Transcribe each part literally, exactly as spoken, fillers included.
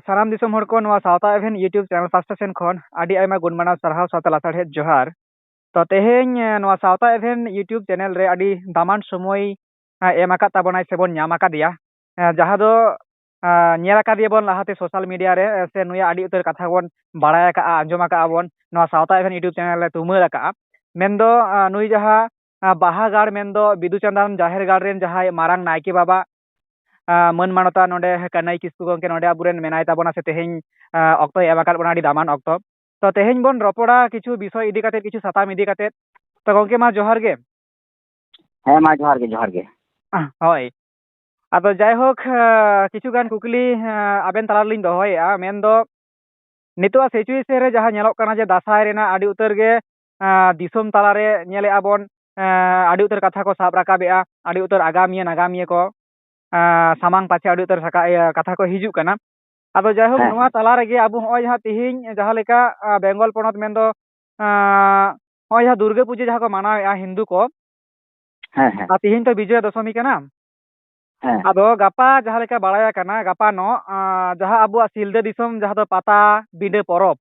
ᱥᱟᱱᱟᱢ ᱫᱤᱥᱚᱢ ᱦᱚᱲ ᱠᱚ ᱱᱚᱣᱟ ᱥᱟᱶᱛᱟ ᱮᱵᱷᱮᱱ YouTube channel ᱯᱟᱦᱴᱟ ᱥᱮᱱ ᱠᱷᱚᱱ ᱟᱹᱰᱤ ᱟᱭᱢᱟ ᱜᱩᱱ ᱢᱟᱱᱟᱣ ᱥᱟᱨᱦᱟᱣ ᱥᱟᱶᱛᱮ ᱞᱟᱥᱟᱲᱦᱮᱫ ᱡᱚᱦᱟᱨ᱾ ᱛᱚ ᱛᱮᱦᱮᱧ, ᱮ, ᱱᱚᱣᱟ ᱥᱟᱶᱛᱟ ᱮᱵᱷᱮᱱ YouTube channel ᱨᱮ ᱟᱹᱰᱤ ᱫᱟᱢᱟᱱ ᱥᱚᱢᱚᱭ, ᱮ, ᱮᱢ ᱟᱠᱟᱫ ᱛᱟᱵᱚᱱᱟᱭ ᱥᱮᱵᱚᱱ ᱧᱟᱢ ᱟᱠᱟᱫᱮᱭᱟ, ᱮ, ᱡᱟᱦᱟᱸ ᱫᱚ, ᱮ, ᱧᱮᱞ ᱟᱠᱟᱫᱮᱭᱟ ᱵᱚᱱ ᱞᱟᱦᱟᱛᱮ social media ᱨᱮ, ᱮ, ᱥᱮ ᱱᱩᱭᱟᱜ ᱟᱹᱰᱤ ᱩᱛᱟᱹᱨ ᱠᱟᱛᱷᱟ ᱵᱚᱱ ᱵᱟᱲᱟᱭ ᱟᱠᱟᱫᱼᱟ, ᱟᱸᱡᱚᱢ ᱟᱠᱟᱫᱼᱟ ᱵᱚᱱ, ᱱᱚᱣᱟ ᱥᱟᱶᱛᱟ ᱮᱵᱷᱮᱱ YouTube channel ᱮ ᱛᱩᱢᱟᱹᱞ ᱟᱠᱟᱫᱼᱟ᱾ ᱢᱮᱱᱫᱚ, ᱮ, ᱱᱩᱭ ᱡᱟᱦᱟᱸ, ᱮ, ᱵᱟᱦᱟ ᱜᱟᱲ ᱢᱮᱱᱫᱚ ᱵᱤᱫᱩ ᱪᱟᱸᱫᱟᱱ ᱡᱟᱦᱮᱨ ᱜᱟᱲ ᱨᱮᱱ ᱡᱟᱦᱟᱸᱭ ᱢᱟᱨᱟᱝ ᱱᱟᱭᱠᱮ ᱵᱟᱵᱟ, ᱮ, ᱢᱟᱹᱱ ᱢᱟᱱᱚᱛᱟᱱ ᱱᱚᱰᱮ ᱠᱟᱹᱱᱟᱹᱭ ᱠᱤᱥᱠᱩ ᱜᱚᱢᱠᱮ ᱱᱚᱰᱮ ᱟᱵᱚᱨᱮᱱ ᱢᱮᱱᱟᱭ ᱛᱟᱵᱚᱱᱟ ᱥᱮ ᱛᱮᱦᱮᱧ, ᱮ, ᱚᱠᱛᱚᱭ ᱮᱢ ᱟᱠᱟᱫ ᱵᱚᱱᱟ ᱟᱹᱰᱤ ᱫᱟᱢᱟᱱ ᱚᱠᱛᱚ᱾ ᱛᱚ ᱛᱮᱦᱮᱧ ᱵᱚᱱ ᱨᱚᱯᱚᱲᱟ ᱠᱤᱪᱷᱩ ᱵᱤᱥᱚᱭ ᱤᱫᱤ ᱠᱟᱛᱮᱫ, ᱠᱤᱪᱷᱩ ᱥᱟᱛᱟᱢ ᱤᱫᱤ ᱠᱟᱛᱮᱫ᱾ ᱛᱚ ᱜᱚᱢᱠᱮ ᱢᱟ ᱡᱚᱦᱟᱨ ᱜᱮ᱾ ᱦᱮᱸ ᱢᱟ ᱡᱚᱦᱟᱨ ᱜᱮ, ᱡᱚᱦᱟᱨ ᱜᱮ᱾ ᱦᱳᱭ᱾ ᱟᱫᱚ ᱡᱟᱭᱦᱳᱠ, ᱮ, ᱠᱤᱪᱷᱩ ᱜᱟᱱ ᱠᱩᱠᱞᱤ, ᱮ, ᱟᱵᱮᱱ ᱛᱟᱞᱟ ᱨᱮᱞᱤᱧ ᱫᱚᱦᱚᱭᱮᱫᱼᱟ᱾ ᱢᱮᱱᱫᱚ ᱱᱤᱛᱚᱜᱟᱜ situation ᱨᱮ ᱡᱟᱦᱟᱸ ᱧᱮᱞᱚᱜ ᱠᱟᱱᱟ ᱡᱮ ᱫᱟᱸᱥᱟᱭ ᱨᱮᱱᱟᱜ ᱟᱹᱰᱤ ᱩᱛᱟᱹᱨ ᱜᱮ, ᱮ, ᱫᱤᱥᱚᱢ ᱛᱟᱞᱟᱨᱮ ᱧᱮᱞᱮᱫᱼᱟ ᱵᱚᱱ, ᱮ, ᱟᱹᱰᱤ ᱩᱛᱟᱹᱨ ᱠᱟᱛᱷᱟ ᱠᱚ ᱥᱟᱵ ᱨᱟᱠᱟᱵᱮᱜᱼᱟ, ᱟᱹᱰᱤ ᱩᱛᱟᱹᱨ ᱟᱜᱟᱢᱤᱭᱟᱹ ᱱᱟᱜᱟᱢᱤᱭᱟᱹ ᱠᱚ, ᱮ, ᱥᱟᱢᱟᱝ ᱯᱟᱪᱷᱮ ᱟᱹᱰᱤ ᱩᱛᱟᱹᱨ ᱥᱟᱠᱟ-, ᱤᱭᱟᱹ, ᱠᱟᱛᱷᱟ ᱠᱚ ᱦᱤᱡᱩᱜ ᱠᱟᱱᱟ᱾ ᱟᱫᱚ ᱡᱟᱭᱦᱳᱠ, ᱦᱮᱸ, ᱱᱚᱣᱟ ᱦᱮᱸ᱾ ᱛᱟᱞᱟ ᱨᱮᱜᱮ ᱟᱵᱚ ᱦᱚᱸᱜᱼᱚᱭ ᱡᱟᱦᱟᱸ ᱛᱤᱦᱤᱧ ᱡᱟᱦᱟᱸ ᱞᱮᱠᱟ, ᱮ, ᱵᱮᱝᱜᱚᱞ ᱯᱚᱱᱚᱛ ᱢᱮᱱᱫᱚ, ᱮ, ᱱᱚᱜᱼᱚᱭ ᱡᱟᱦᱟᱸ ᱫᱩᱨᱜᱟᱹ ᱯᱩᱡᱟᱹ ᱡᱟᱦᱟᱸ ᱠᱚ ᱢᱟᱱᱟᱣᱮᱫᱼᱟ ᱦᱤᱱᱫᱩ ᱠᱚ, ᱦᱮᱸ, ᱦᱮᱸ᱾ ᱟᱨ ᱛᱤᱦᱤᱧ ᱛᱚ ᱵᱤᱡᱚᱭᱟ ᱫᱚᱥᱚᱢᱤ ᱠᱟᱱᱟ᱾ ᱦᱮᱸ᱾ ᱟᱫᱚ ᱜᱟᱯᱟ ᱡᱟᱦᱟᱸ ᱞᱮᱠᱟ ᱵᱟᱲᱟᱭ ᱟᱠᱟᱱᱟ, ᱜᱟᱯᱟ ᱱᱚᱜ, ᱟᱸ, ᱡᱟᱦᱟᱸ ᱟᱵᱚᱣᱟᱜ ᱥᱤᱞᱫᱟᱹ ᱫᱤᱥᱚᱢ ᱡᱟᱦᱟᱸ ᱫᱚ ᱯᱟᱛᱟ ᱵᱤᱸᱰᱟᱹ ᱯᱚᱨᱚᱵᱽ,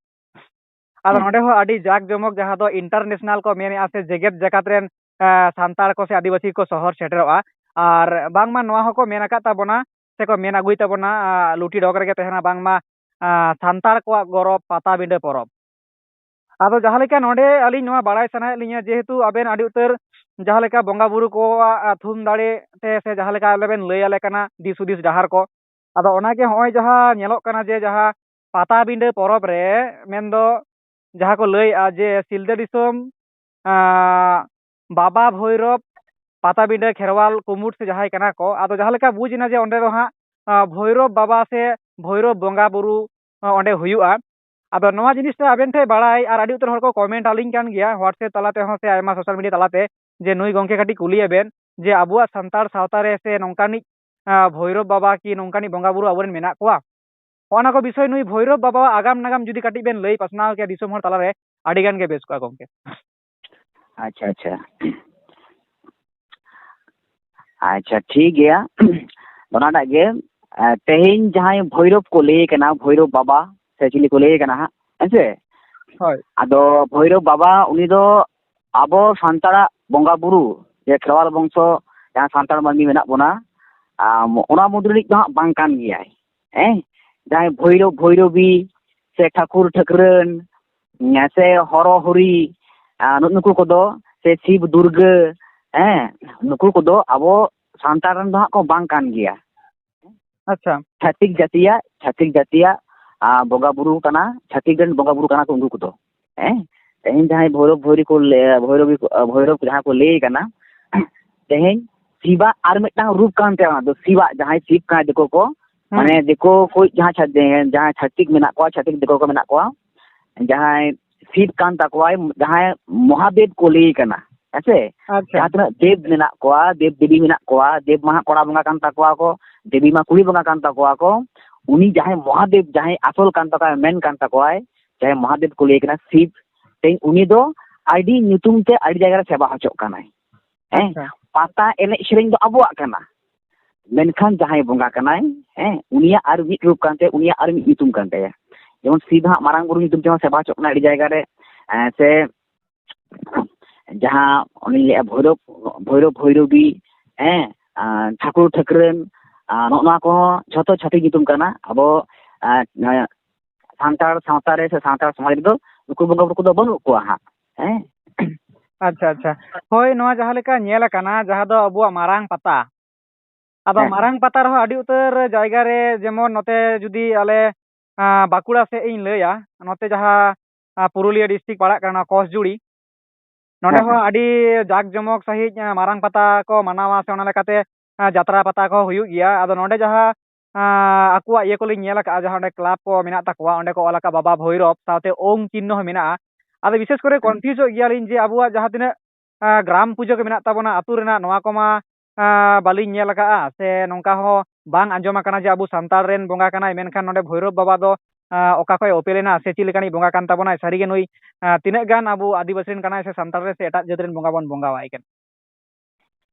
ᱟᱫᱚ ᱦᱮᱸ᱾ ᱱᱚᱰᱮ ᱦᱚᱸ ᱟᱹᱰᱤ ᱡᱟᱠ ᱡᱚᱢᱚᱠ ᱡᱟᱦᱟᱸ ᱫᱚ international ᱠᱚ ᱢᱮᱱᱮᱫᱼᱟ ᱥᱮ ᱡᱮᱜᱮᱛ ᱡᱟᱠᱟᱛ ᱨᱮᱱ, ᱮᱸ, ᱥᱟᱱᱛᱟᱲ ᱠᱚ ᱥᱮ ᱟᱹᱫᱤᱵᱟᱹᱥᱤ ᱠᱚ ᱥᱚᱦᱚᱨ ᱥᱮᱴᱮᱨᱚᱜᱼᱟ᱾ ᱟᱨ ᱵᱟᱝᱢᱟ ᱱᱚᱣᱟ ᱦᱚᱸᱠᱚ ᱢᱮᱱ ᱟᱠᱟᱫ ᱛᱟᱵᱚᱱᱟ ᱥᱮᱠᱚ ᱢᱮᱱ ᱟᱹᱜᱩᱭ ᱛᱟᱵᱚᱱᱟ, ᱟᱸ, ᱞᱩᱴᱤ ᱰᱚᱜᱽ ᱨᱮᱜᱮ ᱛᱟᱦᱮᱱᱟ ᱵᱟᱝᱢᱟ, ᱟᱸ, ᱥᱟᱱᱛᱟᱲ ᱠᱚᱣᱟᱜ ᱜᱚᱨᱚᱵᱽ ᱯᱟᱛᱟ ᱵᱤᱸᱰᱟᱹ ᱯᱚᱨᱚᱵᱽ᱾ ᱟᱫᱚ ᱡᱟᱦᱟᱸ ᱞᱮᱠᱟ ᱱᱚᱰᱮ ᱟᱹᱞᱤᱧ ᱱᱚᱣᱟ ᱵᱟᱲᱟᱭ ᱥᱟᱱᱟᱭᱮᱫ ᱞᱤᱧᱟ, ᱡᱮᱦᱮᱛᱩ ᱟᱵᱮᱱ ᱟᱹᱰᱤ ᱩᱛᱟᱹᱨ ᱡᱟᱦᱟᱸ ᱞᱮᱠᱟ ᱵᱚᱸᱜᱟ ᱵᱩᱨᱩ ᱠᱚᱣᱟᱜ, ᱟ, ᱛᱷᱩᱢ ᱫᱟᱲᱮ ᱛᱮ ᱥᱮ ᱡᱟᱦᱟᱸ ᱞᱮᱠᱟ ᱟᱞᱮ ᱵᱮᱱ ᱞᱟᱹᱭ ᱟᱞᱮ ᱠᱟᱱᱟ ᱫᱤᱥ ᱦᱩᱫᱤᱥ ᱰᱟᱦᱟᱨ ᱠᱚ, ᱟᱫᱚ ᱚᱱᱟᱜᱮ ᱦᱚᱸᱜᱼᱚᱭ ᱡᱟᱦᱟᱸ ᱧᱮᱞᱚᱜ ᱠᱟᱱᱟ ᱡᱮ ᱡᱟᱦᱟᱸ ᱯᱟᱴᱟᱵᱤᱸᱰᱟᱹ ᱯᱚᱨᱚᱵᱽ ᱨᱮ ᱢᱮᱱᱫᱚ ᱡᱟᱦᱟᱸ ᱠᱚ ᱞᱟᱹᱭᱮᱜᱼᱟ ᱡᱮ ᱥᱤᱞᱫᱟᱹ ᱫᱤᱥᱚᱢ, ᱟ, ᱵᱟᱵᱟ ᱵᱷᱳᱭᱨᱚᱵᱽ ᱯᱟᱴᱟᱵᱤᱸᱰᱟᱹ ᱠᱷᱮᱨᱣᱟᱞ ᱠᱩᱢᱩᱴ ᱥᱮ ᱡᱟᱦᱟᱸᱭ ᱠᱟᱱᱟ ᱠᱚ, ᱟᱫᱚ ᱡᱟᱦᱟᱸ ᱞᱮᱠᱟ ᱵᱩᱡᱽ ᱮᱱᱟ ᱡᱮ ᱚᱸᱰᱮ ᱫᱚ ᱦᱟᱸᱜ, ᱟ, ᱵᱷᱳᱭᱨᱚᱵᱽ ᱵᱟᱵᱟ ᱥᱮ ᱵᱷᱳᱭᱨᱚᱵᱽ ᱵᱚᱸᱜᱟ ᱵᱩᱨᱩ, ᱟ, ᱚᱸᱰᱮ ᱦᱩᱭᱩᱜᱼᱟ᱾ ᱟᱫᱚ ᱱᱚᱣᱟ ᱡᱤᱱᱤᱥᱴᱟ ᱟᱵᱮᱱ ᱴᱷᱮᱱ ᱵᱟᱲᱟᱭ ᱟᱨ ᱟᱹᱰᱤ ᱩᱛᱟᱹᱨ ᱦᱚᱲ ᱠᱚ comment ᱟᱹᱞᱤᱧ ᱠᱟᱱ ᱜᱮᱭᱟ WhatsApp ᱛᱟᱞᱟᱛᱮ ᱦᱚᱸ ᱥᱮ ᱟᱭᱢᱟ social media ᱛᱟᱞᱟᱛᱮ, ᱡᱮ ᱱᱩᱭ ᱜᱚᱢᱠᱮ ᱠᱟᱹᱴᱤᱡ ᱠᱩᱞᱤᱭᱮ ᱵᱮᱱ ᱡᱮ ᱟᱵᱚᱣᱟᱜ ᱥᱟᱱᱛᱟᱲ ᱥᱟᱶᱛᱟ ᱨᱮ ᱥᱮ ᱱᱚᱝᱠᱟᱱᱤᱡ, ᱟ, ᱵᱷᱳᱭᱨᱚᱵᱽ ᱵᱟᱵᱟ ᱠᱤ ᱱᱚᱝᱠᱟᱱᱤᱡ ᱵᱚᱸᱜᱟ ᱵᱩᱨᱩ ᱟᱵᱚᱨᱮᱱ ᱢᱮᱱᱟᱜ ᱠᱚᱣᱟ? ᱦᱚᱸᱜᱼᱚ ᱱᱟ ᱠᱚ ᱵᱤᱥᱚᱭ ᱱᱩᱭ ᱵᱷᱳᱭᱨᱚᱵᱽ ᱵᱟᱵᱟᱣᱟᱜ ᱟᱜᱟᱢ ᱱᱟᱜᱟᱢ ᱡᱩᱫᱤ ᱠᱟᱹᱴᱤᱡ ᱵᱮᱱ ᱞᱟᱹᱭ ᱯᱟᱥᱱᱟᱣ ᱠᱮᱭᱟ ᱫᱤᱥᱚᱢ ᱦᱚᱲ ᱛᱟᱞᱟᱨᱮ, ᱟᱹᱰᱤ ᱜᱟᱱ ᱜᱮ ᱵᱮᱥ ᱠᱚᱜᱼᱟ ᱜᱚᱢᱠᱮ᱾ ᱟᱪᱪᱷᱟ, ᱟᱪᱪᱷᱟ᱾ ᱟᱪᱪᱷᱟ, ᱴᱷᱤᱠ ᱜᱮᱭᱟ᱾ ᱚᱱᱟᱴᱟᱜ ᱜᱮ ᱮ, ᱛᱮᱦᱮᱧ ᱡᱟᱦᱟᱸᱭ ᱵᱷᱳᱭᱨᱳᱵ ᱠᱚ ᱞᱟᱹᱭ ᱠᱟᱱᱟ, ᱵᱷᱳᱭᱨᱳᱵ ᱵᱟᱵᱟ ᱥᱮ ᱪᱤᱞᱤ ᱠᱚ ᱞᱟᱹᱭ ᱠᱟᱱᱟ ᱦᱟᱸᱜ, ᱦᱮᱸ ᱥᱮ? ᱦᱳᱭ᱾ ᱟᱫᱚ ᱵᱷᱳᱭᱨᱳᱵ ᱵᱟᱵᱟ ᱩᱱᱤ ᱫᱚ ᱟᱵᱚ ᱥᱟᱱᱛᱟᱲᱟᱜ ᱵᱚᱸᱜᱟ ᱵᱩᱨᱩ, ᱡᱮ ᱠᱷᱮᱨᱣᱟᱞ ᱵᱚᱝᱥᱚ ᱡᱟᱦᱟᱸ ᱥᱟᱱᱛᱟᱲ ᱢᱟᱹᱱᱢᱤ ᱢᱮᱱᱟᱜ ᱵᱚᱱᱟ, ᱟᱢ, ᱚᱱᱟ ᱢᱩᱫᱽ ᱨᱤᱱᱤᱡ ᱫᱚ ᱦᱟᱸᱜ ᱵᱟᱝ ᱠᱟᱱ ᱜᱮᱭᱟᱭ᱾ ᱦᱮᱸ, ᱡᱟᱦᱟᱸᱭ ᱵᱷᱳᱭᱨᱳᱵ ᱵᱷᱳᱭᱨᱳᱵᱤ ᱥᱮ ᱴᱷᱟᱹᱠᱩᱨ ᱴᱷᱟᱹᱠᱨᱟᱹᱱ, ᱦᱮᱸ, ᱥᱮ ᱦᱚᱨᱚ ᱦᱚᱨᱤ, ᱟᱨ ᱱᱩᱜ-, ᱱᱩᱠᱩ ᱠᱚᱫᱚ, ᱥᱮ ᱥᱤᱵ ᱫᱩᱨᱜᱟᱹ, ᱦᱮᱸ, ᱱᱩᱠᱩ ᱠᱚᱫᱚ ᱟᱵᱚ ᱥᱟᱱᱛᱟᱲ ᱨᱮᱱ ᱫᱚ ᱦᱟᱸᱜ ᱠᱚ ᱵᱟᱝ ᱠᱟᱱ ᱜᱮᱭᱟ᱾ ᱟᱪᱪᱷᱟ᱾ ᱪᱷᱟᱹᱛᱤᱠ ᱡᱟᱹᱛᱤᱭᱟᱜ, ᱪᱷᱟᱹᱛᱤᱠ ᱡᱟᱹᱛᱤᱭᱟᱜ, ᱟ, ᱵᱚᱸᱜᱟ ᱵᱩᱨᱩ ᱠᱟᱱᱟ, ᱪᱷᱟᱹᱛᱤᱠ ᱨᱮᱱ ᱵᱚᱸᱜᱟ ᱵᱩᱨᱩ ᱠᱟᱱᱟ ᱠᱚ ᱩᱱᱠᱩ ᱠᱚᱫᱚ᱾ ᱦᱮᱸ, ᱛᱮᱦᱮᱧ ᱡᱟᱦᱟᱸᱭ ᱵᱷᱳᱭᱨᱳᱵ ᱵᱷᱳᱭᱨᱤ ᱠᱚ ᱞᱟᱹᱭ-, ᱵᱷᱳᱭᱨᱳᱵᱤ ᱠᱚ, ᱵᱷᱳᱭᱨᱳᱵ ᱡᱟᱦᱟᱸ ᱠᱚ ᱞᱟᱹᱭ ᱠᱟᱱᱟ, ᱛᱮᱦᱮᱧ ᱥᱤᱵᱟᱜ ᱟᱨ ᱢᱤᱫᱴᱟᱝ ᱨᱩᱯ ᱠᱟᱱ ᱛᱟᱭᱟ, ᱚᱱᱟ ᱫᱚ ᱥᱤᱵᱟᱜ ᱡᱟᱦᱟᱸᱭ ᱥᱤᱵ ᱠᱟᱱᱟᱭ ᱫᱤᱠᱩ ᱠᱚ, ᱦᱩᱸ᱾ ᱢᱟᱱᱮ ᱫᱤᱠᱩ ᱠᱚ ᱡᱟᱦᱟᱸ ᱪᱷᱟ-, ᱡᱟᱦᱟᱸᱭ ᱪᱷᱟᱹᱛᱤᱠ ᱢᱮᱱᱟᱜ ᱠᱚᱣᱟ, ᱪᱷᱟᱹᱛᱤᱠ ᱫᱤᱠᱩ ᱠᱚ ᱢᱮᱱᱟᱜ ᱠᱚᱣᱟ, ᱡᱟᱦᱟᱸᱭ ᱥᱤᱵ ᱠᱟᱱ ᱛᱟᱠᱚᱣᱟᱭ, ᱡᱟᱦᱟᱸᱭ ᱢᱚᱦᱟᱫᱮᱵ ᱠᱚ ᱞᱟᱹᱭ ᱠᱟᱱᱟ, ᱦᱮᱸ ᱥᱮ? ᱟᱪᱪᱷᱟ᱾ ᱡᱟᱦᱟᱸ ᱛᱤᱱᱟᱹᱜ ᱫᱮᱵ ᱢᱮᱱᱟᱜ ᱠᱚᱣᱟ, ᱫᱮᱵ ᱫᱮᱵᱤ ᱢᱮᱱᱟᱜ ᱠᱚᱣᱟ, ᱫᱮᱵ ᱢᱟ ᱦᱟᱸᱜ ᱠᱚᱲᱟ ᱵᱚᱸᱜᱟ ᱠᱟᱱ ᱛᱟᱠᱚᱣᱟ ᱠᱚ, ᱫᱮᱵᱤ ᱢᱟ ᱠᱩᱲᱤ ᱵᱚᱸᱜᱟ ᱠᱟᱱ ᱛᱟᱠᱚᱣᱟ ᱠᱚ, ᱩᱱᱤ ᱡᱟᱦᱟᱸᱭ ᱢᱚᱦᱟᱫᱮᱵ, ᱡᱟᱦᱟᱸᱭ ᱟᱥᱚᱞ ᱠᱟᱱ ᱛᱟᱠᱚᱣᱟᱭ, ᱢᱮᱱ ᱠᱟᱱ ᱛᱟᱠᱚᱣᱟᱭ, ᱡᱟᱦᱟᱸᱭ ᱢᱚᱦᱟᱫᱮᱵ ᱠᱚ ᱞᱟᱹᱭ ᱠᱟᱱᱟ ᱥᱤᱵ, ᱛᱮᱦᱮᱧ ᱩᱱᱤ ᱫᱚ ᱟᱹᱰᱤ ᱧᱩᱛᱩᱢ ᱛᱮ ᱟᱹᱰᱤ ᱡᱟᱭᱜᱟ ᱨᱮ ᱥᱮᱵᱟ ᱦᱚᱪᱚᱜ ᱠᱟᱱᱟᱭ᱾ ᱦᱮᱸ, ᱟᱪᱪᱷᱟ᱾ ᱯᱟᱛᱟ ᱮᱱᱮᱡ ᱥᱮᱨᱮᱧ ᱫᱚ ᱟᱵᱚᱣᱟᱜ ᱠᱟᱱᱟ, ᱢᱮᱱᱠᱷᱟᱱ ᱡᱟᱦᱟᱸᱭ ᱵᱚᱸᱜᱟ ᱠᱟᱱᱟᱭ, ᱦᱮᱸ, ᱩᱱᱤᱭᱟᱜ ᱟᱨ ᱢᱤᱫ ᱨᱩᱯ ᱠᱟᱱ ᱛᱟᱭᱟ, ᱩᱱᱤᱭᱟᱜ ᱟᱨ ᱢᱤᱫ ᱧᱩᱛᱩᱢ ᱠᱟᱱ ᱛᱟᱭᱟ᱾ ᱡᱮᱢᱚᱱ ᱥᱤᱵ ᱦᱟᱸᱜ ᱢᱟᱨᱟᱝ ᱵᱩᱨᱩ ᱧᱩᱛᱩᱢ ᱛᱮᱦᱚᱸ ᱥᱮᱵᱟ ᱦᱚᱪᱚᱜ ᱠᱟᱱᱟ ᱟᱹᱰᱤ ᱡᱟᱭᱜᱟ ᱨᱮ, ᱮᱸ, ᱥᱮ ᱡᱟᱦᱟᱸ ᱚᱱᱮᱧ ᱞᱟᱹᱭᱮᱫᱼᱟ ᱵᱷᱳᱭᱨᱳᱵ, ᱵᱷᱳᱭᱨᱳᱵ ᱵᱷᱳᱭᱨᱳᱵᱤ, ᱦᱮᱸ, ᱟᱨ ᱴᱷᱟᱹᱠᱩᱨ ᱴᱷᱟᱹᱠᱨᱟᱹᱱ, ᱟᱨ ᱱᱚᱜᱼᱚ ᱱᱚᱣᱟ ᱠᱚᱦᱚᱸ ᱡᱷᱚᱛᱚ ᱪᱷᱟᱹᱛᱤᱠ ᱧᱩᱛᱩᱢ ᱠᱟᱱᱟ᱾ ᱟᱵᱚ, ᱟᱨ, ᱟᱨ ᱥᱟᱱᱛᱟᱲ ᱥᱟᱶᱛᱟ ᱨᱮ ᱥᱮ ᱥᱟᱱᱛᱟᱲ ᱥᱚᱢᱟᱡᱽ ᱨᱮᱫᱚ ᱱᱩᱠᱩ ᱵᱚᱸᱜᱟ ᱵᱩᱨᱩ ᱠᱚᱫᱚ ᱵᱟᱹᱱᱩᱜ ᱠᱚᱣᱟ ᱦᱟᱸᱜ, ᱦᱮᱸ᱾ ᱟᱪᱪᱷᱟ, ᱟᱪᱪᱷᱟ᱾ ᱦᱳᱭ, ᱱᱚᱣᱟ ᱡᱟᱦᱟᱸ ᱞᱮᱠᱟ ᱧᱮᱞ ᱟᱠᱟᱱᱟ, ᱡᱟᱦᱟᱸ ᱫᱚ ᱟᱵᱚᱣᱟᱜ ᱢᱟᱨᱟᱝ ᱯᱟᱛᱟ, ᱟᱫᱚ ᱦᱮᱸ᱾ ᱢᱟᱨᱟᱝ ᱯᱟᱛᱟ ᱨᱮᱦᱚᱸ ᱟᱹᱰᱤ ᱩᱛᱟᱹᱨ ᱡᱟᱭᱜᱟ ᱨᱮ, ᱡᱮᱢᱚᱱ ᱱᱚᱛᱮ ᱡᱩᱫᱤ ᱟᱞᱮ, ᱟᱸ, ᱵᱟᱸᱠᱩᱲᱟ ᱥᱮᱫ ᱤᱧ ᱞᱟᱹᱭᱟ, ᱱᱚᱛᱮ ᱡᱟᱦᱟᱸ, ᱟᱸ, ᱯᱩᱨᱩᱞᱤᱭᱟᱹ district ᱯᱟᱲᱟᱜ ᱠᱟᱱᱟ, ᱠᱚᱥᱡᱩᱲᱤ, ᱱᱚᱰᱮ ᱦᱮᱸ, ᱦᱚᱸ ᱦᱮᱸ᱾ ᱟᱹᱰᱤ ᱡᱟᱠ ᱡᱚᱢᱚᱠ ᱥᱟᱺᱦᱤᱡ, ᱟᱸ, ᱢᱟᱨᱟᱝ ᱯᱟᱛᱟ ᱠᱚ ᱢᱟᱱᱟᱣᱟ, ᱥᱮ ᱚᱱᱟ ᱞᱮᱠᱟᱛᱮ, ᱟᱸ, ᱡᱟᱛᱨᱟ ᱯᱟᱛᱟ ᱠᱚ ᱦᱩᱭᱩᱜ ᱜᱮᱭᱟ᱾ ᱟᱫᱚ ᱱᱚᱰᱮ ᱡᱟᱦᱟᱸ, ᱟᱸ, ᱟᱠᱚᱣᱟᱜ ᱤᱭᱟᱹ ᱠᱚᱞᱤᱧ ᱧᱮᱞ ᱟᱠᱟᱫᱼᱟ, ᱡᱟᱦᱟᱸ ᱚᱸᱰᱮ club ᱠᱚ ᱢᱮᱱᱟᱜ ᱛᱟᱠᱚᱣᱟ, ᱚᱸᱰᱮ ᱠᱚ ᱚᱞ ᱟᱠᱟᱫ ᱵᱟᱵᱟ ᱵᱷᱳᱭᱨᱚᱵᱽ, ᱥᱟᱶᱛᱮ ᱳᱢ ᱪᱤᱱᱦᱚ ᱦᱚᱸ ᱢᱮᱱᱟᱜᱼᱟ᱾ ᱟᱫᱚ ᱵᱤᱥᱮᱥ ᱠᱚᱨᱮ ᱦᱮᱸ᱾ confuse ᱚᱜ ᱜᱮᱭᱟᱞᱤᱧ ᱡᱮ ᱟᱵᱚᱣᱟᱜ ᱡᱟᱦᱟᱸ ᱛᱤᱱᱟᱹᱜ, ᱟᱸ, ᱜᱨᱟᱢ ᱯᱩᱡᱟᱹ ᱠᱚ ᱢᱮᱱᱟᱜ ᱛᱟᱵᱚᱱᱟ ᱟᱹᱛᱩ ᱨᱮᱱᱟᱜ, ᱱᱚᱣᱟ ᱠᱚᱢᱟ, ᱟᱸ, ᱵᱟᱹᱞᱤᱧ ᱧᱮᱞ ᱟᱠᱟᱫᱼᱟ, ᱥᱮ ᱱᱚᱝᱠᱟ ᱦᱚᱸ ᱵᱟᱝ ᱟᱸᱡᱚᱢ ᱟᱠᱟᱱᱟ ᱡᱮ ᱟᱵᱚ ᱥᱟᱱᱛᱟᱲ ᱨᱮᱱ ᱵᱚᱸᱜᱟ ᱠᱟᱱᱟᱭ, ᱢᱮᱱᱠᱷᱟᱱ ᱱᱚᱰᱮ ᱵᱷᱳᱭᱨᱚᱵᱽ ᱵᱟᱵᱟ ᱫᱚ, ᱟᱸ, ᱚᱠᱟ ᱠᱷᱚᱱ ᱚᱯᱮᱞ ᱮᱱᱟ ᱥᱮ ᱪᱮᱫ ᱞᱮᱠᱟᱱᱤᱡ ᱵᱚᱸᱜᱟ ᱠᱟᱱ ᱛᱟᱵᱚᱱᱟᱭ, ᱥᱟᱹᱨᱤᱜᱮ ᱱᱩᱭ, ᱟᱸ, ᱛᱤᱱᱟᱹᱜ ᱜᱟᱱ ᱟᱵᱚ ᱟᱹᱫᱤᱵᱟᱹᱥᱤ ᱨᱮᱱ ᱠᱟᱱᱟᱭ ᱥᱮ ᱥᱟᱱᱛᱟᱲ ᱨᱮ ᱥᱮ ᱮᱴᱟᱜ ᱡᱟᱹᱛ ᱨᱮᱱ ᱵᱚᱸᱜᱟ ᱵᱚᱱ ᱵᱚᱸᱜᱟᱣᱟᱭ ᱠᱟᱱᱟ?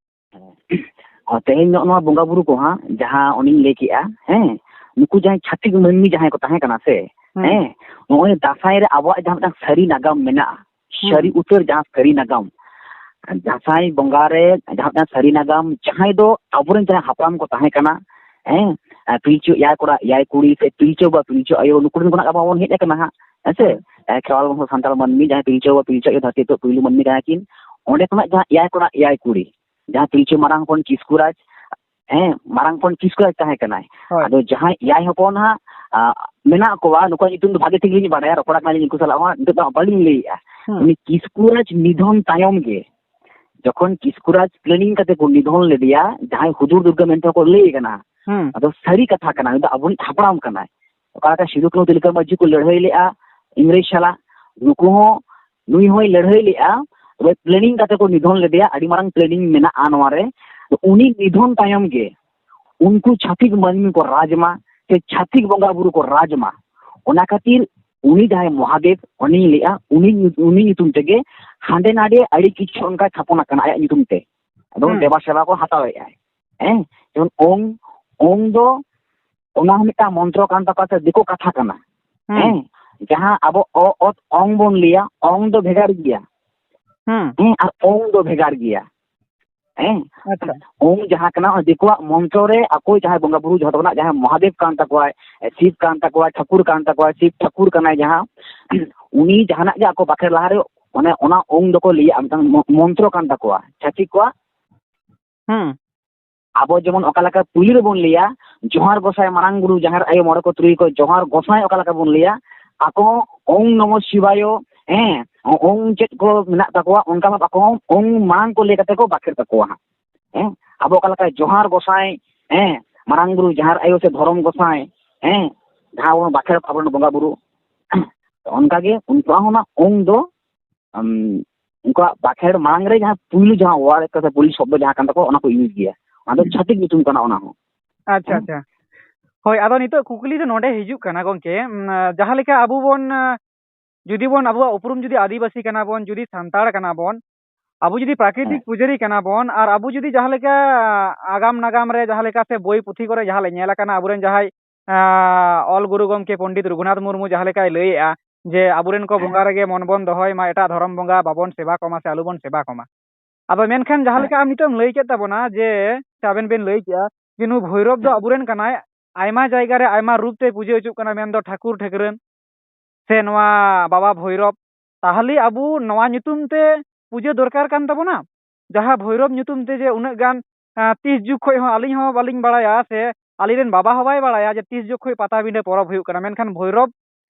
ᱚ, ᱛᱮᱦᱮᱧ ᱱᱚᱜᱼᱚ ᱱᱚᱣᱟ ᱵᱚᱸᱜᱟ ᱵᱩᱨᱩ ᱠᱚ ᱦᱟᱸᱜ, ᱡᱟᱦᱟᱸ ᱚᱱᱮᱧ ᱞᱟᱹᱭ ᱠᱮᱜᱼᱟ, ᱦᱮᱸ, ᱱᱩᱠᱩ ᱡᱟᱦᱟᱸᱭ ᱪᱷᱟᱹᱛᱤᱠ ᱢᱟᱹᱱᱢᱤ ᱡᱟᱦᱟᱸᱭ ᱠᱚ ᱛᱟᱦᱮᱸ ᱠᱟᱱᱟ ᱥᱮ, ᱦᱩᱸ᱾ ᱦᱮᱸ, ᱱᱚᱜᱼᱚᱭ ᱫᱟᱸᱥᱟᱭ ᱨᱮ ᱟᱵᱚᱣᱟᱜ ᱡᱟᱦᱟᱸ ᱢᱤᱫᱴᱟᱝ ᱥᱟᱹᱨᱤ ᱱᱟᱜᱟᱢ ᱢᱮᱱᱟᱜᱼᱟ, ᱦᱩᱸ᱾ ᱥᱟᱹᱨᱤ ᱩᱛᱟᱹᱨ ᱡᱟᱦᱟᱸ ᱥᱟᱹᱨᱤ ᱱᱟᱜᱟᱢ, ᱫᱟᱸᱥᱟᱭ ᱵᱚᱸᱜᱟ ᱨᱮ ᱡᱟᱦᱟᱸ ᱢᱤᱫᱴᱟᱝ ᱥᱟᱹᱨᱤ ᱱᱟᱜᱟᱢ, ᱡᱟᱦᱟᱸᱭ ᱫᱚ ᱟᱵᱚᱨᱮᱱ ᱡᱟᱦᱟᱸᱭ ᱦᱟᱯᱲᱟᱢ ᱠᱚ ᱛᱟᱦᱮᱸ ᱠᱟᱱᱟ, ᱦᱮᱸ, ᱟᱨ ᱯᱤᱞᱪᱩ ᱮᱭᱟᱭ ᱠᱚᱲᱟ ᱮᱭᱟᱭ ᱠᱩᱲᱤ ᱥᱮ ᱯᱤᱞᱪᱩ ᱵᱟ ᱯᱤᱞᱪᱩ ᱟᱭᱳ, ᱱᱩᱠᱩ ᱨᱮᱱ ᱠᱷᱚᱱᱟᱜ ᱟᱵᱚ ᱵᱚᱱ ᱦᱮᱡ ᱟᱠᱟᱱᱟ ᱦᱟᱸᱜ, ᱦᱮᱸ ᱥᱮ? ᱦᱩᱸ᱾ ᱮ, ᱠᱷᱮᱨᱣᱟᱞ ᱵᱚᱝᱥᱚ ᱥᱟᱱᱛᱟᱲ ᱢᱟᱹᱱᱢᱤ ᱡᱟᱦᱟᱸᱭ ᱯᱤᱞᱪᱩ ᱵᱟ ᱯᱤᱞᱪᱩ ᱟᱭᱳ ᱫᱷᱟᱹᱨᱛᱤ ᱱᱤᱛᱚᱜ ᱯᱩᱭᱞᱩ ᱢᱟᱹᱱᱢᱤ ᱠᱟᱱᱟ ᱠᱤᱱ, ᱚᱸᱰᱮ ᱠᱷᱚᱱᱟᱜ ᱡᱟᱦᱟᱸ ᱮᱭᱟᱭ ᱠᱚᱲᱟ ᱮᱭᱟᱭ ᱠᱩᱲᱤ, ᱡᱟᱦᱟᱸ ᱯᱤᱞᱪᱩ ᱢᱟᱨᱟᱝ ᱦᱚᱯᱚᱱ ᱠᱤᱥᱠᱩ ᱨᱟᱡᱽ, ᱦᱮᱸ, ᱢᱟᱨᱟᱝ ᱦᱚᱯᱚᱱ ᱠᱤᱥᱠᱩ ᱨᱟᱡᱽ ᱛᱟᱦᱮᱸ ᱠᱟᱱᱟᱭ᱾ ᱦᱳᱭ᱾ ᱟᱫᱚ ᱡᱟᱦᱟᱸᱭ ᱮᱭᱟᱭ ᱦᱚᱯᱚᱱ ᱦᱟᱸᱜ, ᱟ, ᱢᱮᱱᱟᱜ ᱠᱚᱣᱟ, ᱱᱩᱠᱩᱣᱟᱜ ᱧᱩᱛᱩᱢ ᱫᱚ ᱵᱷᱟᱜᱮ ᱴᱷᱤᱠ ᱞᱤᱧ ᱵᱟᱰᱟᱭᱟ, ᱨᱚᱯᱚᱲ ᱟᱠᱟᱱᱟᱞᱤᱧ ᱩᱱᱠᱩ ᱥᱟᱞᱟᱜ ᱦᱚᱸ, ᱱᱤᱛᱚᱜ ᱫᱚ ᱦᱟᱸᱜ ᱵᱟᱹᱞᱤᱧ ᱞᱟᱹᱭᱮᱜᱼᱟ᱾ ᱦᱩᱸ᱾ ᱩᱱᱤ ᱠᱤᱥᱠᱩ ᱨᱟᱡᱽ ᱱᱤᱫᱷᱚᱱ ᱛᱟᱭᱚᱢ ᱜᱮ, ᱡᱚᱠᱷᱚᱱ ᱠᱤᱥᱠᱩ ᱨᱟᱡᱽ planning ᱠᱟᱛᱮ ᱠᱚ ᱱᱤᱫᱷᱚᱱ ᱞᱮᱫᱮᱭᱟ, ᱡᱟᱦᱟᱸᱭ ᱦᱩᱫᱩᱲ ᱫᱩᱨᱜᱟᱹ ᱢᱮᱱᱛᱮ ᱦᱚᱸᱠᱚ ᱞᱟᱹᱭ ᱠᱟᱱᱟ, ᱦᱩᱸ᱾ ᱟᱫᱚ ᱥᱟᱹᱨᱤ ᱠᱟᱛᱷᱟ ᱠᱟᱱᱟ, ᱩᱱᱤ ᱫᱚ ᱟᱵᱚᱨᱤᱡ ᱦᱟᱯᱲᱟᱢ ᱠᱟᱱᱟᱭ᱾ ᱚᱠᱟ ᱞᱮᱠᱟ ᱥᱤᱫᱩ ᱠᱟᱹᱱᱦᱩ ᱛᱤᱞᱠᱟᱹ ᱢᱟᱹᱡᱷᱤ ᱠᱚ ᱞᱟᱹᱲᱦᱟᱹᱭ ᱞᱮᱜᱼᱟ ᱤᱝᱨᱮᱡᱽ ᱥᱟᱞᱟᱜ, ᱱᱩᱠᱩ ᱦᱚᱸ, ᱱᱩᱭ ᱦᱚᱸᱭ ᱞᱟᱹᱲᱦᱟᱹᱭ ᱞᱮᱜᱼᱟ, ᱛᱚᱵᱮ planning ᱠᱟᱛᱮ ᱠᱚ ᱱᱤᱫᱷᱚᱱ ᱞᱮᱫᱮᱭᱟ᱾ ᱟᱹᱰᱤ ᱢᱟᱨᱟᱝ planning ᱢᱮᱱᱟᱜᱼᱟ ᱱᱚᱣᱟ ᱨᱮ᱾ ᱛᱚ ᱩᱱᱤ ᱱᱤᱫᱷᱚᱱ ᱛᱟᱭᱚᱢ ᱜᱮ ᱩᱱᱠᱩ ᱪᱷᱟᱹᱛᱤᱠ ᱢᱟᱹᱱᱢᱤ ᱠᱚ ᱨᱟᱡᱽ ᱢᱟ, ᱥᱮ ᱪᱷᱟᱹᱛᱤᱠ ᱵᱚᱸᱜᱟ ᱵᱩᱨᱩ ᱠᱚ ᱨᱟᱡᱽ ᱢᱟ᱾ ᱚᱱᱟ ᱠᱷᱟᱹᱛᱤᱨ ᱩᱱᱤ ᱡᱟᱦᱟᱸᱭ ᱢᱚᱦᱟᱫᱮᱵ, ᱩᱱᱤᱧ ᱞᱟᱹᱭᱮᱜᱼᱟ, ᱩᱱᱤ, ᱩᱱᱤ ᱧᱩᱛᱩᱢ ᱛᱮᱜᱮ ᱦᱟᱸᱰᱮ ᱱᱟᱰᱮ ᱟᱹᱰᱤ ᱠᱤᱪᱷᱩ ᱚᱱᱠᱟᱭ ᱛᱷᱟᱯᱚᱱ ᱟᱠᱟᱱᱟ ᱟᱭᱟᱜ ᱧᱩᱛᱩᱢ ᱛᱮ᱾ ᱟᱫᱚ ᱦᱩᱸ᱾ ᱫᱮᱵᱟ ᱥᱮᱵᱟ ᱠᱚ ᱦᱟᱛᱟᱣᱮᱫᱼᱟ᱾ ᱦᱮᱸ, ᱡᱮᱢᱚᱱ ᱳᱝ, ᱳᱝ ᱫᱚ ᱚᱱᱟ ᱦᱚᱸ ᱢᱤᱫᱴᱟᱝ ᱢᱚᱱᱛᱨᱚ ᱠᱟᱱ ᱛᱟᱠᱚᱣᱟ, ᱥᱮ ᱫᱤᱠᱩ ᱠᱟᱛᱷᱟ ᱠᱟᱱᱟ᱾ ᱦᱩᱸ᱾ ᱦᱮᱸ, ᱡᱟᱦᱟᱸ ᱟᱵᱚ ᱚ, ᱚᱛ, ᱚᱝ ᱵᱚᱱ ᱞᱟᱹᱭᱟ, ᱚᱝ ᱫᱚ ᱵᱷᱮᱜᱟᱨ ᱜᱮᱭᱟ᱾ ᱦᱩᱸ᱾ ᱦᱮᱸ, ᱟᱨ ᱳᱝ ᱫᱚ ᱵᱷᱮᱜᱟᱨ ᱜᱮᱭᱟ᱾ ᱦᱮᱸ, ᱟᱪᱪᱷᱟ᱾ ᱳᱝ ᱡᱟᱦᱟᱸ ᱠᱟᱱᱟ, ᱚᱱᱟ ᱫᱤᱠᱩᱣᱟᱜ ᱢᱚᱱᱛᱨᱚ ᱨᱮ ᱟᱠᱚ ᱡᱟᱦᱟᱸᱭ ᱵᱚᱸᱜᱟ ᱵᱩᱨᱩ ᱡᱚᱛᱚ ᱠᱷᱚᱱᱟᱜ ᱡᱟᱦᱟᱸᱭ ᱢᱚᱦᱟᱫᱮᱵ ᱠᱟᱱ ᱛᱟᱠᱚᱣᱟᱭ, ᱥᱤᱵ ᱠᱟᱱ ᱛᱟᱠᱚᱣᱟᱭ, ᱴᱷᱟᱹᱠᱩᱨ ᱠᱟᱱ ᱛᱟᱠᱚᱣᱟᱭ, ᱥᱤᱵ ᱴᱷᱟᱹᱠᱩᱨ ᱠᱟᱱᱟᱭ ᱡᱟᱦᱟᱸ, ᱩᱱᱤ ᱡᱟᱦᱟᱱᱟᱜ ᱜᱮ ᱟᱠᱚ ᱵᱟᱠᱷᱮᱲ ᱞᱟᱦᱟᱨᱮ, ᱚᱱᱮ ᱚᱱᱟ ᱳᱝ ᱫᱚᱠᱚ ᱞᱟᱹᱭᱟ, ᱢᱤᱫᱴᱟᱝ ᱢᱚ-, ᱢᱚᱱᱛᱨᱚ ᱠᱟᱱ ᱛᱟᱠᱚᱣᱟ ᱪᱷᱟᱹᱛᱤᱠ ᱠᱚᱣᱟᱜ᱾ ᱦᱩᱸ᱾ ᱟᱵᱚ ᱡᱮᱢᱚᱱ ᱚᱠᱟ ᱞᱮᱠᱟ ᱯᱩᱭᱞᱩ ᱨᱮᱵᱚᱱ ᱞᱟᱹᱭᱟ, ᱡᱚᱦᱟᱨ ᱜᱚᱸᱥᱟᱭ ᱢᱟᱨᱟᱝ ᱵᱩᱨᱩ ᱡᱟᱦᱮᱨ ᱟᱭᱳ ᱢᱚᱬᱮ ᱠᱚ ᱛᱩᱨᱩᱭ ᱠᱚ, ᱡᱚᱦᱟᱨ ᱜᱚᱸᱥᱟᱭ ᱚᱠᱟ ᱞᱮᱠᱟ ᱵᱚᱱ ᱞᱟᱹᱭᱟ, ᱟᱠᱚ ᱦᱚᱸ ᱳᱝ ᱱᱚᱢᱚ ᱥᱤᱵᱟᱭᱚ, ᱦᱮᱸ, ᱳᱝ ᱪᱮᱫ ᱠᱚ ᱢᱮᱱᱟᱜ ᱛᱟᱠᱚᱣᱟ, ᱚᱱᱠᱟ ᱵᱷᱟᱵ ᱟᱠᱚ ᱦᱚᱸ ᱳᱝ ᱢᱟᱲᱟᱝ ᱠᱚ ᱞᱟᱹᱭ ᱠᱟᱛᱮ ᱠᱚ ᱵᱟᱠᱷᱮᱲ ᱛᱟᱠᱚᱣᱟ ᱦᱟᱸᱜ᱾ ᱦᱮᱸ, ᱟᱵᱚ ᱚᱠᱟ ᱞᱮᱠᱟ ᱡᱚᱦᱟᱨ ᱜᱚᱸᱥᱟᱭ, ᱦᱮᱸ, ᱢᱟᱨᱟᱝ ᱵᱩᱨᱩ ᱡᱟᱦᱮᱨ ᱟᱭᱳ ᱥᱮ ᱫᱷᱚᱨᱚᱢ ᱜᱚᱸᱥᱟᱭ, ᱦᱮᱸ, ᱡᱟᱦᱟᱸ ᱵᱚᱱ ᱵᱟᱠᱷᱮᱲ ᱟᱵᱚᱨᱮᱱ ᱵᱚᱸᱜᱟ ᱵᱩᱨᱩ, ᱚᱱᱠᱟᱜᱮ ᱩᱱᱠᱩᱣᱟᱜ ᱦᱚᱸ ᱚᱱᱟ ᱳᱝ ᱫᱚ ᱟᱢ, ᱩᱱᱠᱩᱣᱟᱜ ᱵᱟᱠᱷᱮᱲ ᱢᱟᱲᱟᱝ ᱨᱮ ᱡᱟᱦᱟᱸ ᱯᱩᱭᱞᱩ ᱡᱟᱦᱟᱸ word ᱠᱚ ᱥᱮ ᱯᱩᱭᱞᱩ ᱥᱚᱵᱫᱚ ᱡᱟᱦᱟᱸ ᱠᱟᱱ ᱛᱟᱠᱚᱣᱟ, ᱚᱱᱟ ᱠᱚ use ᱜᱮᱭᱟ᱾ ᱚᱱᱟ ᱫᱚ ᱦᱩᱸ᱾ ᱪᱷᱟᱹᱛᱤᱠ ᱧᱩᱛᱩᱢ ᱠᱟᱱᱟ ᱚᱱᱟ ᱦᱚᱸ᱾ ᱟᱪᱪᱷᱟ, ᱦᱮᱸ? ᱟᱪᱪᱷᱟ᱾ ᱦᱳᱭ, ᱟᱫᱚ ᱱᱤᱛᱚᱜ ᱠᱩᱠᱞᱤ ᱫᱚ ᱱᱚᱰᱮ ᱦᱤᱡᱩᱜ ᱠᱟᱱᱟ ᱜᱚᱝᱠᱮ, ᱩᱢ, ᱡᱟᱦᱟᱸ ᱞᱮᱠᱟ ᱟᱵᱚ ᱵᱚᱱ, ᱟᱸ, ᱡᱩᱫᱤ ᱵᱚᱱ ᱟᱵᱚᱣᱟᱜ ᱩᱯᱨᱩᱢ ᱡᱩᱫᱤ ᱟᱹᱫᱤᱵᱟᱹᱥᱤ ᱠᱟᱱᱟ ᱵᱚᱱ, ᱡᱩᱫᱤ ᱥᱟᱱᱛᱟᱲ ᱠᱟᱱᱟ ᱵᱚᱱ, ᱟᱵᱚ ᱡᱩᱫᱤ ᱯᱨᱟᱠᱨᱤᱛᱤᱠ ᱯᱩᱡᱟᱹᱨᱤ ᱠᱟᱱᱟ ᱵᱚᱱ, ᱟᱨ ᱟᱵᱚ ᱡᱩᱫᱤ ᱡᱟᱦᱟᱸ ᱞᱮᱠᱟ ᱟᱜᱟᱢ ᱱᱟᱜᱟᱢ ᱨᱮ ᱡᱟᱦᱟᱸ ᱞᱮᱠᱟ ᱥᱮ ᱵᱳᱭ ᱯᱩᱛᱷᱤ ᱠᱚᱨᱮ ᱡᱟᱦᱟᱸ ᱞᱮᱠᱟ ᱧᱮᱞ ᱟᱠᱟᱱᱟ, ᱟᱵᱚᱨᱮᱱ ᱡᱟᱦᱟᱸᱭ, ᱟᱸ, ᱚᱞ ᱜᱩᱨᱩ ᱜᱚᱢᱠᱮ ᱯᱚᱱᱰᱤᱛ ᱨᱚᱜᱷᱩᱱᱟᱛᱷ ᱢᱩᱨᱢᱩ ᱡᱟᱦᱟᱸ ᱞᱮᱠᱟᱭ ᱞᱟᱹᱭᱮᱜᱼᱟ ᱡᱮ ᱟᱵᱚᱨᱮᱱ ᱠᱚ ᱵᱚᱸᱜᱟ ᱨᱮᱜᱮ ᱢᱚᱱ ᱵᱚᱱ ᱫᱚᱦᱚᱭ ᱢᱟ, ᱮᱴᱟᱜ ᱫᱷᱚᱨᱚᱢ ᱵᱚᱸᱜᱟ ᱵᱟᱵᱚᱱ ᱥᱮᱵᱟ ᱠᱚᱢᱟ ᱥᱮ ᱟᱞᱚ ᱵᱚᱱ ᱥᱮᱵᱟ ᱠᱚᱢᱟ᱾ ᱟᱫᱚ ᱢᱮᱱᱠᱷᱟᱱ ᱡᱟᱦᱟᱸ ᱞᱮᱠᱟ ᱟᱢ ᱱᱤᱛᱚᱜ ᱮᱢ ᱞᱟᱹᱭ ᱠᱮᱫ ᱛᱟᱵᱚᱱᱟ ᱡᱮ, ᱥᱮ ᱟᱵᱮᱱ ᱵᱮᱱ ᱞᱟᱹᱭ ᱠᱮᱜᱼᱟ ᱡᱮ ᱱᱩᱭ ᱵᱷᱳᱭᱨᱚᱵ ᱫᱚ ᱟᱵᱚᱨᱮᱱ ᱠᱟᱱᱟᱭ, ᱟᱭᱢᱟ ᱡᱟᱭᱜᱟ ᱨᱮ ᱟᱭᱢᱟ ᱨᱩᱯ ᱛᱮ ᱯᱩᱡᱟᱹ ᱦᱚᱪᱚᱜ ᱠᱟᱱᱟ, ᱢᱮᱱᱫᱚ ᱴᱷᱟᱹᱠᱩᱨ ᱴᱷᱟᱹᱠᱨᱟᱹᱱ ᱥᱮ ᱱᱚᱣᱟ ᱵᱟᱵᱟ ᱵᱷᱳᱭᱨᱚᱵ, ᱛᱟᱦᱞᱮ ᱟᱵᱚ ᱱᱚᱣᱟ ᱧᱩᱛᱩᱢ ᱛᱮ ᱯᱩᱡᱟᱹ ᱫᱚᱨᱠᱟᱨ ᱠᱟᱱ ᱛᱟᱵᱚᱱᱟ? ᱡᱟᱦᱟᱸ ᱵᱷᱳᱭᱨᱚᱵ ᱧᱩᱛᱩᱢ ᱛᱮ ᱡᱮ ᱩᱱᱟᱹᱜ ᱜᱟᱱ, ᱟᱸ, ᱛᱤᱥ ᱡᱩᱜᱽ ᱠᱷᱚᱱ ᱦᱚᱸ ᱟᱹᱞᱤᱧ ᱦᱚᱸ ᱵᱟᱹᱞᱤᱧ ᱵᱟᱲᱟᱭᱟ ᱥᱮ ᱟᱞᱮ ᱨᱮᱱ ᱵᱟᱵᱟ ᱦᱚᱸ ᱵᱟᱭ ᱵᱟᱲᱟᱭᱟ ᱡᱮ ᱛᱤᱥ ᱡᱩᱜᱽ ᱠᱷᱚᱱ ᱯᱟᱴᱟᱵᱤᱸᱰᱟᱹ ᱯᱚᱨᱚᱵᱽ ᱦᱩᱭᱩᱜ ᱠᱟᱱᱟ, ᱢᱮᱱᱠᱷᱟᱱ ᱵᱷᱳᱭᱨᱚᱵ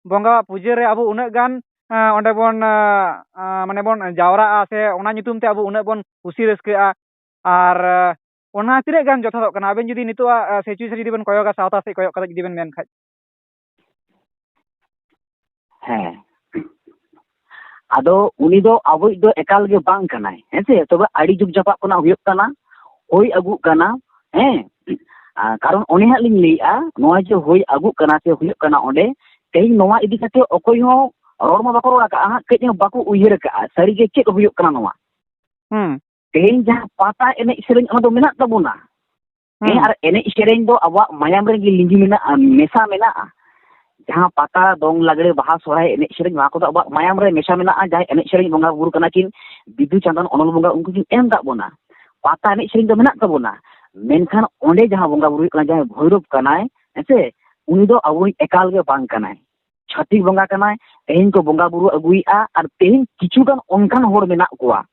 ᱵᱚᱸᱜᱟᱣᱟᱜ ᱯᱩᱡᱟᱹ ᱨᱮ ᱟᱵᱚ ᱩᱱᱟᱹᱜ ᱜᱟᱱ, ᱟᱸ, ᱚᱸᱰᱮ ᱵᱚᱱ, ᱟᱸ, ᱟᱸ, ᱢᱟᱱᱮ ᱵᱚᱱ ᱡᱟᱣᱨᱟᱜᱼᱟ ᱥᱮ ᱚᱱᱟ ᱧᱩᱛᱩᱢ ᱛᱮ ᱟᱵᱚ ᱩᱱᱟᱹᱜ ᱵᱚᱱ ᱠᱩᱥᱤ ᱨᱟᱹᱥᱠᱟᱹᱜᱼᱟ᱾ ᱟᱨ, ᱟᱸ, ᱚᱱᱟ ᱛᱤᱱᱟᱹᱜ ᱜᱟᱱ ᱡᱚᱛᱷᱟᱛᱚᱜ ᱠᱟᱱᱟ? ᱟᱵᱮᱱ ᱡᱩᱫᱤ ᱱᱤᱛᱚᱜ ᱟᱜ, ᱟᱸ, situation ᱡᱩᱫᱤ ᱵᱮᱱ ᱠᱚᱭᱚᱜᱟ, ᱥᱟᱶᱛᱟ ᱥᱮᱫ ᱠᱚᱭᱚᱜ ᱠᱟᱛᱮ ᱡᱩᱫᱤ ᱵᱮᱱ ᱢᱮᱱ ᱠᱷᱟᱡ᱾ ᱦᱮᱸ, ᱟᱫᱚ ᱩᱱᱤ ᱫᱚ ᱟᱵᱚᱭᱤᱡ ᱫᱚ ᱮᱠᱟᱞ ᱜᱮ ᱵᱟᱝ ᱠᱟᱱᱟᱭ, ᱦᱮᱸ ᱥᱮ? ᱛᱚᱵᱮ ᱟᱹᱰᱤ ᱡᱩᱜᱽ ᱡᱟᱯᱟᱜ ᱠᱷᱚᱱᱟᱜ ᱦᱩᱭᱩᱜ ᱠᱟᱱᱟ, ᱦᱩᱭ ᱟᱹᱜᱩᱜ ᱠᱟᱱᱟ, ᱦᱮᱸ᱾ ᱟᱨ ᱠᱟᱨᱚᱱ ᱚᱱᱮ ᱦᱟᱸᱜ ᱞᱤᱧ ᱞᱟᱹᱭᱮᱜᱼᱟ, ᱱᱚᱣᱟ ᱡᱮ ᱦᱩᱭ ᱟᱹᱜᱩᱜ ᱠᱟᱱᱟ ᱥᱮ ᱦᱩᱭᱩᱜ ᱠᱟᱱᱟ ᱚᱸᱰᱮ, ᱛᱮᱦᱮᱧ ᱱᱚᱣᱟ ᱤᱫᱤ ᱠᱟᱛᱮ ᱚᱠᱚᱭ ᱦᱚᱸ ᱨᱚᱲ ᱢᱟ ᱵᱟᱠᱚ ᱨᱚᱲ ᱟᱠᱟᱜᱼᱟ ᱦᱟᱸᱜ, ᱠᱟᱹᱡ ᱦᱚᱸ ᱵᱟᱠᱚ ᱩᱭᱦᱟᱹᱨ ᱟᱠᱟᱜᱼᱟ, ᱥᱟᱹᱨᱤ ᱜᱮ ᱪᱮᱫ ᱦᱩᱭᱩᱜ ᱠᱟᱱᱟ ᱱᱚᱣᱟ᱾ ᱦᱩᱸ᱾ ᱛᱮᱦᱮᱧ ᱡᱟᱦᱟᱸ ᱯᱟᱛᱟ ᱮᱱᱮᱡ ᱥᱮᱨᱮᱧ, ᱚᱱᱟ ᱫᱚ ᱢᱮᱱᱟᱜ ᱛᱟᱵᱚᱱᱟ᱾ ᱦᱮᱸ, ᱦᱩᱸ᱾ ᱟᱨ ᱮᱱᱮᱡ ᱥᱮᱨᱮᱧ ᱫᱚ ᱟᱵᱚᱣᱟᱜ ᱢᱟᱭᱟᱢ ᱨᱮᱜᱮ ᱞᱤᱸᱜᱤ ᱢᱮᱱᱟᱜᱼᱟ, ᱢᱮᱥᱟ ᱢᱮᱱᱟᱜᱼᱟ᱾ ᱡᱟᱦᱟᱸ ᱯᱟᱛᱟ, ᱫᱚᱝ, ᱞᱟᱜᱽᱲᱮ, ᱵᱟᱦᱟ, ᱥᱚᱨᱦᱟᱭ ᱮᱱᱮᱡ ᱥᱮᱨᱮᱧ, ᱱᱚᱣᱟ ᱠᱚᱫᱚ ᱟᱵᱚᱣᱟᱜ ᱢᱟᱭᱟᱢ ᱨᱮ ᱢᱮᱥᱟ ᱢᱮᱱᱟᱜᱼᱟ᱾ ᱡᱟᱦᱟᱸᱭ ᱮᱱᱮᱡ ᱥᱮᱨᱮᱧ ᱵᱚᱸᱜᱟ ᱵᱩᱨᱩ ᱠᱟᱱᱟ ᱠᱤᱱ ᱵᱤᱫᱩ ᱪᱟᱸᱫᱟᱱ ᱚᱱᱚᱞ ᱵᱚᱸᱜᱟ, ᱩᱱᱠᱩ ᱠᱤᱱ ᱮᱢ ᱠᱟᱜ ᱵᱚᱱᱟ᱾ ᱯᱟᱛᱟ ᱮᱱᱮᱡ ᱥᱮᱨᱮᱧ ᱫᱚ ᱢᱮᱱᱟᱜ ᱛᱟᱵᱚᱱᱟ, ᱢᱮᱱᱠᱷᱟᱱ ᱚᱸᱰᱮ ᱡᱟᱦᱟᱸ ᱵᱚᱸᱜᱟ ᱵᱩᱨᱩ ᱦᱩᱭᱩᱜ ᱠᱟᱱᱟ, ᱡᱟᱦᱟᱸᱭ ᱵᱷᱳᱭᱨᱳᱵ ᱠᱟᱱᱟᱭ, ᱦᱮᱸᱥᱮ, ᱩᱱᱤ ᱫᱚ ᱟᱵᱚᱭᱤᱡ ᱮᱠᱟᱞ ᱜᱮ ᱵᱟᱝ ᱠᱟᱱᱟᱭ, ᱪᱷᱟᱹᱛᱤᱠ ᱵᱚᱸᱜᱟ ᱠᱟᱱᱟᱭ᱾ ᱛᱮᱦᱮᱧ ᱠᱚ ᱵᱚᱸᱜᱟ ᱵᱩᱨᱩ ᱟᱹᱜᱩᱭᱮᱫᱼᱟ, ᱟᱨ ᱛᱮᱦᱮᱧ ᱠᱤᱪᱷᱩ ᱜᱟᱱ ᱚᱱᱠᱟᱱ ᱦᱚᱲ ᱢᱮᱱᱟᱜ ᱠᱚᱣᱟ,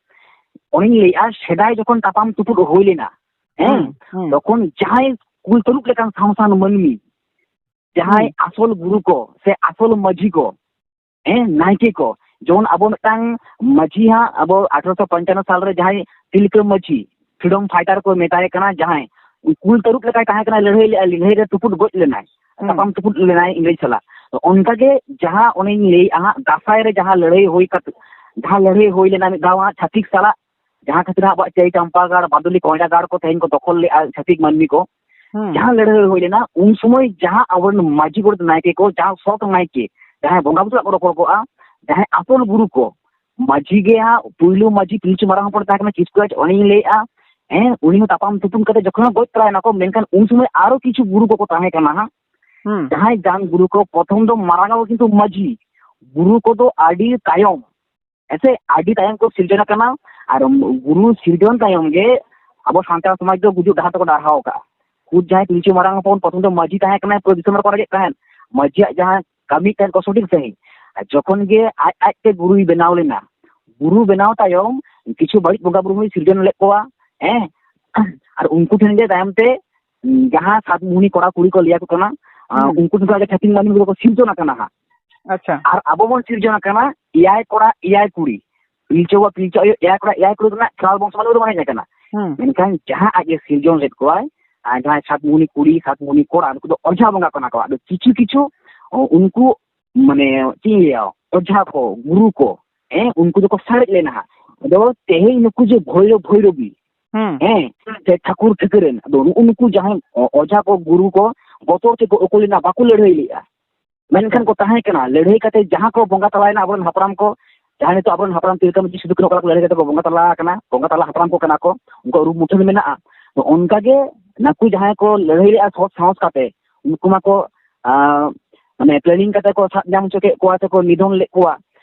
ᱚᱱᱮᱧ ᱞᱟᱹᱭᱮᱫᱼᱟ, ᱥᱮᱫᱟᱭ ᱡᱚᱠᱷᱚᱱ ᱛᱟᱯᱟᱢ ᱛᱩᱯᱩᱫ ᱦᱩᱭ ᱞᱮᱱᱟ, ᱦᱮᱸ, ᱦᱩᱸ, ᱦᱩᱸ᱾ ᱛᱚᱠᱷᱚᱱ ᱡᱟᱦᱟᱸᱭ ᱠᱩᱞ ᱛᱟᱹᱨᱩᱵ ᱞᱮᱠᱟᱱ ᱥᱟᱶᱥᱟᱱ ᱢᱟᱹᱱᱢᱤ, ᱡᱟᱦᱟᱸᱭ ᱦᱩᱸ᱾ ᱟᱥᱚᱞ ᱜᱩᱨᱩ ᱠᱚ ᱥᱮ ᱟᱥᱚᱞ ᱢᱟᱹᱡᱷᱤ ᱠᱚ, ᱦᱮᱸ, ᱱᱟᱭᱠᱮ ᱠᱚ, ᱡᱮᱢᱚᱱ ᱟᱵᱚ ᱢᱤᱫᱴᱟᱝ ᱢᱟᱹᱡᱷᱤ ᱦᱟᱸᱜ ᱟᱵᱚ ᱟᱴᱷᱨᱚᱥᱚ ᱯᱚᱧᱪᱟᱱᱱᱚ ᱥᱟᱞᱨᱮ ᱡᱟᱦᱟᱸᱭ ᱛᱤᱞᱠᱟᱹ ᱢᱟᱹᱡᱷᱤ, freedom fighter ᱠᱚ ᱢᱮᱛᱟᱭ ᱠᱟᱱᱟ, ᱡᱟᱦᱟᱸᱭ ᱠᱩᱞ ᱛᱟᱹᱨᱩᱵ ᱞᱮᱠᱟᱭ ᱛᱟᱦᱮᱸ ᱠᱟᱱᱟ, ᱞᱟᱹᱲᱦᱟᱹᱭ ᱞᱮᱫᱼᱟ, ᱞᱟᱹᱲᱦᱟᱹᱭ ᱨᱮ ᱛᱩᱯᱩᱫ ᱜᱚᱡ ᱞᱮᱱᱟᱭ, ᱦᱩᱸ᱾ ᱛᱟᱯᱟᱢ ᱛᱩᱯᱩᱫ ᱞᱮᱱᱟᱭ ᱤᱝᱨᱮᱡᱽ ᱥᱟᱞᱟᱜ᱾ ᱛᱚ ᱚᱱᱠᱟᱜᱮ ᱡᱟᱦᱟᱸ ᱚᱱᱮᱧ ᱞᱟᱹᱭᱮᱫᱼᱟ ᱦᱟᱸᱜ, ᱫᱟᱸᱥᱟᱭ ᱨᱮ ᱡᱟᱦᱟᱸ ᱞᱟᱹᱲᱦᱟᱹᱭ ᱦᱩᱭ ᱠᱟᱛᱮ, ᱡᱟᱦᱟᱸ ᱞᱟᱹᱲᱦᱟᱹᱭ ᱦᱩᱭ ᱞᱮᱱᱟ ᱢᱤᱫ ᱫᱷᱟᱣ ᱦᱟᱸᱜ ᱪᱷᱟᱹᱛᱤᱠ ᱥᱟᱞᱟᱜ, ᱡᱟᱦᱟᱸ ᱠᱷᱟᱹᱛᱤᱨ ᱦᱟᱸᱜ ᱟᱵᱚᱣᱟᱜ ᱪᱟᱹᱭ ᱪᱟᱢᱯᱟ ᱜᱟᱲ, ᱵᱟᱫᱩᱞᱤ, ᱠᱚᱭᱰᱟ ᱜᱟᱲ ᱠᱚ ᱛᱮᱦᱮᱧ ᱠᱚ ᱫᱚᱠᱷᱚᱞ ᱞᱮᱫᱼᱟ ᱪᱷᱟᱹᱛᱤᱠ ᱢᱟᱹᱱᱢᱤ ᱠᱚ, ᱦᱩᱸ᱾ ᱡᱟᱦᱟᱸ ᱞᱟᱹᱲᱦᱟᱹᱭ ᱦᱩᱭ ᱞᱮᱱᱟ, ᱩᱱ ᱥᱚᱢᱚᱭ ᱡᱟᱦᱟᱸ ᱟᱵᱚᱨᱮᱱ ᱢᱟᱹᱡᱷᱤ ᱜᱚᱰᱮᱛ ᱱᱟᱭᱠᱮ ᱠᱚ, ᱡᱟᱦᱟᱸ ᱥᱚᱛ ᱱᱟᱭᱠᱮ, ᱡᱟᱦᱟᱸᱭ ᱵᱚᱸᱜᱟ ᱵᱩᱨᱩ ᱥᱟᱞᱟᱜ ᱠᱚ ᱨᱚᱯᱚᱲ ᱠᱚᱜᱼᱟ, ᱡᱟᱦᱟᱸᱭ ᱟᱥᱚᱞ ᱜᱩᱨᱩ ᱠᱚ, ᱢᱟᱹᱡᱷᱤ ᱜᱮ ᱦᱟᱸᱜ ᱯᱩᱭᱞᱩ ᱢᱟᱹᱡᱷᱤ ᱯᱤᱞᱪᱩ ᱢᱟᱨᱟᱝ ᱦᱚᱯᱚᱱ ᱛᱟᱦᱮᱸ ᱠᱟᱱᱟ ᱠᱤᱥᱠᱩ ᱨᱟᱡᱽ, ᱩᱱᱤᱧ ᱞᱟᱹᱭᱮᱫᱼᱟ᱾ ᱦᱮᱸ, ᱩᱱᱤ ᱦᱚᱸ ᱛᱟᱯᱟᱢ ᱛᱩᱯᱩᱢ ᱠᱟᱛᱮ ᱡᱚᱠᱷᱚᱱ ᱜᱚᱡ ᱛᱟᱨᱟᱭᱮᱱᱟ ᱠᱚ, ᱢᱮᱱᱠᱷᱟᱱ ᱩᱱ ᱥᱚᱢᱚᱭ ᱟᱨᱚ ᱠᱤᱪᱷᱩ ᱜᱩᱨᱩ ᱠᱚᱠᱚ ᱛᱟᱦᱮᱸ ᱠᱟᱱᱟ ᱦᱟᱸᱜ᱾ ᱦᱩᱸ᱾ ᱡᱟᱦᱟᱸᱭ ᱡᱟᱝ ᱜᱩᱨᱩ ᱠᱚ, ᱯᱨᱚᱛᱷᱚᱢ ᱫᱚ ᱢᱟᱨᱟᱝ ᱟᱵᱚ ᱠᱤᱱᱛᱩ ᱢᱟᱹᱡᱷᱤ, ᱜᱩᱨᱩ ᱠᱚᱫᱚ ᱟᱹᱰᱤ ᱛᱟᱭᱚᱢ, ᱦᱮᱸᱥᱮ, ᱟᱹᱰᱤ ᱛᱟᱭᱚᱢ ᱠᱚ ᱥᱤᱨᱡᱚᱱ ᱟᱠᱟᱱᱟ᱾ ᱟᱨ ᱜᱩᱨᱩ ᱥᱤᱨᱡᱚᱱ ᱛᱟᱭᱚᱢ ᱜᱮ ᱟᱵᱚ ᱥᱟᱱᱛᱟᱲ ᱥᱚᱢᱟᱡᱽ ᱫᱚ ᱜᱩᱡᱩᱜ ᱰᱟᱦᱟᱨ ᱛᱮᱠᱚ ᱰᱟᱨᱦᱟᱣ ᱟᱠᱟᱫᱼᱟ᱾ ᱠᱷᱩᱫ ᱡᱟᱦᱟᱸᱭ ᱯᱤᱞᱪᱩ ᱢᱟᱨᱟᱝ ᱦᱚᱯᱚᱱ ᱯᱨᱚᱛᱷᱚᱢ ᱫᱚ ᱢᱟᱹᱡᱷᱤ ᱛᱟᱦᱮᱸ ᱠᱟᱱᱟᱭ, ᱯᱩᱨᱟᱹ ᱫᱤᱥᱚᱢ ᱨᱮᱠᱚ ᱨᱟᱡᱮᱫ ᱛᱟᱦᱮᱸᱫ, ᱢᱟᱹᱡᱷᱤᱭᱟᱜ ᱡᱟᱦᱟᱸ ᱠᱟᱹᱢᱤ ᱛᱟᱦᱮᱸᱫ ᱠᱚ ᱥᱚᱴᱷᱤᱠ ᱥᱟᱺᱦᱤᱡ, ᱟᱨ ᱡᱚᱠᱷᱚᱱ ᱜᱮ ᱟᱡ ᱟᱡᱛᱮ ᱜᱩᱨᱩᱭ ᱵᱮᱱᱟᱣ ᱞᱮᱱᱟ, ᱜᱩᱨᱩ ᱵᱮᱱᱟᱣ ᱛᱟᱭᱚᱢ ᱠᱤᱪᱷᱩ ᱵᱟᱹᱲᱤᱡ ᱵᱚᱸᱜᱟ ᱵᱩᱨᱩ ᱦᱚᱸᱭ ᱥᱤᱨᱡᱚᱱ ᱞᱮᱫ ᱠᱚᱣᱟ, ᱦᱮᱸ, ᱟᱨ ᱩᱱᱠᱩ ᱴᱷᱮᱱ ᱜᱮ ᱛᱟᱭᱚᱢ ᱛᱮ ᱡᱟᱦᱟᱸ ᱥᱟᱛ ᱢᱩᱦᱱᱤ ᱠᱚᱲᱟ ᱠᱩᱲᱤ ᱠᱚ ᱞᱟᱹᱭᱟ ᱠᱚ ᱠᱟᱱᱟ, ᱟᱸ, ᱦᱩᱸ᱾ ᱩᱱᱠᱩ ᱴᱷᱮᱱ ᱠᱷᱚᱱ ᱜᱮ ᱪᱷᱟᱹᱛᱤᱠ ᱢᱟᱹᱱᱢᱤ ᱠᱚᱫᱚ ᱠᱚ ᱥᱤᱨᱡᱚᱱ ᱟᱠᱟᱱᱟ ᱦᱟᱸᱜ᱾ ᱟᱪᱪᱷᱟ᱾ ᱟᱨ ᱟᱵᱚ ᱵᱚᱱ ᱥᱤᱨᱡᱚᱱ ᱟᱠᱟᱱᱟ ᱮᱭᱟᱭ ᱠᱚᱲᱟ ᱮᱭᱟᱭ ᱠᱩᱲᱤ, ᱯᱤᱞᱪᱩ ᱵᱟᱵᱟ ᱯᱤᱞᱪᱩ ᱟᱭᱳ ᱮᱭᱟᱭ ᱠᱚᱲᱟ ᱮᱭᱟᱭ ᱠᱩᱲᱤ ᱨᱮᱱᱟᱜ ᱠᱷᱮᱨᱣᱟᱞ ᱵᱚᱝᱥᱚ ᱢᱟᱹᱱᱩ ᱨᱮᱵᱚᱱ ᱦᱮᱡ ᱟᱠᱟᱱᱟ᱾ ᱦᱩᱸ᱾ ᱢᱮᱱᱠᱷᱟᱱ ᱡᱟᱦᱟᱸ ᱟᱡ ᱮ ᱥᱤᱨᱡᱚᱱ ᱞᱮᱫ ᱠᱚᱣᱟᱭ, ᱟᱨ ᱡᱟᱦᱟᱸᱭ ᱥᱟᱛ ᱢᱩᱦᱱᱤ ᱠᱩᱲᱤ, ᱥᱟᱛ ᱢᱩᱦᱱᱤ ᱠᱚᱲᱟ, ᱩᱱᱠᱩ ᱫᱚ ᱚᱡᱷᱟ ᱵᱚᱸᱜᱟ ᱠᱟᱱᱟ ᱠᱚ᱾ ᱟᱫᱚ ᱠᱤᱪᱷᱩ ᱠᱤᱪᱷᱩ, ᱚ, ᱩᱱᱠᱩ, ᱢᱟᱱᱮ, ᱪᱮᱫ ᱤᱧ ᱞᱟᱹᱭᱟ, ᱚᱡᱷᱟ ᱠᱚ, ᱜᱩᱨᱩ ᱠᱚ, ᱦᱮᱸ, ᱩᱱᱠᱩ ᱫᱚᱠᱚ ᱥᱟᱨᱮᱡ ᱞᱮᱱᱟ ᱦᱟᱸᱜ᱾ ᱟᱫᱚ ᱛᱮᱦᱮᱧ ᱱᱩᱠᱩ ᱡᱮ ᱵᱷᱳᱭᱨᱳᱵ ᱵᱷᱳᱭᱨᱳᱵᱤ, ᱦᱩᱸ᱾ ᱦᱮᱸ, ᱥᱮ ᱴᱷᱟᱹᱠᱩᱨ ᱴᱷᱟᱹᱠᱨᱟᱹᱱ, ᱟᱫᱚ ᱱᱩᱜᱼᱩ ᱱᱩᱠᱩ ᱡᱟᱦᱟᱸᱭ ᱚ-, ᱚᱡᱷᱟ ᱠᱚ, ᱜᱩᱨᱩ ᱠᱚ ᱵᱚᱛᱚᱨ ᱛᱮᱠᱚ ᱚᱠᱚᱭ ᱞᱮᱱᱟ, ᱵᱟᱠᱚ ᱞᱟᱹᱲᱦᱟᱹᱭ ᱞᱮᱜᱼᱟ᱾ ᱢᱮᱱᱠᱷᱟᱱ ᱠᱚ ᱛᱟᱦᱮᱸ ᱠᱟᱱᱟ, ᱞᱟᱹᱲᱦᱟᱹᱭ ᱠᱟᱛᱮ ᱡᱟᱦᱟᱸ ᱠᱚ ᱵᱚᱸᱜᱟ ᱛᱟᱞᱟᱭᱮᱱᱟ ᱟᱵᱚᱨᱮᱱ ᱦᱟᱯᱲᱟᱢ ᱠᱚ, ᱡᱟᱦᱟᱸᱭ ᱱᱤᱛᱚᱜ ᱟᱵᱚᱨᱮᱱ ᱦᱟᱯᱲᱟᱢ ᱛᱤᱞᱠᱟᱹ ᱢᱟᱹᱡᱷᱤ ᱥᱤᱫᱩ ᱠᱟᱹᱱᱦᱩ ᱚᱠᱟ ᱠᱚ ᱞᱟᱹᱲᱦᱟᱹᱭ ᱠᱟᱛᱮ ᱠᱚ ᱵᱚᱸᱜᱟ ᱛᱟᱞᱟ ᱟᱠᱟᱱᱟ, ᱵᱚᱸᱜᱟ ᱛᱟᱞᱟ ᱦᱟᱯᱲᱟᱢ ᱠᱚ ᱠᱟᱱᱟ ᱠᱚ, ᱩᱱᱠᱩᱣᱟᱜ ᱨᱩᱯ ᱢᱩᱴᱷᱟᱹᱱ ᱢᱮᱱᱟᱜᱼᱟ᱾ ᱛᱚ ᱚᱱᱠᱟ ᱜᱮ ᱱᱟᱠᱩ ᱡᱟᱦᱟᱸᱭ ᱠᱚ ᱞᱟᱹᱲᱦᱟᱹᱭ ᱞᱮᱜᱼᱟ ᱥᱚᱛ ᱥᱟᱦᱚᱥ ᱠᱟᱛᱮ, ᱩᱱᱠᱩ ᱢᱟᱠᱚ, ᱟᱸ, ᱢᱟᱱᱮ planning ᱠᱟᱛᱮ ᱠᱚ ᱥᱟᱵ ᱧᱟᱢ ᱦᱚᱪᱚ ᱠᱮᱫ ᱠᱚᱣᱟ ᱥᱮᱠᱚ ᱱᱤᱫᱷᱚᱱ ᱞᱮᱫ ᱠᱚᱣᱟ᱾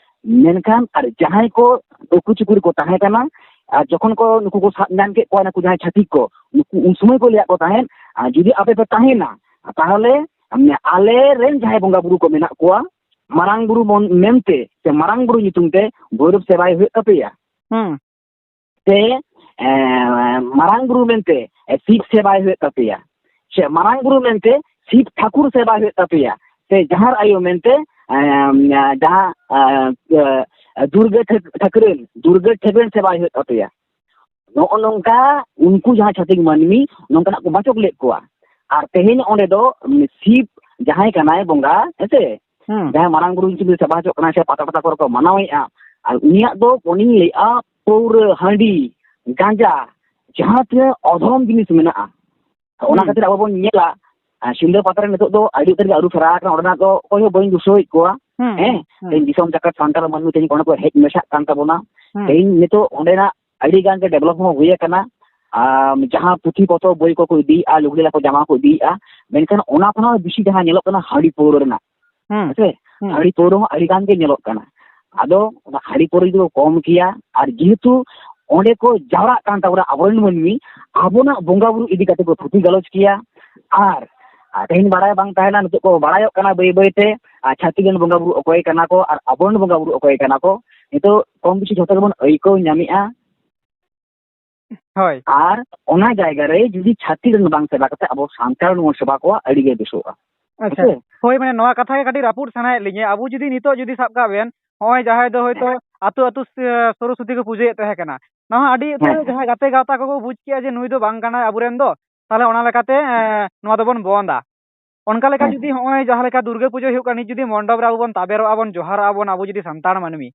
ᱢᱮᱱᱠᱷᱟᱱ ᱟᱨ ᱡᱟᱦᱟᱸᱭ ᱠᱚ ᱩᱠᱩ ᱪᱩᱠᱩ ᱨᱮᱠᱚ ᱛᱟᱦᱮᱸ ᱠᱟᱱᱟ, ᱟᱨ ᱡᱚᱠᱷᱚᱱ ᱠᱚ ᱱᱩᱠᱩ ᱠᱚ ᱥᱟᱵ ᱧᱟᱢ ᱠᱮᱫ ᱠᱚᱣᱟ ᱱᱩᱠᱩ ᱡᱟᱦᱟᱸᱭ ᱪᱷᱟᱹᱛᱤᱠ ᱠᱚ, ᱱᱩᱠᱩ ᱩᱱ ᱥᱚᱢᱚᱭ ᱠᱚ ᱞᱟᱹᱭᱟᱫ ᱠᱚ ᱛᱟᱦᱮᱸᱫ, ᱟᱨ ᱡᱩᱫᱤ ᱟᱯᱮ ᱯᱮ ᱛᱟᱦᱮᱱᱟ, ᱛᱟᱦᱚᱞᱮ ᱢᱟᱱᱮ ᱟᱞᱮ ᱨᱮᱱ ᱡᱟᱦᱟᱸᱭ ᱵᱚᱸᱜᱟ ᱵᱩᱨᱩ ᱠᱚ ᱢᱮᱱᱟᱜ ᱠᱚᱣᱟ, ᱢᱟᱨᱟᱝ ᱵᱩᱨᱩ ᱢᱚᱱ-, ᱢᱮᱱᱛᱮ ᱥᱮ ᱢᱟᱨᱟᱝ ᱵᱩᱨᱩ ᱧᱩᱛᱩᱢ ᱛᱮ ᱵᱷᱳᱭᱨᱳᱵ ᱥᱮᱵᱟᱭ ᱦᱩᱭᱩᱜ ᱛᱟᱯᱮᱭᱟ᱾ ᱦᱩᱸ᱾ ᱥᱮ, ᱮᱸ, ᱢᱟᱨᱟᱝ ᱵᱩᱨᱩ ᱢᱮᱱᱛᱮ, ᱮ, ᱥᱤᱵ ᱥᱮᱵᱟᱭ ᱦᱩᱭᱩᱜ ᱛᱟᱯᱮᱭᱟ᱾ ᱥᱮ ᱢᱟᱨᱟᱝ ᱵᱩᱨᱩ ᱢᱮᱱᱛᱮ ᱥᱤᱵ ᱴᱷᱟᱹᱠᱩᱨ ᱥᱮᱵᱟᱭ ᱦᱩᱭᱩᱜ ᱛᱟᱯᱮᱭᱟ᱾ ᱥᱮ ᱡᱟᱦᱟᱸᱨ ᱟᱭᱳ ᱢᱮᱱᱛᱮ, ᱮᱸ, ᱡᱟᱦᱟᱸ, ᱮᱸ, ᱮᱸ, ᱫᱩᱨᱜᱟᱹ ᱴᱷᱟᱹᱠ-, ᱴᱷᱟᱹᱠᱨᱟᱹᱱ, ᱫᱩᱨᱜᱟᱹ ᱴᱷᱟᱹᱠᱨᱟᱹᱱ ᱥᱮᱵᱟᱭ ᱦᱩᱭᱩᱜ ᱛᱟᱯᱮᱭᱟ᱾ ᱱᱚᱜᱼᱚ ᱱᱚᱝᱠᱟ ᱩᱱᱠᱩ ᱡᱟᱦᱟᱸ ᱪᱷᱟᱹᱛᱤᱠ ᱢᱟᱹᱱᱢᱤ ᱱᱚᱝᱠᱟᱱᱟᱜ ᱠᱚ ᱵᱟᱪᱚᱠ ᱞᱮᱫ ᱠᱚᱣᱟ᱾ ᱟᱨ ᱛᱮᱦᱮᱧ ᱚᱸᱰᱮ ᱫᱚ, ᱩᱢ, ᱥᱤᱵ ᱡᱟᱦᱟᱸᱭ ᱠᱟᱱᱟᱭ ᱵᱚᱸᱜᱟ, ᱦᱮᱸᱥᱮ? ᱦᱩᱸ᱾ ᱡᱟᱦᱟᱸᱭ ᱢᱟᱨᱟᱝ ᱵᱩᱨᱩ ᱧᱩᱛᱩᱢ ᱛᱮ ᱥᱮᱵᱟ ᱦᱚᱪᱚᱜ ᱠᱟᱱᱟ ᱥᱮ ᱯᱟᱛᱟ ᱯᱟᱛᱟ ᱠᱚᱨᱮ ᱠᱚ ᱢᱟᱱᱟᱣᱮᱫᱼᱟ, ᱟᱨ ᱩᱱᱤᱭᱟᱜ ᱫᱚ ᱩᱱᱤᱧ ᱞᱟᱹᱭᱮᱫᱼᱟ ᱯᱟᱹᱣᱨᱟᱹ, ᱦᱟᱺᱰᱤ, ᱜᱟᱸᱡᱟ, ᱡᱟᱦᱟᱸ ᱛᱤᱱᱟᱹᱜ ᱚᱫᱷᱚᱨᱚᱢ ᱡᱤᱱᱤᱥ ᱢᱮᱱᱟᱜᱼᱟ, ᱚᱱᱟ ᱦᱩᱸ᱾ ᱠᱷᱟᱹᱛᱤᱨ ᱟᱵᱚ ᱵᱚᱱ ᱧᱮᱞᱟ, ᱟᱨ ᱥᱤᱞᱫᱟᱹ ᱯᱟᱛᱟ ᱨᱮ ᱱᱤᱛᱚᱜ ᱫᱚ ᱟᱹᱰᱤ ᱩᱛᱟᱹᱨ ᱜᱮ ᱟᱹᱨᱩ ᱯᱷᱮᱨᱟᱣ ᱟᱠᱟᱱᱟ᱾ ᱚᱸᱰᱮᱱᱟᱜ ᱫᱚ ᱚᱠᱚᱭ ᱦᱚᱸ ᱵᱟᱹᱧ ᱫᱩᱥᱟᱹᱣᱮᱫ ᱠᱚᱣᱟ, ᱦᱩᱸ, ᱦᱮᱸ, ᱦᱩᱸ᱾ ᱛᱮᱦᱮᱧ ᱫᱤᱥᱚᱢ ᱡᱟᱠᱟᱛ ᱥᱟᱱᱛᱟᱲ ᱢᱟᱹᱱᱢᱤ ᱛᱮᱦᱮᱧ ᱚᱸᱰᱮ ᱠᱚ ᱦᱮᱡ ᱢᱮᱥᱟᱜ ᱠᱟᱱ ᱛᱟᱵᱚᱱᱟ᱾ ᱦᱩᱸ᱾ ᱛᱮᱦᱮᱧ ᱱᱤᱛᱚᱜ ᱚᱸᱰᱮᱱᱟᱜ ᱟᱹᱰᱤ ᱜᱟᱱ ᱜᱮ develop ᱦᱚᱸ ᱦᱩᱭ ᱟᱠᱟᱱᱟ᱾ ᱟᱨ ᱡᱟᱦᱟᱸ ᱯᱩᱛᱷᱤ ᱯᱚᱛᱚᱵ ᱵᱳᱭ ᱠᱚᱠᱚ ᱤᱫᱤᱭᱮᱫᱼᱟ, ᱞᱩᱜᱽᱲᱤ ᱞᱟᱯᱚ ᱡᱟᱢᱟ ᱠᱚ ᱤᱫᱤᱭᱮᱫᱼᱟ, ᱢᱮᱱᱠᱷᱟᱱ ᱚᱱᱟ ᱠᱷᱚᱱᱟᱜ ᱵᱮᱥᱤ ᱡᱟᱦᱟᱸ ᱧᱮᱞᱚᱜ ᱠᱟᱱᱟ ᱦᱟᱺᱰᱤ ᱯᱟᱹᱣᱨᱟᱹ ᱨᱮᱱᱟᱜ, ᱦᱩᱸ, ᱦᱮᱸᱥᱮ? ᱦᱩᱸ᱾ ᱦᱟᱺᱰᱤ ᱯᱟᱹᱣᱨᱟᱹ ᱦᱚᱸ ᱟᱹᱰᱤ ᱜᱟᱱ ᱜᱮ ᱧᱮᱞᱚᱜ ᱠᱟᱱᱟ᱾ ᱟᱫᱚ ᱚᱱᱟ ᱦᱟᱺᱰᱤ ᱯᱟᱹᱣᱨᱟᱹ ᱡᱩᱫᱤ ᱠᱚ ᱠᱚᱢ ᱠᱮᱭᱟ, ᱟᱨ ᱡᱮᱦᱮᱛᱩ ᱚᱸᱰᱮ ᱠᱚ ᱡᱟᱣᱨᱟᱜ ᱠᱟᱱ ᱛᱟᱵᱚᱱᱟ ᱟᱵᱚᱨᱮᱱ ᱢᱟᱹᱱᱢᱤ, ᱟᱵᱚᱱᱟᱜ ᱵᱚᱸᱜᱟ ᱵᱩᱨᱩ ᱤᱫᱤ ᱠᱟᱛᱮ ᱠᱚ ᱛᱷᱩᱛᱤ ᱜᱟᱞᱚᱪ ᱠᱮᱭᱟ, ᱟᱨ, ᱟᱨ ᱛᱮᱦᱮᱧ ᱵᱟᱲᱟᱭ ᱵᱟᱝ ᱛᱟᱦᱮᱱᱟ, ᱱᱤᱛᱚᱜ ᱠᱚ ᱵᱟᱲᱟᱭᱚᱜ ᱠᱟᱱᱟ ᱵᱟᱹᱭ ᱵᱟᱹᱭ ᱛᱮ, ᱟᱨ ᱪᱷᱟᱹᱛᱤᱠ ᱨᱮᱱ ᱵᱚᱸᱜᱟ ᱵᱩᱨᱩ ᱚᱠᱚᱭ ᱠᱟᱱᱟ ᱠᱚ ᱟᱨ ᱟᱵᱚᱨᱮᱱ ᱵᱚᱸᱜᱟ ᱵᱩᱨᱩ ᱚᱠᱚᱭ ᱠᱟᱱᱟ ᱠᱚ, ᱱᱤᱛᱚᱜ ᱠᱚᱢ ᱵᱮᱥᱤ ᱡᱷᱚᱛᱚ ᱜᱮᱵᱚᱱ ᱟᱹᱭᱠᱟᱹᱣ ᱧᱟᱢᱮᱜᱼᱟ᱾ ᱦᱳᱭ᱾ ᱟᱨ ᱚᱱᱟ ᱡᱟᱭᱜᱟ ᱨᱮ ᱡᱩᱫᱤ ᱪᱷᱟᱹᱛᱤᱠ ᱨᱮᱱ ᱵᱟᱝ ᱥᱮᱵᱟ ᱠᱟᱛᱮ ᱟᱵᱚ ᱥᱟᱱᱛᱟᱲ ᱵᱚᱱ ᱥᱮᱵᱟ ᱠᱚᱣᱟ, ᱟᱹᱰᱤ ᱜᱮ ᱵᱮᱥᱚᱜᱼᱟ᱾ ᱟᱪᱪᱷᱟ᱾ ᱦᱮᱸᱥᱮ? ᱦᱳᱭ, ᱢᱟᱱᱮ ᱱᱚᱣᱟ ᱠᱟᱛᱷᱟ ᱜᱮ ᱠᱟᱹᱴᱤᱡ ᱨᱟᱹᱯᱩᱫ ᱥᱟᱱᱟᱭᱮᱫ ᱞᱤᱧᱟᱹ᱾ ᱟᱵᱚ ᱡᱩᱫᱤ ᱱᱤᱛᱚᱜ ᱡᱩᱫᱤ ᱥᱟᱵ ᱠᱟᱜ ᱵᱮᱱ, ᱱᱚᱜᱼᱚᱭ ᱡᱟᱦᱟᱸᱭ ᱫᱚ ᱦᱳᱭᱛᱳ ᱦᱮᱸ᱾ ᱟᱹᱛᱩ ᱟᱹᱛᱩ ᱥᱮ-, ᱥᱚᱨᱚᱥᱚᱛᱤ ᱠᱚ ᱯᱩᱡᱟᱹᱭᱮᱫ ᱛᱟᱦᱮᱸ ᱠᱟᱱᱟ, ᱱᱚᱣᱟ ᱦᱚᱸ ᱟᱹᱰᱤ ᱩᱛᱟᱹᱨ ᱦᱮᱸ, ᱦᱮᱸ᱾ ᱡᱟᱦᱟᱸᱭ ᱜᱟᱛᱮ ᱜᱟᱶᱛᱟ ᱠᱚᱠᱚ ᱵᱩᱡᱽ ᱠᱮᱜᱼᱟ ᱡᱮ ᱱᱩᱭ ᱫᱚ ᱵᱟᱝ ᱠᱟᱱᱟᱭ ᱟᱵᱚᱨᱮᱱ ᱫᱚ, ᱛᱟᱦᱚᱞᱮ ᱚᱱᱟ ᱞᱮᱠᱟᱛᱮ, ᱮᱸ, ᱱᱚᱣᱟ ᱫᱚᱵᱚᱱ ᱵᱚᱱᱫᱟ᱾ ᱚᱱᱠᱟ ᱞᱮᱠᱟ ᱦᱮᱸ, ᱡᱩᱫᱤ ᱦᱮᱸ᱾ ᱱᱚᱜᱼᱚᱭ ᱡᱟᱦᱟᱸ ᱞᱮᱠᱟ ᱫᱩᱨᱜᱟᱹ ᱯᱩᱡᱟᱹ ᱦᱩᱭᱩᱜ ᱠᱟᱱᱟ, ᱱᱤᱛ ᱡᱩᱫᱤ ᱢᱚᱱᱰᱚᱯ ᱨᱮ ᱟᱵᱚ ᱵᱚᱱ ᱛᱟᱵᱮᱨᱚᱜᱼᱟ ᱵᱚᱱ, ᱡᱚᱦᱟᱨᱚᱜᱼᱟ ᱵᱚᱱ, ᱟᱵᱚ ᱡᱩᱫᱤ ᱥᱟᱱᱛᱟᱲ ᱢᱟᱹᱱᱢᱤ, ᱦᱮᱸ᱾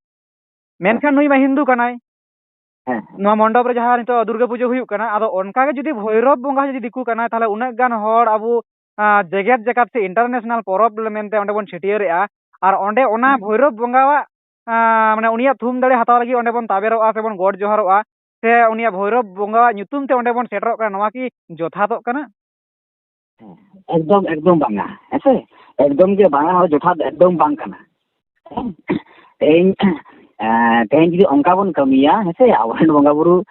ᱢᱮᱱᱠᱷᱟᱱ ᱱᱩᱭ ᱢᱟ ᱦᱤᱱᱫᱩ ᱠᱟᱱᱟᱭ᱾ ᱦᱮᱸ, ᱦᱮᱸ᱾ ᱱᱚᱣᱟ ᱢᱚᱱᱰᱚᱯ ᱨᱮ ᱡᱟᱦᱟᱸ ᱱᱤᱛᱚᱜ ᱫᱩᱨᱜᱟᱹ ᱯᱩᱡᱟᱹ ᱦᱩᱭᱩᱜ ᱠᱟᱱᱟ, ᱟᱫᱚ ᱚᱱᱠᱟ ᱜᱮ ᱡᱩᱫᱤ ᱵᱷᱳᱭᱨᱚᱵ ᱵᱚᱸᱜᱟ ᱦᱚᱸ ᱡᱩᱫᱤ ᱫᱤᱠᱩ ᱠᱟᱱᱟᱭ, ᱛᱟᱦᱚᱞᱮ ᱩᱱᱟᱹᱜ ᱜᱟᱱ ᱦᱚᱲ ᱟᱵᱚ, ᱟᱸ, ᱡᱮᱜᱮᱛ ᱡᱟᱠᱟᱛ ᱥᱮ international ᱯᱚᱨᱚᱵᱽ ᱢᱮᱱᱛᱮ ᱚᱸᱰᱮ ᱵᱚᱱ ᱪᱷᱟᱹᱴᱭᱟᱹᱨᱮᱜᱼᱟ᱾ ᱟᱨ ᱚᱸᱰᱮ ᱚᱱᱟ ᱦᱮᱸ᱾ ᱵᱷᱳᱭᱨᱚᱵ ᱵᱚᱸᱜᱟᱣᱟᱜ, ᱟᱸ, ᱢᱟᱱᱮ ᱩᱱᱤᱭᱟᱜ ᱛᱷᱩᱢ ᱫᱟᱲᱮ ᱦᱟᱛᱟᱣ ᱞᱟᱹᱜᱤᱫ ᱚᱸᱰᱮ ᱵᱚᱱ ᱛᱟᱵᱮᱨᱚᱜᱼᱟ ᱥᱮ ᱵᱚᱱ ᱜᱚᱰ ᱡᱚᱦᱟᱨᱚᱜᱼᱟ, ᱥᱮ ᱩᱱᱤᱭᱟᱜ ᱵᱷᱳᱭᱨᱚᱵ ᱵᱚᱸᱜᱟᱣᱟᱜ ᱧᱩᱛᱩᱢ ᱛᱮ ᱚᱸᱰᱮ ᱵᱚᱱ ᱥᱮᱴᱮᱨᱚᱜ ᱠᱟᱱᱟ, ᱱᱚᱣᱟ ᱠᱤ ᱡᱚᱛᱷᱟᱛᱚᱜ ᱠᱟᱱᱟ? ᱮᱠᱫᱚᱢ, ᱮᱠᱫᱚᱢ ᱵᱟᱝᱟ, ᱦᱮᱸᱥᱮ? ᱮᱠᱫᱚᱢ ᱜᱮ ᱵᱟᱝᱟ, ᱱᱚᱣᱟ ᱫᱚ ᱡᱚᱛᱷᱟᱛ ᱮᱠᱫᱚᱢ ᱵᱟᱝ ᱠᱟᱱᱟ᱾ ᱛᱮᱦᱮᱧ, ᱮᱸ, ᱛᱮᱦᱮᱧ ᱡᱩᱫᱤ ᱚᱱᱠᱟ ᱵᱚᱱ ᱠᱟᱹᱢᱤᱭᱟ, ᱦᱮᱸᱥᱮ, ᱟᱵᱚᱨᱮᱱ ᱵᱚᱸᱜᱟ ᱵᱩᱨᱩ,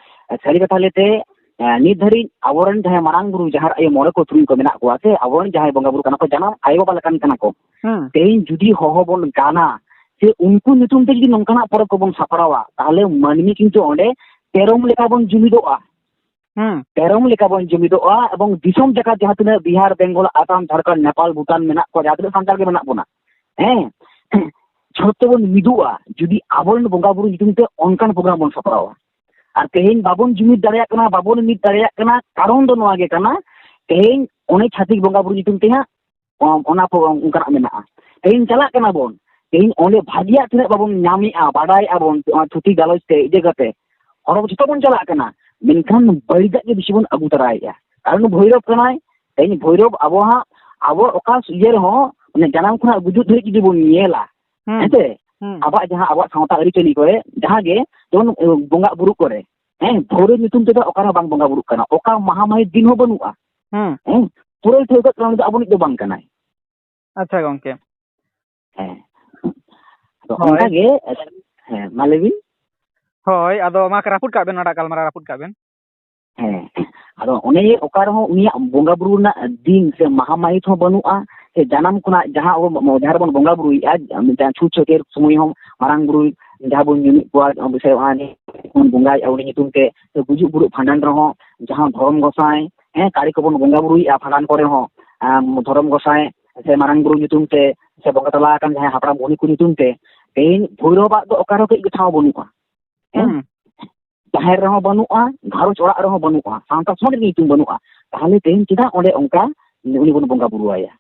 ᱥᱟᱹᱨᱤ ᱠᱟᱛᱷᱟ ᱞᱟᱹᱭᱛᱮ, ᱮᱸ, ᱱᱤᱛ ᱫᱷᱟᱹᱨᱤᱡ ᱟᱵᱚᱨᱮᱱ ᱡᱟᱦᱟᱸᱭ ᱢᱟᱨᱟᱝ ᱵᱩᱨᱩ, ᱡᱟᱦᱮᱨ ᱟᱭᱳ, ᱢᱚᱬᱮ ᱠᱚ ᱛᱩᱨᱩᱭ ᱠᱚ ᱢᱮᱱᱟᱜ ᱠᱚᱣᱟ, ᱥᱮ ᱟᱵᱚᱨᱮᱱ ᱡᱟᱦᱟᱸᱭ ᱵᱚᱸᱜᱟ ᱵᱩᱨᱩ ᱠᱟᱱᱟ ᱠᱚ, ᱡᱟᱱᱟᱢ ᱟᱭᱳ ᱵᱟᱵᱟ ᱞᱮᱠᱟᱱ ᱠᱟᱱᱟ ᱠᱚ᱾ ᱦᱩᱸ᱾ ᱛᱮᱦᱮᱧ ᱡᱩᱫᱤ ᱦᱚᱦᱚ ᱵᱚᱱ ᱜᱟᱱᱟ, ᱥᱮ ᱩᱱᱠᱩ ᱧᱩᱛᱩᱢ ᱛᱮ ᱡᱩᱫᱤ ᱱᱚᱝᱠᱟᱱᱟᱜ ᱯᱚᱨᱚᱵᱽ ᱠᱚᱵᱚᱱ ᱥᱟᱯᱲᱟᱣᱟ, ᱛᱟᱦᱚᱞᱮ ᱢᱟᱹᱱᱢᱤ ᱠᱤᱱᱛᱩ ᱚᱸᱰᱮ ᱛᱮᱨᱚᱢ ᱞᱮᱠᱟ ᱵᱚᱱ ᱡᱩᱢᱤᱫᱚᱜᱼᱟ᱾ ᱦᱩᱸ᱾ ᱛᱮᱨᱚᱢ ᱞᱮᱠᱟ ᱵᱚᱱ ᱡᱩᱢᱤᱫᱚᱜᱼᱟ, ᱮᱵᱚᱝ ᱫᱤᱥᱚᱢ ᱡᱟᱠᱟᱛ ᱡᱟᱦᱟᱸ ᱛᱤᱱᱟᱹᱜ ᱵᱤᱦᱟᱨ, ᱵᱮᱝᱜᱚᱞ, ᱟᱥᱟᱢ, ᱡᱷᱟᱲᱠᱷᱚᱸᱰ, ᱱᱮᱯᱟᱞ, ᱵᱷᱩᱴᱟᱱ ᱢᱮᱱᱟᱜ ᱠᱚᱣᱟ, ᱡᱟᱦᱟᱸ ᱛᱤᱱᱟᱹᱜ ᱥᱟᱱᱛᱟᱲ ᱜᱮ ᱢᱮᱱᱟᱜ ᱵᱚᱱᱟ, ᱦᱮᱸ, ᱡᱷᱚᱛᱚ ᱵᱚᱱ ᱢᱤᱫᱚᱜᱼᱟ, ᱡᱩᱫᱤ ᱟᱵᱚᱨᱮᱱ ᱵᱚᱸᱜᱟ ᱵᱩᱨᱩ ᱧᱩᱛᱩᱢ ᱛᱮ ᱚᱱᱠᱟᱱ program ᱵᱚᱱ ᱥᱟᱯᱲᱟᱣᱟ᱾ ᱟᱨ ᱛᱮᱦᱮᱧ ᱵᱟᱵᱚᱱ ᱡᱩᱢᱤᱫ ᱫᱟᱲᱮᱭᱟᱜ ᱠᱟᱱᱟ, ᱵᱟᱵᱚᱱ ᱢᱤᱫ ᱫᱟᱲᱮᱭᱟᱜ ᱠᱟᱱᱟ, ᱠᱟᱨᱚᱱ ᱫᱚ ᱱᱚᱣᱟ ᱜᱮ ᱠᱟᱱᱟ, ᱛᱮᱦᱮᱧ ᱚᱱᱮ ᱪᱷᱟᱹᱛᱤᱠ ᱵᱚᱸᱜᱟ ᱵᱩᱨᱩ ᱧᱩᱛᱩᱢ ᱛᱮ ᱦᱟᱸᱜ ᱚ-, ᱚᱱᱟ ᱠᱚ ᱚᱱᱠᱟᱱᱟᱜ ᱢᱮᱱᱟᱜᱼᱟ᱾ ᱛᱮᱦᱮᱧ ᱪᱟᱞᱟᱜ ᱠᱟᱱᱟ ᱵᱚᱱ, ᱛᱮᱦᱮᱧ ᱚᱸᱰᱮ ᱵᱷᱟᱹᱜᱤᱭᱟᱜ ᱛᱤᱱᱟᱹᱜ ᱵᱟᱵᱚᱱ ᱧᱟᱢᱮᱜᱼᱟ, ᱵᱟᱰᱟᱭᱮᱜᱼᱟ ᱵᱚᱱ, ᱚᱱᱟ ᱛᱷᱩᱛᱤ ᱜᱟᱞᱚᱪ ᱛᱮ ᱤᱭᱟᱹ ᱠᱟᱛᱮ, ᱦᱚᱲ ᱡᱚᱛᱚ ᱵᱚᱱ ᱪᱟᱞᱟᱜ ᱠᱟᱱᱟ, ᱢᱮᱱᱠᱷᱟᱱ ᱵᱟᱹᱲᱤᱡᱟᱜ ᱜᱮ ᱵᱮᱥᱤ ᱵᱚᱱ ᱟᱹᱜᱩ ᱛᱚᱨᱟᱭᱮᱜᱼᱟ᱾ ᱠᱟᱨᱚᱱ ᱵᱷᱳᱭᱨᱳᱵ ᱠᱟᱱᱟᱭ, ᱛᱮᱦᱮᱧ ᱵᱷᱳᱭᱨᱳᱵ ᱟᱵᱚ ᱦᱟᱸᱜ, ᱟᱵᱚ ᱚᱠᱟ ᱤᱭᱟᱹ ᱨᱮᱦᱚᱸ, ᱢᱟᱱᱮ ᱡᱟᱱᱟᱢ ᱠᱷᱚᱱᱟᱜ ᱜᱩᱡᱩᱜ ᱫᱷᱟᱹᱨᱤᱡ ᱡᱩᱫᱤ ᱵᱚᱱ ᱧᱮᱞᱟ, ᱦᱩᱸ᱾ ᱦᱮᱸᱥᱮ? ᱦᱩᱸ᱾ ᱟᱵᱚᱣᱟᱜ ᱡᱟᱦᱟᱸ ᱟᱵᱚᱣᱟᱜ ᱥᱟᱶᱛᱟ ᱟᱹᱨᱤᱪᱟᱹᱞᱤ ᱠᱚᱨᱮ ᱡᱟᱦᱟᱸ ᱜᱮ ᱡᱮᱢᱚᱱ, ᱮ, ᱵᱚᱸᱜᱟ ᱵᱩᱨᱩ ᱠᱚᱨᱮ, ᱦᱮᱸ, ᱵᱷᱟᱹᱣᱨᱟᱹ ᱧᱩᱛᱩᱢ ᱛᱮᱫᱚ ᱚᱠᱟ ᱨᱮᱦᱚᱸ ᱵᱟᱝ ᱵᱚᱸᱜᱟ ᱵᱩᱨᱩᱜ ᱠᱟᱱᱟ, ᱚᱠᱟ ᱢᱟᱦᱟ ᱢᱟᱹᱦᱤᱛ ᱫᱤᱱ ᱦᱚᱸ ᱵᱟᱹᱱᱩᱜᱼᱟ᱾ ᱦᱩᱸ᱾ ᱦᱮᱸ, ᱯᱩᱨᱟᱹ ᱴᱷᱟᱹᱣᱠᱟᱹ ᱠᱟᱱᱟ, ᱩᱱᱤ ᱫᱚ ᱟᱵᱚᱱᱤᱡ ᱫᱚ ᱵᱟᱝ ᱠᱟᱱᱟᱭ᱾ ᱟᱪᱪᱷᱟ ᱜᱚᱝᱠᱮ᱾ ᱦᱮᱸ᱾ ᱟᱫᱚ ᱦᱳᱭ᱾ ᱚᱱᱠᱟ ᱜᱮ, ᱦᱮᱸ, ᱢᱟ ᱞᱟᱹᱭ ᱵᱤᱱ᱾ ᱦᱳᱭ, ᱟᱫᱚ ᱢᱟ ᱨᱟᱹᱯᱩᱫ ᱠᱟᱜ ᱵᱮᱱ, ᱱᱚᱣᱟᱴᱟᱜ ᱜᱟᱞᱢᱟᱨᱟᱣ ᱨᱟᱹᱯᱩᱫ ᱠᱟᱜ ᱵᱮᱱ᱾ ᱦᱮᱸ, ᱟᱫᱚ ᱚᱱᱮ ᱚᱠᱟ ᱨᱮᱦᱚᱸ ᱩᱱᱤᱭᱟᱜ ᱵᱚᱸᱜᱟ ᱵᱩᱨᱩ ᱨᱮᱱᱟᱜ ᱫᱤᱱ ᱥᱮ ᱢᱟᱦᱟ ᱢᱟᱹᱦᱤᱛ ᱦᱚᱸ ᱵᱟᱹᱱᱩᱜᱼᱟ, ᱥᱮ ᱡᱟᱱᱟᱢ ᱠᱷᱚᱱᱟᱜ ᱡᱟᱦᱟᱸ ᱟᱵᱚ ᱡᱟᱦᱟᱸ ᱨᱮᱵᱚᱱ ᱵᱚᱸᱜᱟ ᱵᱩᱨᱩᱭᱮᱫᱼᱟ, ᱢᱤᱫᱴᱟᱝ ᱪᱷᱩᱛ ᱪᱷᱟᱹᱴᱭᱟᱹᱨ ᱥᱚᱢᱚᱭ ᱦᱚᱸ ᱢᱟᱨᱟᱝ ᱵᱩᱨᱩ ᱡᱟᱦᱟᱸ ᱵᱚᱱ ᱧᱩᱢᱮᱫ ᱠᱚᱣᱟ, ᱥᱮ ᱚᱱᱟ ᱵᱚᱱ ᱵᱚᱸᱜᱟᱭᱮᱫᱼᱟ ᱩᱱᱤ ᱧᱩᱛᱩᱢ ᱛᱮ, ᱥᱮ ᱜᱩᱡᱩᱜ ᱵᱩᱨᱩᱜ ᱵᱷᱟᱸᱰᱟᱱ ᱨᱮᱦᱚᱸ ᱡᱟᱦᱟᱸ ᱫᱷᱚᱨᱚᱢ ᱜᱚᱸᱥᱟᱭ, ᱦᱮᱸ, ᱠᱟᱹᱨᱤ ᱠᱚᱵᱚᱱ ᱵᱚᱸᱜᱟ ᱵᱩᱨᱩᱭᱮᱫᱼᱟ ᱵᱷᱟᱸᱰᱟᱱ ᱠᱚᱨᱮ ᱦᱚᱸ, ᱟᱢ, ᱫᱷᱚᱨᱚᱢ ᱜᱚᱸᱥᱟᱭ ᱥᱮ ᱢᱟᱨᱟᱝ ᱵᱩᱨᱩ ᱧᱩᱛᱩᱢ ᱛᱮ, ᱥᱮ ᱵᱚᱸᱜᱟ ᱛᱟᱞᱟ ᱟᱠᱟᱱ ᱡᱟᱦᱟᱸᱭ ᱦᱟᱯᱲᱟᱢ ᱩᱱᱤ ᱠᱚ ᱧᱩᱛᱩᱢ ᱛᱮ, ᱛᱮᱦᱮᱧ ᱵᱷᱳᱭᱨᱳᱵᱟᱜ ᱫᱚ ᱚᱠᱟ ᱨᱮᱦᱚᱸ ᱠᱟᱹᱡ ᱜᱮ ᱴᱷᱟᱶ ᱵᱟᱹᱱᱩᱜᱼᱟ᱾ ᱦᱮᱸ? ᱦᱩᱸ᱾ ᱡᱟᱦᱮᱨ ᱨᱮᱦᱚᱸ ᱵᱟᱹᱱᱩᱜᱼᱟ, ᱜᱷᱟᱨᱚᱸᱡᱽ ᱚᱲᱟᱜ ᱨᱮᱦᱚᱸ ᱵᱟᱹᱱᱩᱜᱼᱟ, ᱥᱟᱶᱛᱟ ᱥᱚᱢᱟᱡᱽ ᱨᱮ ᱧᱩᱛᱩᱢ ᱵᱟᱹᱱᱩᱜᱼᱟ, ᱛᱟᱦᱚᱞᱮ ᱛᱮᱦᱮᱧ ᱪᱮᱫᱟᱜ ᱚᱸᱰᱮ ᱚᱱᱠᱟ ᱩᱱᱤ ᱵᱚᱱ ᱵᱚᱸᱜᱟ ᱵᱩᱨᱩ ᱟᱭᱟ?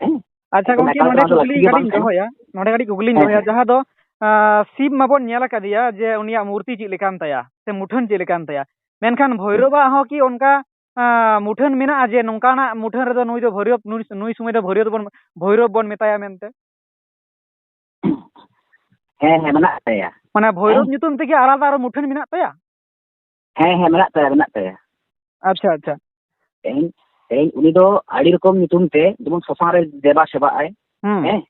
ᱦᱮᱸ? ᱟᱪᱪᱷᱟ ᱮᱠᱫᱚᱢ ᱜᱚᱝᱠᱮ, ᱮᱠᱟᱞ ᱜᱮ ᱱᱚᱰᱮ ᱚᱱᱟ ᱫᱚ ᱠᱩᱠᱞᱤ ᱞᱟᱹᱠᱛᱤ ᱜᱮ ᱠᱟᱹᱴᱤᱡ ᱵᱟᱝ ᱤᱧ ᱠᱟᱱᱟ᱾ ᱫᱚᱦᱚᱭᱟ, ᱱᱚᱰᱮ ᱠᱟᱹᱴᱤᱡ ᱠᱩᱠᱞᱤᱧ ᱦᱮᱸ, ᱫᱚᱦᱚᱭᱟ, ᱦᱮᱸ᱾ ᱡᱟᱦᱟᱸ ᱫᱚ, ᱟᱸ, ᱥᱤᱵ ᱢᱟᱵᱚᱱ ᱧᱮᱞ ᱟᱠᱟᱫᱮᱭᱟ ᱡᱮ ᱩᱱᱤᱭᱟᱜ ᱢᱩᱨᱛᱤ ᱪᱮᱫ ᱞᱮᱠᱟᱱ ᱛᱟᱭᱟ ᱥᱮ ᱢᱩᱴᱷᱟᱹᱱ ᱪᱮᱫ ᱞᱮᱠᱟᱱ ᱛᱟᱭᱟ, ᱢᱮᱱᱠᱷᱟᱱ ᱦᱩᱸ᱾ ᱵᱷᱳᱭᱨᱳᱵᱟᱜ ᱦᱚᱸ ᱠᱤ ᱚᱱᱠᱟ, ᱟᱸ, ᱢᱩᱴᱷᱟᱹᱱ ᱢᱮᱱᱟᱜᱼᱟ ᱡᱮ ᱱᱚᱝᱠᱟᱱᱟᱜ ᱢᱩᱴᱷᱟᱹᱱ ᱨᱮᱫᱚ ᱱᱩᱭ ᱫᱚ ᱵᱷᱳᱭᱨᱳᱵ, ᱱᱩᱭ, ᱱᱩᱭ ᱥᱚᱢᱚᱭ ᱫᱚ ᱵᱷᱳᱭᱨᱳᱵ ᱵᱚᱱ, ᱵᱷᱳᱭᱨᱳᱵ ᱵᱚᱱ ᱢᱮᱛᱟᱭᱟ ᱢᱮᱱᱛᱮ? ᱦᱮᱸ, ᱦᱮᱸ, ᱢᱮᱱᱟᱜ ᱛᱟᱭᱟ᱾ ᱢᱟᱱᱮ ᱵᱷᱳᱭᱨᱳᱵ ᱦᱮᱸ? ᱧᱩᱛᱩᱢ ᱛᱮᱜᱮ ᱟᱞᱟᱫᱟ ᱟᱨᱚ ᱢᱩᱴᱷᱟᱹᱱ ᱢᱮᱱᱟᱜ ᱛᱟᱭᱟ? ᱦᱮᱸ, ᱦᱮᱸ, ᱢᱮᱱᱟᱜ ᱛᱟᱭᱟ, ᱢᱮᱱᱟᱜ ᱛᱟᱭᱟ᱾ ᱟᱪᱪᱷᱟ, ᱟᱪᱪᱷᱟ᱾ ᱛᱮᱦᱮᱧ, ᱛᱮᱦᱮᱧ ᱩᱱᱤ ᱫᱚ ᱟᱹᱰᱤ ᱨᱚᱠᱚᱢ ᱧᱩᱛᱩᱢ ᱛᱮ, ᱡᱮᱢᱚᱱ ᱥᱚᱥᱟᱱ ᱨᱮ ᱫᱮᱵᱟ ᱥᱮᱵᱟᱜ ᱟᱭ, ᱦᱩᱸ᱾ ᱦᱮᱸ?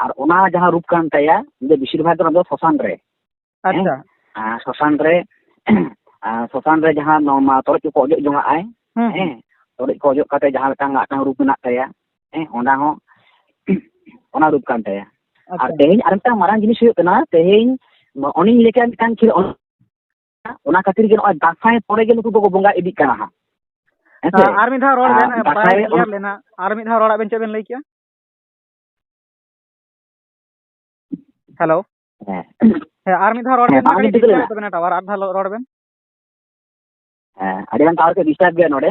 ᱟᱨ ᱚᱱᱟ ᱡᱟᱦᱟᱸ ᱨᱩᱯ ᱠᱟᱱ ᱛᱟᱭᱟ, ᱩᱱᱤ ᱫᱚ ᱵᱮᱥᱤᱨ ᱵᱷᱟᱜᱽ ᱫᱚ ᱚᱱᱟ ᱫᱚ ᱥᱚᱥᱟᱱ ᱨᱮ᱾ ᱦᱮᱸ? ᱟᱪᱪᱷᱟ᱾ ᱟᱨ ᱥᱚᱥᱟᱱ ᱨᱮ, ᱟᱨ ᱥᱚᱥᱟᱱ ᱨᱮ ᱡᱟᱦᱟᱸ ᱱᱚᱣᱟ ᱛᱚᱨᱚᱡ ᱠᱚᱠᱚ ᱚᱡᱚᱜ ᱡᱚᱝᱟᱜ ᱟᱭ, ᱦᱩᱸ, ᱦᱩᱸ᱾ ᱦᱮᱸ? ᱛᱚᱨᱚᱡ ᱠᱚ ᱚᱡᱚᱜ ᱠᱟᱛᱮ ᱡᱟᱦᱟᱸ ᱢᱤᱫᱴᱟᱝ, ᱢᱤᱫᱴᱟᱝ ᱨᱩᱯ ᱢᱮᱱᱟᱜ ᱛᱟᱭᱟ, ᱦᱮᱸ? ᱚᱱᱟ ᱦᱚᱸ, ᱚᱱᱟ ᱨᱩᱯ ᱠᱟᱱ ᱛᱟᱭᱟ᱾ ᱟᱨ ᱟᱪᱪᱷᱟ᱾ ᱛᱮᱦᱮᱧ ᱟᱨ ᱢᱤᱫᱴᱟᱝ ᱢᱟᱨᱟᱝ ᱡᱤᱱᱤᱥ ᱦᱩᱭᱩᱜ ᱠᱟᱱᱟ, ᱛᱮᱦᱮᱧ ᱚᱱᱮᱧ ᱞᱟᱹᱭ ᱠᱮᱫ ᱢᱤᱫᱴᱟᱝ ᱠᱷᱮᱞ, ᱚᱱᱟ ᱠᱷᱟᱹᱛᱤᱨ ᱜᱮ ᱱᱚᱜᱼᱚᱭ ᱫᱟᱸᱥᱟᱭ ᱯᱚᱨᱮ ᱜᱮ ᱱᱩᱠᱩ ᱫᱚᱠᱚ ᱵᱚᱸᱜᱟ ᱤᱫᱤᱜ ᱠᱟᱱᱟ ᱦᱟᱸᱜ᱾ ᱦᱮᱸ ᱥᱮ? ᱟᱨ ᱢᱤᱫ ᱫᱷᱟᱣ ᱨᱚᱲ ᱟᱨ ᱵᱮᱱ, ᱵᱟᱭ ᱫᱟᱸᱥᱟᱭ ᱠᱞᱤᱭᱟᱨ ᱞᱮᱱᱟ᱾ ᱟᱨ ᱢᱤᱫ ᱫᱷᱟᱣ ᱨᱚᱲᱟᱜ ᱵᱮᱱ, ᱪᱮᱫ ᱵᱮᱱ ᱞᱟᱹᱭ ᱠᱮᱜᱼᱟ? ᱦᱮᱞᱳ᱾ ᱦᱮᱸ᱾ ᱦᱮᱸ, ᱟᱨ ᱢᱤᱫ ᱫᱷᱟᱣ ᱨᱚᱲ ᱦᱮᱸ, ᱵᱮᱱ, ᱵᱟᱝ ᱠᱟᱹᱴᱤᱡ ᱟᱸᱡᱚᱢ ᱴᱷᱤᱠᱟᱹ ᱰᱤᱥᱴᱟᱵ ᱞᱮᱱᱟ᱾ ᱮᱫ ᱛᱟᱵᱮᱱᱟ ᱴᱟᱣᱟᱨ, ᱟᱨ ᱫᱷᱟᱣ ᱨᱚᱲ ᱵᱮᱱ᱾ ᱦᱮᱸ, ᱟᱹᱰᱤ ᱜᱟᱱ ᱴᱟᱣᱟᱨ ᱠᱚ ᱰᱤᱥᱴᱟᱵ ᱜᱮᱭᱟ ᱱᱚᱰᱮ᱾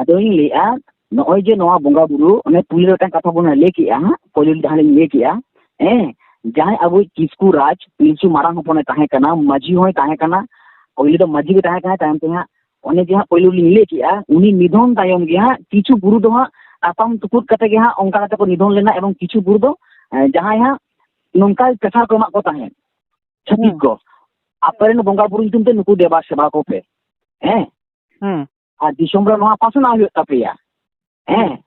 ᱟᱫᱚᱧ ᱞᱟᱹᱭᱮᱫᱼᱟ, ᱱᱚᱜᱼᱚᱭ ᱡᱮ ᱱᱚᱣᱟ ᱵᱚᱸᱜᱟ ᱵᱩᱨᱩ, ᱚᱱᱮ ᱯᱩᱭᱞᱩ ᱨᱮ ᱢᱤᱫᱴᱟᱝ ᱠᱟᱛᱷᱟ ᱵᱚᱱ ᱞᱟᱹᱭ ᱠᱮᱜᱼᱟ ᱦᱟᱸᱜ, ᱯᱩᱭᱞᱩ ᱡᱟᱦᱟᱸ ᱞᱤᱧ ᱞᱟᱹᱭ ᱠᱮᱜᱼᱟ, ᱦᱮᱸ, ᱡᱟᱦᱟᱸᱭ ᱟᱵᱚ ᱠᱤᱥᱠᱩ ᱨᱟᱡᱽ ᱯᱤᱞᱪᱩ ᱢᱟᱨᱟᱝ ᱦᱚᱯᱚᱱᱮ ᱛᱟᱦᱮᱸ ᱠᱟᱱᱟ, ᱢᱟᱹᱡᱷᱤ ᱦᱚᱸᱭ ᱛᱟᱦᱮᱸ ᱠᱟᱱᱟ, ᱯᱩᱭᱞᱩ ᱫᱚ ᱢᱟᱹᱡᱷᱤ ᱜᱮ ᱛᱟᱦᱮᱸ ᱠᱟᱱᱟ, ᱛᱟᱭᱚᱢ ᱛᱮ ᱦᱟᱸᱜ ᱚᱱᱮ ᱡᱮ ᱦᱟᱸᱜ ᱯᱩᱭᱞᱩ ᱞᱤᱧ ᱞᱟᱹᱭ ᱠᱮᱜᱼᱟ, ᱩᱱᱤ ᱱᱤᱫᱷᱚᱱ ᱛᱟᱭᱚᱢ ᱜᱮ ᱦᱟᱸᱜ ᱠᱤᱪᱷᱩ ᱵᱩᱨᱩ ᱫᱚ ᱦᱟᱸᱜ ᱛᱟᱯᱟᱢ ᱛᱩᱯᱩᱫ ᱠᱟᱛᱮ ᱜᱮ ᱦᱟᱸᱜ ᱚᱱᱠᱟ ᱠᱟᱛᱮ ᱠᱚ ᱱᱤᱫᱷᱚᱱ ᱞᱮᱱᱟ᱾ ᱮᱵᱚᱝ ᱠᱤᱪᱷᱩ ᱵᱩᱨᱩ ᱫᱚ, ᱮ, ᱡᱟᱦᱟᱸᱭ ᱦᱟᱸᱜ ᱱᱚᱝᱠᱟ ᱯᱨᱮᱥᱟᱨ ᱠᱚ ᱮᱢᱟᱜ ᱠᱚ ᱛᱟᱦᱮᱸᱫ, ᱪᱷᱟᱹᱛᱤᱠ ᱦᱩᱸ᱾ ᱠᱚ, ᱟᱯᱮ ᱨᱮᱱ ᱵᱚᱸᱜᱟ ᱵᱩᱨᱩ ᱧᱩᱛᱩᱢ ᱛᱮ ᱱᱩᱠᱩ ᱫᱮᱵᱟ ᱥᱮᱵᱟ ᱠᱚᱯᱮ᱾ ᱦᱮᱸ᱾ ᱦᱩᱸ᱾ ᱟᱨ ᱫᱤᱥᱚᱢ ᱨᱮ ᱱᱚᱣᱟ ᱯᱟᱥᱱᱟᱣ ᱦᱩᱭᱩᱜ ᱛᱟᱯᱮᱭᱟ᱾ ᱦᱮᱸ᱾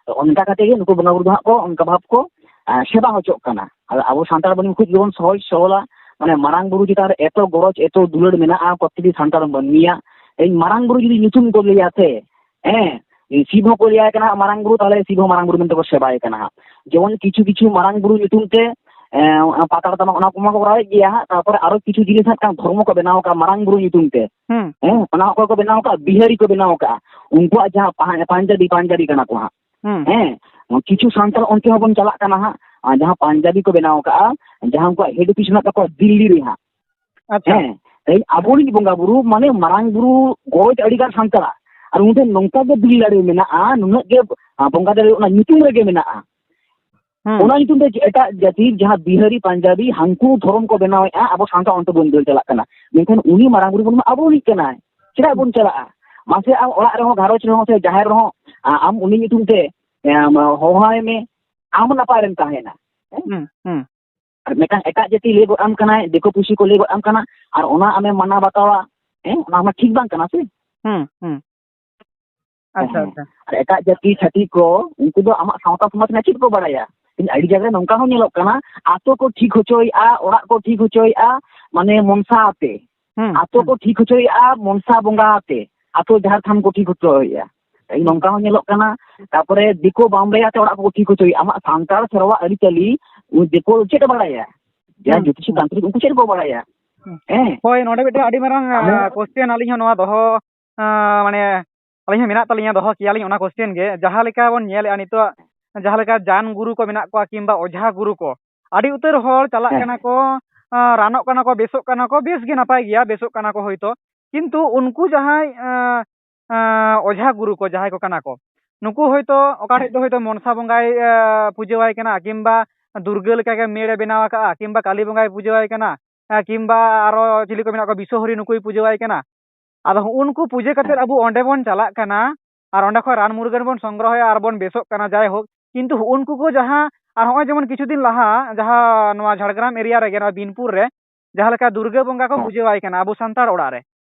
ᱛᱚ ᱚᱱᱠᱟ ᱠᱟᱛᱮ ᱜᱮ ᱱᱩᱠᱩ ᱵᱚᱸᱜᱟ ᱵᱩᱨᱩ ᱫᱚ ᱦᱟᱸᱜ ᱠᱚ ᱚᱱᱠᱟ ᱵᱷᱟᱵᱽ ᱠᱚ, ᱟᱸ, ᱥᱮᱵᱟ ᱦᱚᱪᱚᱜ ᱠᱟᱱᱟ᱾ ᱟᱫᱚ ᱟᱵᱚ ᱥᱟᱱᱛᱟᱲ ᱢᱟᱹᱱᱢᱤ ᱠᱷᱩᱵ ᱜᱮᱵᱚᱱ ᱥᱚᱦᱚᱡ ᱥᱚᱨᱚᱞᱟ, ᱢᱟᱱᱮ ᱢᱟᱨᱟᱝ ᱵᱩᱨᱩ ᱪᱮᱛᱟᱱ ᱨᱮ ᱮᱛᱚ ᱜᱚᱨᱚᱡᱽ, ᱮᱛᱚ ᱫᱩᱞᱟᱹᱲ ᱢᱮᱱᱟᱜᱼᱟ ᱯᱨᱚᱛᱮᱠᱴᱤ ᱥᱟᱱᱛᱟᱲ ᱢᱟᱹᱱᱢᱤᱭᱟᱜ᱾ ᱛᱮᱦᱮᱧ ᱢᱟᱨᱟᱝ ᱵᱩᱨᱩ ᱡᱩᱫᱤ ᱧᱩᱛᱩᱢ ᱠᱚ ᱞᱟᱹᱭᱟ ᱥᱮ, ᱦᱮᱸ, ᱥᱤᱵ ᱦᱚᱸᱠᱚ ᱞᱟᱹᱭᱟᱭ ᱠᱟᱱᱟ ᱦᱟᱸᱜ ᱢᱟᱨᱟᱝ ᱵᱩᱨᱩ, ᱛᱟᱦᱚᱞᱮ ᱥᱤᱵ ᱦᱚᱸ ᱢᱟᱨᱟᱝ ᱵᱩᱨᱩ ᱢᱮᱱᱛᱮ ᱠᱚ ᱥᱮᱵᱟᱭᱮ ᱠᱟᱱᱟ ᱦᱟᱸᱜ᱾ ᱡᱮᱢᱚᱱ ᱠᱤᱪᱷᱩ ᱠᱤᱪᱷᱩ ᱢᱟᱨᱟᱝ ᱵᱩᱨᱩ ᱧᱩᱛᱩᱢ ᱛᱮ, ᱮᱸ, ᱯᱟᱛᱟᱲ ᱛᱟᱢᱟᱠ ᱚᱱᱟ ᱠᱚᱢᱟ ᱠᱚ ᱠᱚᱨᱟᱣᱮᱫ ᱜᱮᱭᱟ ᱦᱟᱸᱜ, ᱛᱟᱨᱯᱚᱨᱮ ᱟᱨᱚ ᱠᱤᱪᱷᱩ ᱡᱤᱱᱤᱥ ᱦᱟᱸᱜ ᱢᱤᱫᱴᱟᱝ ᱫᱷᱚᱨᱢᱚ ᱠᱚ ᱵᱮᱱᱟᱣ ᱠᱟᱜᱼᱟ ᱢᱟᱨᱟᱝ ᱵᱩᱨᱩ ᱧᱩᱛᱩᱢ ᱛᱮ᱾ ᱦᱩᱸ᱾ ᱦᱮᱸ, ᱚᱱᱟ ᱚᱠᱚᱭ ᱠᱚ ᱵᱮᱱᱟᱣ ᱠᱟᱜᱼᱟ? ᱵᱤᱦᱟᱨᱤ ᱠᱚ ᱵᱮᱱᱟᱣ ᱠᱟᱜᱼᱟ᱾ ᱩᱱᱠᱩᱣᱟᱜ ᱡᱟᱦᱟᱸ ᱯᱟ-, ᱯᱟᱧᱡᱟᱵᱤ, ᱯᱟᱧᱡᱟᱵᱤ ᱠᱟᱱᱟ ᱠᱚ ᱦᱟᱸᱜ᱾ ᱦᱩᱸ᱾ ᱦᱮᱸ, ᱠᱤᱪᱷᱩ ᱥᱟᱱᱛᱟᱲ ᱚᱱᱛᱮ ᱦᱚᱸᱵᱚᱱ ᱪᱟᱞᱟᱜ ᱠᱟᱱᱟ ᱦᱟᱸᱜ, ᱟᱨ ᱡᱟᱦᱟᱸ ᱯᱟᱧᱡᱟᱵᱤ ᱠᱚ ᱵᱮᱱᱟᱣ ᱠᱟᱜᱼᱟ, ᱡᱟᱦᱟᱸ ᱩᱱᱠᱩᱣᱟᱜ ᱦᱮᱰ ᱚᱯᱷᱤᱥ ᱢᱮᱱᱟᱜ ᱛᱟᱠᱚᱣᱟ ᱫᱤᱞᱞᱤ ᱨᱮ ᱦᱟᱸᱜ᱾ ᱟᱪᱪᱷᱟ᱾ ᱦᱮᱸ, ᱛᱮᱦᱮᱧ ᱟᱵᱚᱨᱤᱡ ᱵᱚᱸᱜᱟ ᱵᱩᱨᱩ, ᱢᱟᱱᱮ ᱢᱟᱨᱟᱝ ᱵᱩᱨᱩ ᱜᱚᱨᱚᱡᱽ ᱟᱹᱰᱤ ᱜᱟᱱ ᱥᱟᱱᱛᱟᱲᱟᱜ, ᱟᱨ ᱩᱱᱤ ᱴᱷᱮᱱ ᱱᱚᱝᱠᱟ ᱜᱮ ᱫᱤᱞ ᱫᱟᱲᱮ ᱢᱮᱱᱟᱜᱼᱟ, ᱱᱩᱱᱟᱹᱜ ᱜᱮ, ᱟ, ᱵᱚᱸᱜᱟ ᱫᱟᱲᱮ ᱚᱱᱟ ᱧᱩᱛᱩᱢ ᱨᱮᱜᱮ ᱢᱮᱱᱟᱜᱼᱟ᱾ ᱦᱩᱸ᱾ ᱚᱱᱟ ᱧᱩᱛᱩᱢ ᱛᱮ ᱮᱴᱟᱜ ᱡᱟᱹᱛᱤ ᱡᱟᱦᱟᱸ ᱵᱤᱦᱟᱨᱤ, ᱯᱟᱧᱡᱟᱵᱤ, ᱦᱟᱱᱠᱩ ᱫᱷᱚᱨᱚᱢ ᱠᱚ ᱵᱮᱱᱟᱣᱮᱫᱼᱟ, ᱟᱵᱚ ᱥᱟᱱᱛᱟᱲ ᱚᱱᱛᱮ ᱵᱚᱱ ᱫᱟᱹᱲ ᱪᱟᱞᱟᱜ ᱠᱟᱱᱟ᱾ ᱢᱮᱱᱠᱷᱟᱱ ᱩᱱᱤ ᱢᱟᱨᱟᱝ ᱵᱩᱨᱩ ᱵᱚᱱ ᱟᱵᱚᱨᱤᱡ ᱠᱟᱱᱟᱭ, ᱪᱮᱫᱟᱜ ᱵᱚᱱ ᱪᱟᱞᱟᱜᱼᱟ? ᱢᱟᱥᱮ ᱟᱢ ᱚᱲᱟᱜ ᱨᱮᱦᱚᱸ, ᱜᱷᱟᱨᱚᱸᱡᱽ ᱨᱮᱦᱚᱸ ᱥᱮ ᱡᱟᱦᱮᱨ ᱨᱮᱦᱚᱸ, ᱟ-, ᱟᱢ ᱩᱱᱤ ᱧᱩᱛᱩᱢ ᱛᱮ, ᱮᱢ, ᱦᱚᱦᱚᱣᱟᱭ ᱢᱮ, ᱟᱢ ᱱᱟᱯᱟᱭ ᱨᱮᱢ ᱛᱟᱦᱮᱱᱟ᱾ ᱦᱮᱸ? ᱦᱩᱸ, ᱦᱩᱸ᱾ ᱟᱨ ᱢᱤᱫᱴᱟᱝ ᱮᱴᱟᱜ ᱡᱟᱹᱛᱤ ᱞᱟᱹᱭ ᱜᱚᱫ ᱟᱢ ᱠᱟᱱᱟᱭ, ᱫᱤᱠᱩ ᱯᱩᱥᱤ ᱠᱚ ᱞᱟᱹᱭ ᱜᱚᱫ ᱟᱢ ᱠᱟᱱᱟ, ᱟᱨ ᱚᱱᱟ ᱟᱢᱮᱢ ᱢᱟᱱᱟᱣ ᱵᱟᱛᱟᱣᱟ, ᱦᱮᱸ, ᱚᱱᱟ ᱢᱟ ᱴᱷᱤᱠ ᱵᱟᱝ ᱠᱟᱱᱟ ᱥᱮ? ᱦᱩᱸ, ᱦᱩᱸ᱾ ᱟᱪᱪᱷᱟ, ᱦᱮᱸ᱾ ᱟᱪᱪᱷᱟ᱾ ᱟᱨ ᱮᱴᱟᱜ ᱡᱟᱹᱛᱤ ᱪᱷᱟᱹᱛᱤᱠ ᱠᱚ, ᱩᱱᱠᱩ ᱫᱚ ᱟᱢᱟᱜ ᱥᱟᱶᱛᱟ ᱥᱚᱢᱟᱡᱽ ᱨᱮᱱᱟᱜ ᱪᱮᱫ ᱠᱚ ᱵᱟᱲᱟᱭᱟ? ᱤᱧ ᱟᱹᱰᱤ ᱡᱟᱭᱜᱟ ᱨᱮ ᱱᱚᱝᱠᱟ ᱦᱚᱸ ᱧᱮᱞᱚᱜ ᱠᱟᱱᱟ, ᱟᱛᱳ ᱠᱚ ᱴᱷᱤᱠ ᱦᱚᱪᱚᱭᱮᱫᱼᱟ, ᱚᱲᱟᱜ ᱠᱚ ᱴᱷᱤᱠ ᱦᱚᱪᱚᱭᱮᱫᱼᱟ, ᱢᱟᱱᱮ ᱢᱚᱱᱥᱟ ᱟᱛᱮ᱾ ᱦᱩᱸ, ᱟᱛᱳ ᱦᱩᱸ᱾ ᱠᱚ ᱴᱷᱤᱠ ᱦᱚᱪᱚᱭᱮᱫᱼᱟ ᱢᱚᱱᱥᱟ ᱵᱚᱸᱜᱟ ᱟᱛᱮ, ᱟᱛᱳ ᱡᱟᱦᱮᱨ ᱛᱷᱟᱱ ᱠᱚ ᱴᱷᱤᱠ ᱦᱚᱪᱚᱭᱮᱫᱼᱟ᱾ ᱛᱮᱦᱮᱧ ᱦᱩᱸ᱾ ᱱᱚᱝᱠᱟ ᱦᱚᱸ ᱧᱮᱞᱚᱜ ᱠᱟᱱᱟ, ᱛᱟᱯᱚᱨᱮ ᱫᱤᱠᱩ ᱵᱟᱢᱵᱽᱲᱮ ᱟᱛᱮ ᱚᱲᱟᱜ ᱠᱚᱠᱚ ᱴᱷᱤᱠ ᱦᱚᱪᱚᱭᱮᱫᱼᱟ᱾ ᱟᱢᱟᱜ ᱥᱟᱱᱛᱟᱲ ᱥᱮᱨᱣᱟ ᱟᱹᱨᱤᱪᱟᱹᱞᱤ ᱩᱱᱤ ᱫᱤᱠᱩ ᱪᱮᱫ ᱮ ᱵᱟᱲᱟᱭᱟ? ᱡᱟᱦᱟᱸᱭ ᱦᱩᱸ, ᱡᱳᱛᱤᱥᱤ ᱦᱩᱸ᱾ ᱛᱟᱱᱛᱨᱤᱠ, ᱩᱱᱠᱩ ᱪᱮᱫ ᱠᱚ ᱵᱟᱲᱟᱭᱟ? ᱦᱩᱸ᱾ ᱦᱮᱸ? ᱦᱳᱭ, ᱱᱚᱰᱮ ᱢᱤᱫᱴᱮᱱ ᱟᱹᱰᱤ ᱢᱟᱨᱟᱝ, ᱟᱢ ᱟ, ᱦᱚᱸ question ᱟᱹᱞᱤᱧ ᱦᱚᱸ ᱱᱚᱣᱟ ᱫᱚᱦᱚ, ᱟ, ᱢᱟᱱᱮ, ᱟᱹᱞᱤᱧ ᱦᱚᱸ ᱢᱮᱱᱟᱜ ᱛᱟᱹᱞᱤᱧᱟ, ᱫᱚᱦᱚ ᱠᱮᱭᱟᱞᱤᱧ ᱚᱱᱟ question ᱜᱮ᱾ ᱡᱟᱦᱟᱸ ᱞᱮᱠᱟ ᱵᱚᱱ ᱧᱮᱞᱮᱫᱼᱟ ᱱᱤᱛᱚᱜ, ᱡᱟᱦᱟᱸ ᱞᱮᱠᱟ ᱡᱟᱱ ᱜᱩᱨᱩ ᱠᱚ ᱢᱮᱱᱟᱜ ᱠᱚᱣᱟ ᱠᱤᱝᱵᱟ ᱚᱡᱷᱟ ᱜᱩᱨᱩ ᱠᱚ, ᱟᱹᱰᱤ ᱩᱛᱟᱹᱨ ᱦᱚᱲ ᱪᱟᱞᱟᱜ ᱦᱮᱸ, ᱠᱟᱱᱟ ᱦᱮᱸ᱾ ᱠᱚ, ᱟ, ᱨᱟᱱᱚᱜ ᱠᱟᱱᱟ ᱠᱚ, ᱵᱮᱥᱚᱜ ᱠᱟᱱᱟ ᱠᱚ, ᱵᱮᱥ ᱜᱮ ᱱᱟᱯᱟᱭ ᱜᱮᱭᱟ, ᱵᱮᱥᱚᱜ ᱠᱟᱱᱟ ᱠᱚ ᱦᱳᱭᱛᱳ, ᱠᱤᱱᱛᱩ ᱩᱱᱠᱩ ᱡᱟᱦᱟᱸᱭ, ᱟ, ᱟ, ᱚᱡᱷᱟ ᱜᱩᱨᱩ ᱠᱚ ᱡᱟᱦᱟᱸᱭ ᱠᱚ ᱠᱟᱱᱟ ᱠᱚ, ᱱᱩᱠᱩ ᱦᱳᱭᱛᱳ ᱚᱠᱟ ᱴᱷᱮᱡ ᱫᱚ ᱦᱳᱭᱛᱳ ᱢᱚᱱᱥᱟ ᱵᱚᱸᱜᱟᱭ, ᱟ, ᱯᱩᱡᱟᱹᱣᱟᱭ ᱠᱟᱱᱟ, ᱠᱤᱝᱵᱟ ᱫᱩᱨᱜᱟᱹ ᱞᱮᱠᱟᱜᱮ ᱢᱮᱲ ᱮ ᱵᱮᱱᱟᱣ ᱟᱠᱟᱜᱼᱟ, ᱠᱤᱝᱵᱟ ᱠᱟᱞᱤ ᱵᱚᱸᱜᱟᱭ ᱯᱩᱡᱟᱹᱣᱟᱭ ᱠᱟᱱᱟ, ᱟ, ᱠᱤᱝᱵᱟ ᱟᱨᱚ ᱪᱤᱞᱤ ᱠᱚ ᱢᱮᱱᱟᱜ ᱠᱚᱣᱟ, ᱵᱤᱥᱥᱚ ᱦᱚᱨᱤ ᱱᱩᱠᱩᱭ ᱯᱩᱡᱟᱹᱣᱟᱭ ᱠᱟᱱᱟ᱾ ᱟᱫᱚ ᱦᱩᱸᱜᱼᱩ ᱱᱩᱠᱩ ᱯᱩᱡᱟᱹ ᱠᱟᱛᱮᱫ ᱦᱮᱸ᱾ ᱟᱵᱚ ᱚᱸᱰᱮ ᱵᱚᱱ ᱪᱟᱞᱟᱜ ᱠᱟᱱᱟ, ᱟᱨ ᱚᱸᱰᱮ ᱠᱷᱚᱱ ᱨᱟᱱ ᱢᱩᱨᱜᱟᱹᱱ ᱵᱚᱱ ᱥᱚᱝᱜᱨᱚᱦᱚᱭᱟ ᱟᱨ ᱵᱚᱱ ᱵᱮᱥᱚᱜ ᱠᱟᱱᱟ, ᱡᱟᱭᱦᱳᱠ᱾ ᱠᱤᱱᱛᱩ ᱩᱱᱠᱩ ᱠᱚ ᱡᱟᱦᱟᱸ, ᱟᱨ ᱦᱚᱸᱜᱼᱚᱭ ᱡᱮᱢᱚᱱ ᱠᱤᱪᱷᱩ ᱫᱤᱱ ᱞᱟᱦᱟ ᱡᱟᱦᱟᱸ ᱱᱚᱣᱟ ᱡᱷᱟᱲᱜᱨᱟᱢ ᱮᱨᱤᱭᱟ ᱨᱮᱜᱮ, ᱱᱚᱣᱟ ᱵᱤᱱᱯᱩᱨ ᱨᱮ ᱡᱟᱦᱟᱸ ᱞᱮᱠᱟ ᱫᱩᱨᱜᱟᱹ ᱵᱚᱸᱜᱟ ᱠᱚ ᱦᱮᱸ᱾ ᱯᱩᱡᱟᱹ ᱟᱭ ᱠᱟᱱᱟ ᱟᱵᱚ ᱥᱟᱱᱛᱟᱲ ᱚᱲᱟᱜ ᱨᱮ,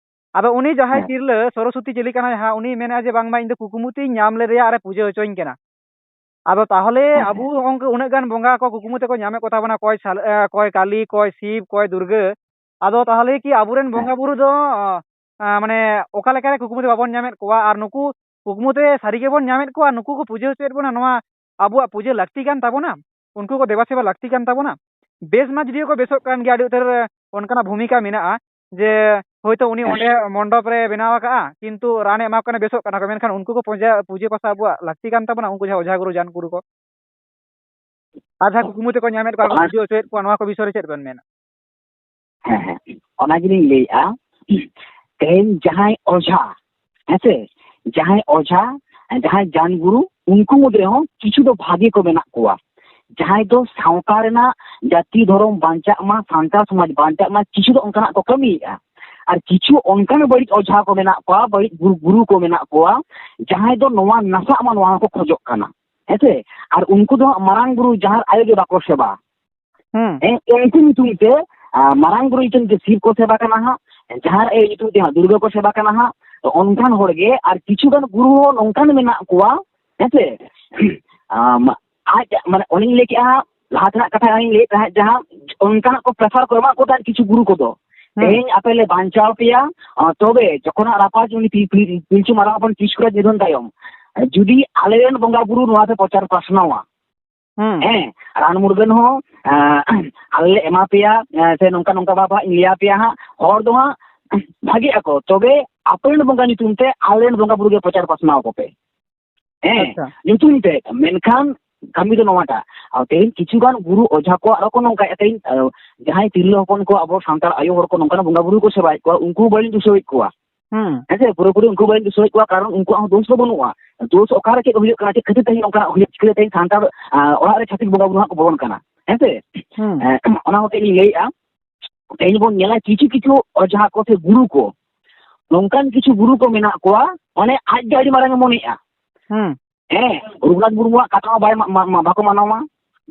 ᱟᱫᱚ ᱩᱱᱤ ᱡᱟᱦᱟᱸᱭ ᱦᱮᱸ᱾ ᱛᱤᱨᱞᱟᱹ ᱥᱚᱨᱚᱥᱚᱛᱤ ᱪᱤᱞᱤ ᱠᱟᱱᱟᱭ ᱦᱟᱸᱜ, ᱩᱱᱤ ᱢᱮᱱᱮᱫᱼᱟ ᱡᱮ, "ᱵᱟᱝᱢᱟ ᱤᱧ ᱫᱚ ᱠᱩᱠᱢᱩ ᱛᱤᱧ ᱧᱟᱢ ᱞᱮᱫᱮᱭᱟ ᱟᱨᱮ ᱯᱩᱡᱟᱹ ᱦᱚᱪᱚᱧ ᱠᱟᱱᱟ᱾" ᱟᱫᱚ ᱛᱟᱦᱚᱞᱮ ᱦᱮᱸ, ᱟᱵᱚ ᱦᱮᱸ᱾ ᱦᱚᱸᱜᱼᱚ ᱱᱚᱝᱠᱟ ᱩᱱᱟᱹᱜ ᱜᱟᱱ ᱵᱚᱸᱜᱟ ᱠᱚ ᱠᱩᱠᱢᱩ ᱛᱮᱠᱚ ᱧᱟᱢᱮᱫ ᱠᱚ ᱛᱟᱵᱚᱱᱟ, ᱚᱠᱚᱭ ᱥᱟᱞ-, ᱮ, ᱚᱠᱚᱭ ᱠᱟᱞᱤ, ᱚᱠᱚᱭ ᱥᱤᱵ, ᱚᱠᱚᱭ ᱫᱩᱨᱜᱟᱹ᱾ ᱟᱫᱚ ᱛᱟᱦᱚᱞᱮ ᱠᱤ ᱟᱵᱚᱨᱮᱱ ᱦᱮᱸ᱾ ᱵᱚᱸᱜᱟ ᱵᱩᱨᱩ ᱫᱚ, ᱟ, ᱢᱟᱱᱮ ᱚᱠᱟ ᱞᱮᱠᱟᱨᱮ ᱠᱩᱠᱢᱩ ᱛᱮ ᱵᱟᱵᱚᱱ ᱧᱟᱢᱮᱫ ᱠᱚᱣᱟ? ᱟᱨ ᱱᱩᱠᱩ ᱠᱩᱠᱢᱩ ᱛᱮ ᱥᱟᱹᱨᱤ ᱜᱮᱵᱚᱱ ᱧᱟᱢᱮᱫ ᱠᱚᱣᱟ, ᱱᱩᱠᱩ ᱠᱚ ᱯᱩᱡᱟᱹ ᱦᱚᱪᱚᱭᱮᱫ ᱵᱚᱱᱟ, ᱱᱚᱣᱟ ᱟᱵᱚᱣᱟᱜ ᱯᱩᱡᱟᱹ ᱞᱟᱹᱠᱛᱤ ᱠᱟᱱ ᱛᱟᱵᱚᱱᱟ? ᱩᱱᱠᱩ ᱠᱚ ᱫᱮᱵᱟ ᱥᱮᱵᱟ ᱞᱟᱹᱠᱛᱤ ᱠᱟᱱ ᱛᱟᱵᱚᱱᱟ? ᱵᱮᱥ ᱢᱟ ᱡᱩᱫᱤᱭᱳ ᱠᱚ ᱵᱮᱥᱚᱜ ᱠᱟᱱ ᱜᱮᱭᱟ, ᱟᱹᱰᱤ ᱩᱛᱟᱹᱨ ᱚᱱᱠᱟᱱᱟᱜ ᱵᱷᱩᱢᱤᱠᱟ ᱢᱮᱱᱟᱜᱼᱟ ᱡᱮ ᱦᱳᱭᱛᱳ ᱩᱱᱤ ᱦᱮᱸ᱾ ᱚᱸᱰᱮ ᱢᱚᱱᱰᱚᱯ ᱨᱮ ᱵᱮᱱᱟᱣ ᱟᱠᱟᱜᱼᱟ, ᱠᱤᱱᱛᱩ ᱨᱟᱱᱮ ᱮᱢᱟ ᱠᱚ ᱠᱟᱱᱟ, ᱵᱮᱥᱚᱜ ᱠᱟᱱᱟ ᱠᱚ, ᱢᱮᱱᱠᱷᱟᱱ ᱩᱱᱠᱩ ᱠᱚ ᱯᱩᱡᱟᱹ, ᱯᱩᱡᱟᱹ ᱯᱟᱥᱟ ᱟᱵᱚᱣᱟᱜ ᱞᱟᱹᱠᱛᱤ ᱠᱟᱱ ᱛᱟᱵᱚᱱᱟ, ᱩᱱᱠᱩ ᱡᱟᱦᱟᱸ ᱚᱡᱷᱟ ᱜᱩᱨᱩ ᱡᱟᱱ ᱜᱩᱨᱩ ᱠᱚ᱾ ᱟᱨ ᱡᱟᱦᱟᱸ ᱠᱩᱠᱢᱩ ᱛᱮᱠᱚ ᱧᱟᱢᱮᱫ ᱠᱚᱣᱟ, ᱠᱚ ᱚᱱᱟ ᱯᱩᱡᱟᱹ ᱦᱚᱪᱚᱭᱮᱫ ᱠᱚᱣᱟ, ᱱᱚᱣᱟ ᱠᱚ ᱵᱤᱥᱚᱭ ᱨᱮ ᱪᱮᱫ ᱵᱮᱱ ᱢᱮᱱᱟ? ᱦᱮᱸ, ᱦᱮᱸ᱾ ᱚᱱᱟ ᱜᱮᱞᱤᱧ ᱞᱟᱹᱭᱮᱫᱼᱟ, ᱛᱮᱦᱮᱧ ᱡᱟᱦᱟᱸᱭ ᱚᱡᱷᱟ, ᱦᱮᱸᱥᱮ, ᱡᱟᱦᱟᱸᱭ ᱚᱡᱷᱟ, ᱡᱟᱦᱟᱸᱭ ᱡᱟᱱ ᱜᱩᱨᱩ, ᱩᱱᱠᱩ ᱢᱩᱫᱽ ᱨᱮᱦᱚᱸ ᱠᱤᱪᱷᱩ ᱫᱚ ᱵᱷᱟᱜᱮ ᱠᱚ ᱢᱮᱱᱟᱜ ᱠᱚᱣᱟ, ᱡᱟᱦᱟᱸᱭ ᱫᱚ ᱥᱟᱶᱛᱟ ᱨᱮᱱᱟᱜ ᱡᱟᱹᱛᱤ ᱫᱷᱚᱨᱚᱢ ᱵᱟᱧᱪᱟᱜ ᱢᱟ, ᱥᱟᱱᱛᱟᱲ ᱥᱚᱢᱟᱡᱽ ᱵᱟᱧᱪᱟᱜ ᱢᱟ, ᱠᱤᱪᱷᱩ ᱫᱚ ᱚᱱᱠᱟᱱᱟᱜ ᱠᱚ ᱠᱟᱹᱢᱤᱭᱮᱫᱼᱟ᱾ ᱟᱨ ᱠᱤᱪᱷᱩ ᱚᱱᱠᱟᱱ ᱵᱟᱹᱲᱤᱡ ᱚᱡᱷᱟ ᱠᱚ ᱢᱮᱱᱟᱜ ᱠᱚᱣᱟ, ᱵᱟᱹᱲᱤᱡ ᱜᱩᱨᱩ, ᱜᱩᱨᱩ ᱠᱚ ᱢᱮᱱᱟᱜ ᱠᱚᱣᱟ, ᱡᱟᱦᱟᱸᱭ ᱫᱚ ᱱᱚᱣᱟ ᱱᱟᱥᱟᱜ ᱢᱟ, ᱱᱚᱣᱟ ᱦᱚᱸᱠᱚ ᱠᱷᱚᱡᱚᱜ ᱠᱟᱱᱟ, ᱦᱮᱸᱥᱮ᱾ ᱟᱨ ᱩᱱᱠᱩ ᱫᱚ ᱦᱟᱸᱜ ᱢᱟᱨᱟᱝ ᱵᱩᱨᱩ ᱡᱟᱦᱮᱨ ᱟᱭᱳ ᱜᱮ ᱵᱟᱠᱚ ᱥᱮᱵᱟ᱾ ᱦᱩᱸ᱾ ᱦᱮᱸ, ᱩᱱᱠᱩ ᱧᱩᱛᱩᱢ ᱛᱮ, ᱟᱨ ᱢᱟᱨᱟᱝ ᱵᱩᱨᱩ ᱧᱩᱛᱩᱢ ᱛᱮ ᱥᱤᱵ ᱠᱚ ᱥᱮᱵᱟ ᱠᱟᱱᱟ ᱦᱟᱸᱜ, ᱡᱟᱦᱮᱨ ᱟᱭᱳ ᱧᱩᱛᱩᱢ ᱛᱮ ᱦᱟᱸᱜ ᱫᱩᱨᱜᱟᱹ ᱠᱚ ᱥᱮᱵᱟ ᱠᱟᱱᱟ ᱦᱟᱸᱜ᱾ ᱛᱚ ᱚᱱᱠᱟᱱ ᱦᱚᱲ ᱜᱮ ᱟᱨ ᱠᱤᱪᱷᱩ ᱜᱟᱱ ᱜᱩᱨᱩ ᱦᱚᱸ ᱱᱚᱝᱠᱟᱱ ᱢᱮᱱᱟᱜ ᱠᱚᱣᱟ, ᱦᱮᱸᱥᱮ᱾ ᱟᱢ, ᱟᱡ, ᱢᱟᱱᱮ, ᱚᱱᱮᱧ ᱞᱟᱹᱭ ᱠᱮᱜᱼᱟ, ᱞᱟᱦᱟ ᱛᱮᱱᱟᱜ ᱠᱟᱛᱷᱟ ᱚᱱᱮᱧ ᱞᱟᱹᱭᱮᱫ ᱛᱟᱦᱮᱸᱫ, ᱡᱟᱦᱟᱸ ᱚᱱᱠᱟᱱᱟᱜ ᱠᱚ prefer ᱠᱚ ᱮᱢᱟᱜ ᱠᱚ ᱛᱟᱦᱮᱸᱫ ᱠᱤᱪᱷᱩ ᱜᱩᱨᱩ ᱠᱚᱫᱚ᱾ ᱦᱩᱸ᱾ ᱛᱮᱦᱮᱧ ᱟᱯᱮ ᱞᱮ ᱵᱟᱧᱪᱟᱣ ᱯᱮᱭᱟ, ᱟᱸ, ᱛᱚᱵᱮ ᱡᱚᱠᱷᱚᱱ ᱦᱟᱸᱜ ᱨᱟᱯᱟᱡᱽ ᱩᱱᱤ ᱯᱤ-, ᱯᱤ-, ᱯᱤᱞᱪᱩ ᱢᱟᱨᱟᱝ ᱦᱚᱯᱚᱱ ᱯᱤᱥ ᱠᱚᱨᱮ ᱱᱤᱫᱷᱚᱱ ᱛᱟᱭᱚᱢ, ᱡᱩᱫᱤ ᱟᱞᱮᱨᱮᱱ ᱵᱚᱸᱜᱟ ᱵᱩᱨᱩ ᱱᱚᱣᱟ ᱯᱮ ᱯᱨᱚᱪᱟᱨ ᱯᱟᱥᱱᱟᱣᱟ, ᱦᱩᱸ᱾ ᱦᱮᱸ, ᱨᱟᱱ ᱢᱩᱨᱜᱟᱹᱱ ᱦᱚᱸ, ᱮᱸ, ᱟᱞᱮ ᱞᱮ ᱮᱢᱟ ᱯᱮᱭᱟ, ᱮᱸ, ᱥᱮ ᱱᱚᱝᱠᱟ ᱱᱚᱝᱠᱟ ᱵᱷᱟᱵᱽ ᱦᱟᱸᱜ ᱤᱧ ᱞᱟᱹᱭᱟ ᱯᱮᱭᱟ ᱦᱟᱸᱜ, ᱦᱚᱲ ᱫᱚ ᱦᱟᱸᱜ ᱵᱷᱟᱜᱮᱜ ᱟᱠᱚ, ᱛᱚᱵᱮ ᱟᱯᱮ ᱨᱮᱱ ᱵᱚᱸᱜᱟ ᱧᱩᱛᱩᱢ ᱛᱮ ᱟᱞᱮ ᱨᱮᱱ ᱵᱚᱸᱜᱟ ᱵᱩᱨᱩ ᱜᱮ ᱯᱨᱚᱪᱟᱨ ᱯᱟᱥᱱᱟᱣ ᱠᱚᱯᱮ᱾ ᱦᱮᱸ, ᱟᱪᱪᱷᱟ᱾ ᱧᱩᱛᱩᱢ ᱛᱮ, ᱢᱮᱱᱠᱷᱟᱱ ᱠᱟᱹᱢᱤ ᱫᱚ ᱱᱚᱣᱟᱴᱟᱜ᱾ ᱟᱨ ᱛᱮᱦᱮᱧ ᱠᱤᱪᱷᱩ ᱜᱟᱱ ᱜᱩᱨᱩ ᱚᱡᱷᱟ ᱠᱚ ᱟᱨᱚ ᱠᱚ ᱱᱚᱝᱠᱟᱭᱮᱫᱼᱟ, ᱛᱮᱦᱮᱧ, ᱟᱸ, ᱡᱟᱦᱟᱸᱭ ᱛᱤᱨᱞᱟᱹ ᱦᱚᱯᱚᱱ ᱠᱚ, ᱟᱵᱚ ᱥᱟᱱᱛᱟᱲ ᱟᱭᱳ ᱦᱚᱲ ᱠᱚ ᱱᱚᱝᱠᱟᱱᱟᱜ ᱵᱚᱸᱜᱟ ᱵᱩᱨᱩ ᱠᱚ ᱥᱮᱵᱟᱭᱮᱫ ᱠᱚᱣᱟ, ᱩᱱᱠᱩ ᱦᱚᱸ ᱵᱟᱹᱞᱤᱧ ᱫᱩᱥᱟᱹᱣᱮᱫ ᱠᱚᱣᱟ᱾ ᱦᱩᱸ᱾ ᱦᱮᱸ ᱥᱮ, ᱯᱩᱨᱟᱹᱯᱩᱨᱤ ᱩᱱᱠᱩ ᱵᱟᱹᱧ ᱫᱩᱥᱟᱹᱣᱮᱫ ᱠᱚᱣᱟ, ᱠᱟᱨᱚᱱ ᱩᱱᱠᱩᱣᱟᱜ ᱦᱚᱸ ᱫᱳᱥ ᱫᱚ ᱵᱟᱹᱱᱩᱜᱼᱟ᱾ ᱫᱳᱥ ᱚᱠᱟᱨᱮ ᱪᱮᱫ ᱦᱩᱭᱩᱜ ᱠᱟᱱᱟ, ᱪᱮᱫ ᱠᱷᱟᱹᱛᱤᱨ ᱛᱮ ᱱᱚᱝᱠᱟᱱᱟᱜ ᱦᱩᱭᱩᱜ, ᱪᱤᱠᱟᱹᱛᱮ ᱥᱟᱱᱛᱟᱲ, ᱟᱸ, ᱚᱲᱟᱜ ᱨᱮ ᱪᱷᱟᱹᱛᱤᱠ ᱵᱚᱸᱜᱟ ᱵᱩᱨᱩ ᱦᱟᱸᱜ ᱠᱚ ᱵᱚᱞᱚᱱ ᱠᱟᱱᱟ? ᱦᱮᱸ ᱥᱮ? ᱦᱩᱸ᱾ ᱮᱸ, ᱚᱱᱟ ᱦᱚᱛᱮᱡ ᱤᱧ ᱞᱟᱹᱭᱮᱫᱼᱟ, ᱛᱮᱦᱮᱧ ᱵᱚᱱ ᱧᱮᱞᱟ ᱠᱤᱪᱷᱩ ᱠᱤᱪᱷᱩ ᱚᱡᱷᱟ ᱠᱚ ᱥᱮ ᱜᱩᱨᱩ ᱠᱚ, ᱱᱚᱝᱠᱟᱱ ᱠᱤᱪᱷᱩ ᱜᱩᱨᱩ ᱠᱚ ᱢᱮᱱᱟᱜ ᱠᱚᱣᱟ, ᱢᱟᱱᱮ ᱟᱡ ᱜᱮ ᱟᱹᱰᱤ ᱢᱟᱨᱟᱝ ᱮ ᱢᱚᱱᱮᱜᱼᱟ᱾ ᱦᱩᱸ᱾ ᱦᱮᱸ, ᱨᱚᱜᱷᱩᱱᱟᱛᱷ ᱢᱩᱨᱢᱩᱣᱟᱜ ᱠᱟᱛᱷᱟ ᱦᱚᱸ ᱵᱟᱭ ᱢᱟ-, ᱢᱟ-, ᱢᱟ-, ᱵᱟᱠᱚ ᱢᱟᱱᱟᱣᱟ᱾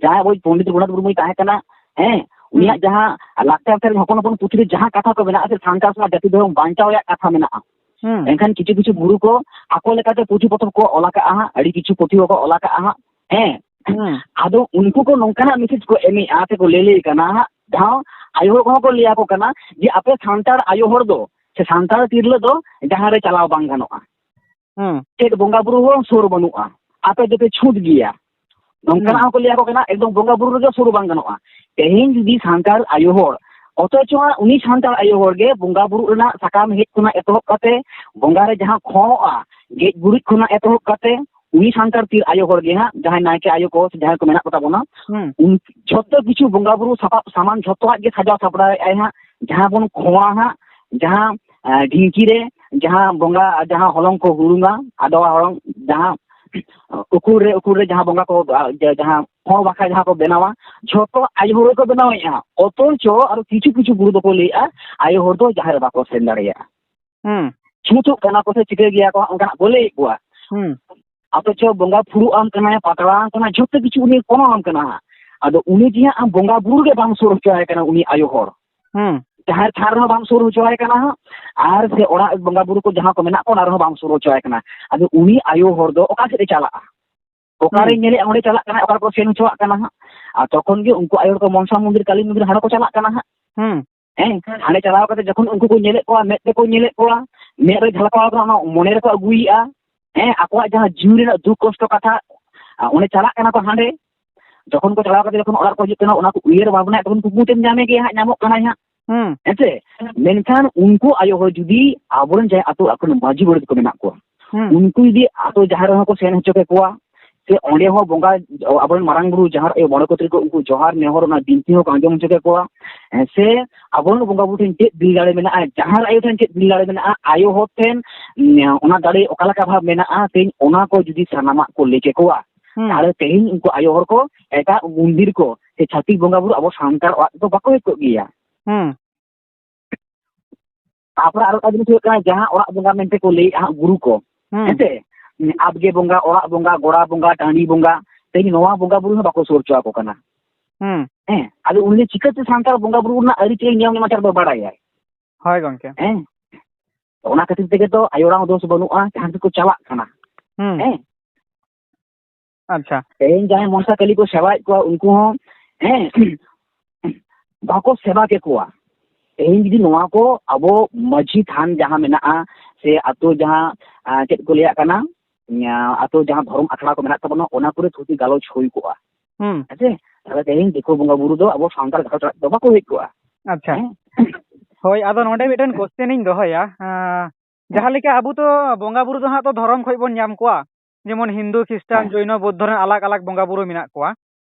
ᱡᱟᱦᱟᱸᱭ ᱟᱵᱚᱭᱤᱡ ᱯᱚᱱᱰᱤᱛ ᱨᱚᱜᱷᱩᱱᱟᱛᱷ ᱢᱩᱨᱢᱩᱭ ᱛᱟᱦᱮᱸ ᱠᱟᱱᱟ, ᱦᱮᱸ, ᱩᱱᱤᱭᱟᱜ ᱦᱩᱸ᱾ ᱡᱟᱦᱟᱸ ᱞᱟᱠᱪᱟᱨ ᱥᱮᱨᱮᱧ ᱦᱚᱯᱚᱱ ᱦᱚᱯᱚᱱ ᱯᱩᱛᱷᱤ ᱨᱮ ᱡᱟᱦᱟᱸ ᱠᱟᱛᱷᱟ ᱠᱚ ᱢᱮᱱᱟᱜᱼᱟ, ᱥᱮ ᱥᱟᱱᱛᱟᱲ ᱥᱚᱢᱟᱡᱽ ᱡᱟᱹᱛᱤ ᱫᱷᱚᱨᱚᱢ ᱵᱟᱧᱪᱟᱣ ᱨᱮᱭᱟᱜ ᱠᱟᱛᱷᱟ ᱢᱮᱱᱟᱜᱼᱟ᱾ ᱦᱩᱸ᱾ ᱮᱱᱠᱷᱟᱱ ᱠᱤᱪᱷᱩ ᱠᱤᱪᱷᱩ ᱜᱩᱨᱩ ᱠᱚ ᱟᱠᱚ ᱞᱮᱠᱟᱛᱮ ᱯᱩᱛᱷᱤ ᱯᱚᱛᱚᱵ ᱠᱚ ᱚᱞ ᱟᱠᱟᱜᱼᱟ ᱦᱟᱸᱜ, ᱟᱹᱰᱤ ᱠᱤᱪᱷᱩ ᱯᱩᱛᱷᱤ ᱠᱚᱠᱚ ᱚᱞ ᱟᱠᱟᱜᱼᱟ ᱦᱟᱸᱜ᱾ ᱦᱮᱸ᱾ ᱦᱩᱸ᱾ ᱟᱫᱚ ᱩᱱᱠᱩ ᱠᱚ ᱱᱚᱝᱠᱟᱱᱟᱜ message ᱠᱚ ᱮᱢᱮᱜᱼᱟ, ᱥᱮ ᱠᱚ ᱞᱟᱹᱭ ᱞᱟᱹᱭ ᱠᱟᱱᱟ ᱦᱟᱸᱜ, ᱡᱟᱦᱟᱸ ᱟᱭᱳ ᱦᱚᱲ ᱠᱚᱦᱚᱸ ᱠᱚ ᱞᱟᱹᱭ ᱟᱠᱚ ᱠᱟᱱᱟ ᱡᱮ ᱟᱯᱮ ᱥᱟᱱᱛᱟᱲ ᱟᱭᱳ ᱦᱚᱲ ᱫᱚ ᱥᱮ ᱥᱟᱱᱛᱟᱲ ᱛᱤᱨᱞᱟᱹ ᱫᱚ ᱡᱟᱦᱟᱸ ᱨᱮ ᱪᱟᱞᱟᱣ ᱵᱟᱝ ᱜᱟᱱᱚᱜᱼᱟ᱾ ᱦᱩᱸ᱾ ᱪᱮᱫ ᱵᱚᱸᱜᱟ ᱵᱩᱨᱩ ᱦᱚᱸ ᱥᱩᱨ ᱵᱟᱹᱱᱩᱜᱼᱟ, ᱟᱯᱮ ᱫᱚᱯᱮ ᱪᱷᱩᱴ ᱜᱮᱭᱟ᱾ ᱱᱚᱝᱠᱟᱱᱟᱜ ᱦᱩᱸ᱾ ᱦᱚᱸᱠᱚ ᱞᱟᱹᱭ ᱟᱠᱚ ᱠᱟᱱᱟ, ᱮᱠᱫᱚᱢ ᱵᱚᱸᱜᱟ ᱵᱩᱨᱩ ᱨᱮᱜᱮ ᱥᱩᱨ ᱵᱟᱝ ᱜᱟᱱᱚᱜᱼᱟ᱾ ᱛᱮᱦᱮᱧ ᱡᱩᱫᱤ ᱥᱟᱱᱛᱟᱲ ᱟᱭᱳ ᱦᱚᱲ, ᱚᱛᱷᱚᱪᱚ ᱩᱱᱤ ᱥᱟᱱᱛᱟᱲ ᱟᱭᱳ ᱦᱚᱲ ᱜᱮ ᱵᱚᱸᱜᱟ ᱵᱩᱨᱩ ᱨᱮᱱᱟᱜ ᱥᱟᱠᱟᱢ ᱦᱮᱡ ᱠᱷᱚᱱᱟᱜ ᱮᱛᱚᱦᱚᱵ ᱠᱟᱛᱮ, ᱵᱚᱸᱜᱟ ᱨᱮ ᱡᱟᱦᱟᱸ ᱠᱷᱚᱲᱚᱜᱼᱟ, ᱜᱮᱡ ᱜᱩᱨᱤᱡ ᱠᱷᱚᱱᱟᱜ ᱮᱛᱚᱦᱚᱵ ᱠᱟᱛᱮ, ᱩᱱᱤ ᱥᱟᱱᱛᱟᱲ ᱛᱤᱨ ᱟᱭᱳ ᱦᱚᱲ ᱜᱮ ᱦᱟᱸᱜ, ᱡᱟᱦᱟᱸᱭ ᱱᱟᱭᱠᱮ ᱟᱭᱳ ᱠᱚ ᱥᱮ ᱡᱟᱦᱟᱸᱭ ᱠᱚ ᱢᱮᱱᱟᱜ ᱠᱚᱛᱟ ᱵᱚᱱᱟ, ᱦᱩᱸ᱾ ᱩᱱ ᱡᱷᱚᱛᱚ ᱠᱤᱪᱷᱩ ᱵᱚᱸᱜᱟ ᱵᱩᱨᱩ ᱥᱟᱯᱟᱵ ᱥᱟᱢᱟᱱ ᱡᱷᱚᱛᱚᱣᱟᱜ ᱜᱮ ᱥᱟᱡᱟᱣ ᱥᱟᱯᱲᱟᱣᱮᱫᱼᱟᱭ ᱦᱟᱸᱜ, ᱡᱟᱦᱟᱸ ᱵᱚᱱ ᱠᱷᱚᱲᱟ ᱦᱟᱸᱜ, ᱡᱟᱦᱟᱸ, ᱟᱸ, ᱰᱷᱤᱝᱠᱤ ᱨᱮ ᱡᱟᱦᱟᱸ ᱵᱚᱸᱜᱟ, ᱡᱟᱦᱟᱸ ᱦᱚᱞᱚᱝ ᱠᱚ ᱦᱩᱲᱩᱝᱟ, ᱟᱫᱣᱟ ᱦᱚᱞᱚᱝ, ᱡᱟᱦᱟᱸ ᱩᱠᱩᱲ ᱨᱮ, ᱩᱠᱩᱲ ᱨᱮ ᱡᱟᱦᱟᱸ ᱵᱚᱸᱜᱟ ᱠᱚ, ᱟ, ᱡᱟ-, ᱡᱟᱦᱟᱸ ᱦᱚᱲ ᱵᱟᱠᱷᱨᱟ ᱡᱟᱦᱟᱸ ᱠᱚ ᱵᱮᱱᱟᱣᱟ, ᱡᱷᱚᱛᱚ ᱟᱭᱳ ᱦᱚᱲ ᱜᱮᱠᱚ ᱵᱮᱱᱟᱣᱮᱫᱼᱟ᱾ ᱚᱛᱷᱚᱪᱚ ᱟᱨᱚ ᱠᱤᱪᱷᱩ ᱠᱤᱪᱷᱩ ᱜᱩᱨᱩ ᱫᱚᱠᱚ ᱞᱟᱹᱭᱮᱫᱼᱟ, ᱟᱭᱳ ᱦᱚᱲ ᱫᱚ ᱡᱟᱦᱮᱨ ᱨᱮ ᱵᱟᱠᱚ ᱥᱮᱱ ᱫᱟᱲᱮᱭᱟᱜᱼᱟ᱾ ᱦᱩᱸ᱾ ᱪᱷᱩᱸᱛᱚᱜ ᱠᱟᱱᱟ ᱠᱚ ᱥᱮ ᱪᱤᱠᱟᱹ ᱜᱮᱭᱟ ᱠᱚ ᱦᱟᱸᱜ, ᱚᱱᱠᱟᱱᱟᱜ ᱠᱚ ᱞᱟᱹᱭᱮᱫ ᱠᱚᱣᱟ᱾ ᱦᱩᱸ᱾ ᱚᱛᱷᱚᱪᱚ ᱵᱚᱸᱜᱟ ᱯᱷᱩᱲᱩᱜ ᱟᱢ ᱠᱟᱱᱟᱭ, ᱯᱟᱛᱲᱟ ᱟᱢ ᱠᱟᱱᱟ, ᱡᱷᱚᱛᱚ ᱠᱤᱪᱷᱩ ᱩᱱᱤ ᱯᱚᱱᱚ ᱟᱢ ᱠᱟᱱᱟ ᱦᱟᱸᱜ᱾ ᱟᱫᱚ ᱩᱱᱤ ᱡᱮ ᱦᱟᱸᱜ ᱟᱢ ᱵᱚᱸᱜᱟ ᱵᱩᱨᱩ ᱜᱮ ᱵᱟᱢ ᱥᱩᱨ ᱦᱚᱪᱚ ᱟᱭ ᱠᱟᱱᱟ, ᱩᱱᱤ ᱟᱭᱳ ᱦᱚᱲ᱾ ᱦᱩᱸ᱾ ᱡᱟᱦᱮᱨ ᱛᱷᱟᱱ ᱨᱮᱦᱚᱸ ᱵᱟᱢ ᱥᱩᱨ ᱦᱚᱪᱚ ᱟᱭ ᱠᱟᱱᱟ ᱦᱟᱸᱜ, ᱟᱨ ᱥᱮ ᱚᱲᱟᱜ ᱵᱚᱸᱜᱟ ᱵᱩᱨᱩ ᱠᱚ ᱡᱟᱦᱟᱸ ᱠᱚ ᱢᱮᱱᱟᱜ ᱠᱚᱣᱟ, ᱚᱱᱟ ᱨᱮᱦᱚᱸ ᱵᱟᱢ ᱥᱩᱨ ᱦᱚᱪᱚ ᱟᱭ ᱠᱟᱱᱟ᱾ ᱟᱫᱚ ᱩᱱᱤ ᱟᱭᱳ ᱦᱚᱲ ᱫᱚ ᱚᱠᱟ ᱥᱮᱫ ᱮ ᱪᱟᱞᱟᱜᱼᱟ? ᱚᱠᱟᱨᱮ ᱦᱩᱸ᱾ ᱧᱮᱞᱮᱫᱼᱟ, ᱚᱸᱰᱮ ᱪᱟᱞᱟᱜ ᱠᱟᱱᱟ, ᱚᱠᱟ ᱨᱮᱠᱚ ᱥᱮᱱ ᱦᱚᱪᱚᱣᱟᱜ ᱠᱟᱱᱟ ᱦᱟᱸᱜ᱾ ᱟᱨ ᱛᱚᱠᱷᱚᱱ ᱜᱮ ᱩᱱᱠᱩ ᱟᱭᱳ ᱦᱚᱲ ᱠᱚ ᱢᱚᱱᱥᱟ ᱢᱚᱱᱫᱤᱨ, ᱠᱟᱞᱤ ᱢᱚᱱᱫᱤᱨ ᱦᱟᱸᱰᱮ ᱠᱚ ᱪᱟᱞᱟᱜ ᱠᱟᱱᱟ ᱦᱟᱸᱜ᱾ ᱦᱩᱸ᱾ ᱦᱮᱸ, ᱦᱟᱸᱰᱮ ᱪᱟᱞᱟᱣ ᱠᱟᱛᱮ ᱡᱚᱠᱷᱚᱱ ᱩᱱᱠᱩ ᱠᱚ ᱧᱮᱞᱮᱫ ᱠᱚᱣᱟ, ᱢᱮᱫ ᱛᱮᱠᱚ ᱧᱮᱞᱮᱫ ᱠᱚᱣᱟ, ᱢᱮᱫ ᱨᱮ ᱡᱷᱟᱞᱠᱟᱣ ᱠᱟᱱᱟ, ᱚᱱᱟ ᱢᱚᱱᱮ ᱨᱮᱠᱚ ᱟᱹᱜᱩᱭᱮᱫᱼᱟ᱾ ᱦᱮᱸ, ᱟᱠᱚᱣᱟᱜ ᱡᱟᱦᱟᱸ ᱡᱤᱣᱤ ᱨᱮᱱᱟᱜ ᱫᱩᱠ ᱠᱚᱥᱴᱚ ᱠᱟᱛᱷᱟ, ᱟ, ᱚᱸᱰᱮ ᱪᱟᱞᱟᱜ ᱠᱟᱱᱟ ᱠᱚ ᱦᱟᱸᱰᱮ᱾ ᱡᱚᱠᱷᱚᱱ ᱠᱚ ᱪᱟᱞᱟᱣ ᱠᱟᱛᱮ ᱡᱚᱠᱷᱚᱱ ᱚᱲᱟᱜ ᱨᱮᱠᱚ ᱦᱤᱡᱩᱜ ᱠᱟᱱᱟ, ᱚᱱᱟ ᱠᱚ ᱩᱭᱦᱟᱹᱨ ᱵᱷᱟᱵᱽᱱᱟᱭᱟ, ᱛᱚᱠᱷᱚᱱ ᱠᱩᱠᱢᱩ ᱛᱮᱢ ᱧᱟᱢᱮ ᱜᱮᱭᱟ ᱦᱟᱸᱜ, ᱧᱟᱢᱚᱜ ᱠᱟᱱᱟᱭ ᱦᱟᱸᱜ᱾ ᱦᱩᱸ᱾ ᱦᱮᱸ ᱥᱮ? ᱢᱮᱱᱠᱷᱟᱱ ᱩᱱᱠᱩ ᱟᱭᱳ ᱦᱚᱲ ᱡᱩᱫᱤ ᱟᱵᱚᱨᱮᱱ ᱡᱟᱦᱟᱸᱭ ᱟᱹᱛᱩ ᱚᱲᱟᱜ ᱠᱷᱚᱱ ᱢᱟᱹᱡᱷᱤ ᱜᱚᱰᱮᱛ ᱠᱚ ᱢᱮᱱᱟᱜ ᱠᱚᱣᱟ, ᱦᱩᱸ᱾ ᱩᱱᱠᱩ ᱡᱩᱫᱤ ᱟᱹᱛᱩ ᱡᱟᱦᱮᱨ ᱨᱮᱦᱚᱸ ᱠᱚ ᱥᱮᱱ ᱦᱚᱪᱚ ᱠᱮᱠᱚᱣᱟ, ᱥᱮ ᱚᱸᱰᱮ ᱦᱚᱸ ᱵᱚᱸᱜᱟ, ᱟᱵᱚᱨᱮᱱ ᱢᱟᱨᱟᱝ ᱵᱩᱨᱩ, ᱡᱟᱦᱮᱨ ᱟᱭᱳ, ᱢᱚᱬᱮ ᱠᱚ ᱛᱩᱨᱩᱭ ᱠᱚ, ᱩᱱᱠᱩ ᱡᱚᱦᱟᱨ ᱱᱮᱦᱚᱨ ᱚᱱᱟ ᱵᱤᱱᱛᱤ ᱦᱚᱸ ᱠᱚ ᱟᱸᱡᱚᱢ ᱦᱚᱪᱚ ᱠᱮᱠᱚᱣᱟ, ᱦᱮᱸ ᱥᱮ? ᱟᱵᱚᱨᱮᱱ ᱵᱚᱸᱜᱟ ᱵᱩᱨᱩ ᱴᱷᱮᱱ ᱪᱮᱫ ᱵᱤᱞ ᱫᱟᱲᱮ ᱢᱮᱱᱟᱜᱼᱟ, ᱡᱟᱦᱮᱨ ᱟᱭᱳ ᱴᱷᱮᱱ ᱪᱮᱫ ᱵᱤᱞ ᱫᱟᱲᱮ ᱢᱮᱱᱟᱜᱼᱟ, ᱟᱭᱳ ᱦᱚᱲ ᱴᱷᱮᱱ, ᱩᱸ, ᱚᱱᱟ ᱫᱟᱲᱮ ᱚᱠᱟ ᱞᱮᱠᱟ ᱵᱷᱟᱵᱽ ᱢᱮᱱᱟᱜᱼᱟ, ᱛᱮᱦᱮᱧ ᱚᱱᱟ ᱠᱚ ᱡᱩᱫᱤ ᱥᱟᱱᱟᱢᱟᱜ ᱠᱚ ᱞᱟᱹᱭ ᱠᱮᱠᱚᱣᱟ, ᱦᱩᱸ᱾ ᱛᱟᱦᱞᱮ ᱛᱮᱦᱮᱧ ᱩᱱᱠᱩ ᱟᱭᱳ ᱦᱚᱲ ᱠᱚ ᱮᱴᱟᱜ ᱢᱚᱱᱫᱤᱨ ᱠᱚ ᱥᱮ ᱪᱷᱟᱹᱛᱤᱠ ᱵᱚᱸᱜᱟ ᱵᱩᱨᱩ ᱟᱵᱚ ᱥᱟᱱᱛᱟᱲ ᱚᱲᱟᱜ ᱨᱮᱫᱚ ᱵᱟᱠᱚ ᱦᱮᱡ ᱠᱚᱜ ᱜᱮᱭᱟ᱾ ᱦᱩᱸ᱾ ᱛᱟᱯᱚᱨᱮ ᱟᱨ ᱢᱤᱫᱴᱟᱝ ᱡᱤᱱᱤᱥ ᱦᱩᱭᱩᱜ ᱠᱟᱱᱟ, ᱡᱟᱦᱟᱸ ᱚᱲᱟᱜ ᱵᱚᱸᱜᱟ ᱢᱮᱱᱛᱮ ᱠᱚ ᱞᱟᱹᱭᱮᱫᱼᱟ ᱦᱟᱸᱜ ᱜᱩᱨᱩ ᱠᱚ, ᱦᱩᱸ᱾ ᱦᱮᱸᱥᱮ? ᱟᱵᱜᱮ ᱵᱚᱸᱜᱟ, ᱚᱲᱟᱜ ᱵᱚᱸᱜᱟ, ᱜᱚᱲᱟ ᱵᱚᱸᱜᱟ, ᱴᱟᱺᱰᱤ ᱵᱚᱸᱜᱟ, ᱛᱮᱦᱮᱧ ᱱᱚᱣᱟ ᱵᱚᱸᱜᱟ ᱵᱩᱨᱩ ᱦᱚᱸ ᱵᱟᱠᱚ ᱥᱩᱨ ᱦᱚᱪᱚ ᱟᱠᱚ ᱠᱟᱱᱟ᱾ ᱦᱩᱸ᱾ ᱦᱮᱸ, ᱟᱫᱚ ᱩᱱᱤ ᱪᱤᱠᱟᱹᱛᱮ ᱥᱟᱱᱛᱟᱲ ᱵᱚᱸᱜᱟ ᱵᱩᱨᱩ ᱨᱮᱱᱟᱜ ᱟᱹᱨᱤᱪᱟᱹᱞᱤ ᱱᱤᱭᱚᱢ ᱱᱮᱢᱟᱪᱟᱨ ᱫᱚ ᱵᱟᱲᱟᱭᱟᱭ? ᱦᱳᱭ ᱜᱚᱝᱠᱮ᱾ ᱦᱮᱸ, ᱚᱱᱟ ᱠᱷᱟᱹᱛᱤᱨ ᱛᱮᱜᱮ ᱛᱚ ᱟᱭᱳ ᱟᱲᱟᱝ ᱫᱳᱥ ᱵᱟᱹᱱᱩᱜᱼᱟ, ᱡᱟᱦᱟᱸ ᱛᱮᱠᱚ ᱪᱟᱞᱟᱜ ᱠᱟᱱᱟ᱾ ᱦᱩᱸ᱾ ᱦᱮᱸ᱾ ᱟᱪᱪᱷᱟ᱾ ᱛᱮᱦᱮᱧ ᱡᱟᱦᱟᱸᱭ ᱢᱚᱱᱥᱟ ᱠᱟᱹᱞᱤ ᱠᱚ ᱥᱮᱵᱟᱭᱮᱫ ᱠᱚᱣᱟ, ᱩᱱᱠᱩ ᱦᱚᱸ, ᱦᱮᱸ, ᱵᱟᱠᱚ ᱥᱮᱵᱟ ᱠᱮᱠᱚᱣᱟ᱾ ᱛᱮᱦᱮᱧ ᱡᱩᱫᱤ ᱱᱚᱣᱟ ᱠᱚ ᱟᱵᱚ ᱢᱟᱹᱡᱷᱤ ᱛᱷᱟᱱ ᱡᱟᱦᱟᱸ ᱢᱮᱱᱟᱜᱼᱟ, ᱥᱮ ᱟᱛᱳ ᱡᱟᱦᱟᱸ, ᱟᱸ, ᱪᱮᱫ ᱠᱚ ᱞᱟᱹᱭᱟᱜ ᱠᱟᱱᱟ, ᱟᱸ, ᱟᱛᱳ ᱡᱟᱦᱟᱸ ᱫᱷᱚᱨᱚᱢ ᱟᱠᱷᱲᱟ ᱠᱚ ᱢᱮᱱᱟᱜ ᱛᱟᱵᱚᱱᱟ, ᱚᱱᱟ ᱠᱚᱨᱮ ᱛᱷᱩᱛᱤ ᱜᱟᱞᱚᱪ ᱦᱩᱭ ᱠᱚᱜᱼᱟ᱾ ᱦᱩᱸ᱾ ᱦᱮᱸ ᱥᱮ? ᱛᱟᱦᱞᱮ ᱛᱮᱦᱮᱧ ᱫᱤᱠᱩ ᱵᱚᱸᱜᱟ ᱵᱩᱨᱩ ᱫᱚ ᱟᱵᱚ ᱥᱟᱱᱛᱟᱲ ᱜᱷᱟᱨᱚᱸᱡᱽ ᱚᱲᱟᱜ ᱫᱚ ᱵᱟᱠᱚ ᱦᱮᱡ ᱠᱚᱜᱼᱟ᱾ ᱟᱪᱪᱷᱟ᱾ ᱦᱮᱸ? ᱦᱳᱭ, ᱟᱫᱚ ᱱᱚᱰᱮ ᱢᱤᱫᱴᱮᱱ question ᱤᱧ ᱫᱚᱦᱚᱭᱟ᱾ ᱟᱸ, ᱦᱮᱸ᱾ ᱡᱟᱦᱟᱸ ᱞᱮᱠᱟ ᱟᱵᱚ ᱛᱚ ᱵᱚᱸᱜᱟ ᱵᱩᱨᱩ ᱫᱚ ᱦᱟᱸᱜ ᱛᱚ ᱫᱷᱚᱨᱚᱢ ᱠᱷᱚᱡ ᱵᱚᱱ ᱧᱟᱢ ᱠᱚᱣᱟ, ᱡᱮᱢᱚᱱ ᱦᱤᱱᱫᱩ, ᱠᱷᱨᱤᱥᱴᱟᱱ, ᱦᱮᱸ᱾ ᱡᱚᱭᱱᱚ, ᱵᱳᱫᱽᱫᱷᱚ ᱨᱮᱱ ᱟᱞᱟᱜᱽ ᱟᱞᱟᱜᱽ ᱵᱚᱸᱜᱟ ᱵᱩᱨᱩ ᱢᱮᱱᱟᱜ ᱠᱚᱣᱟ,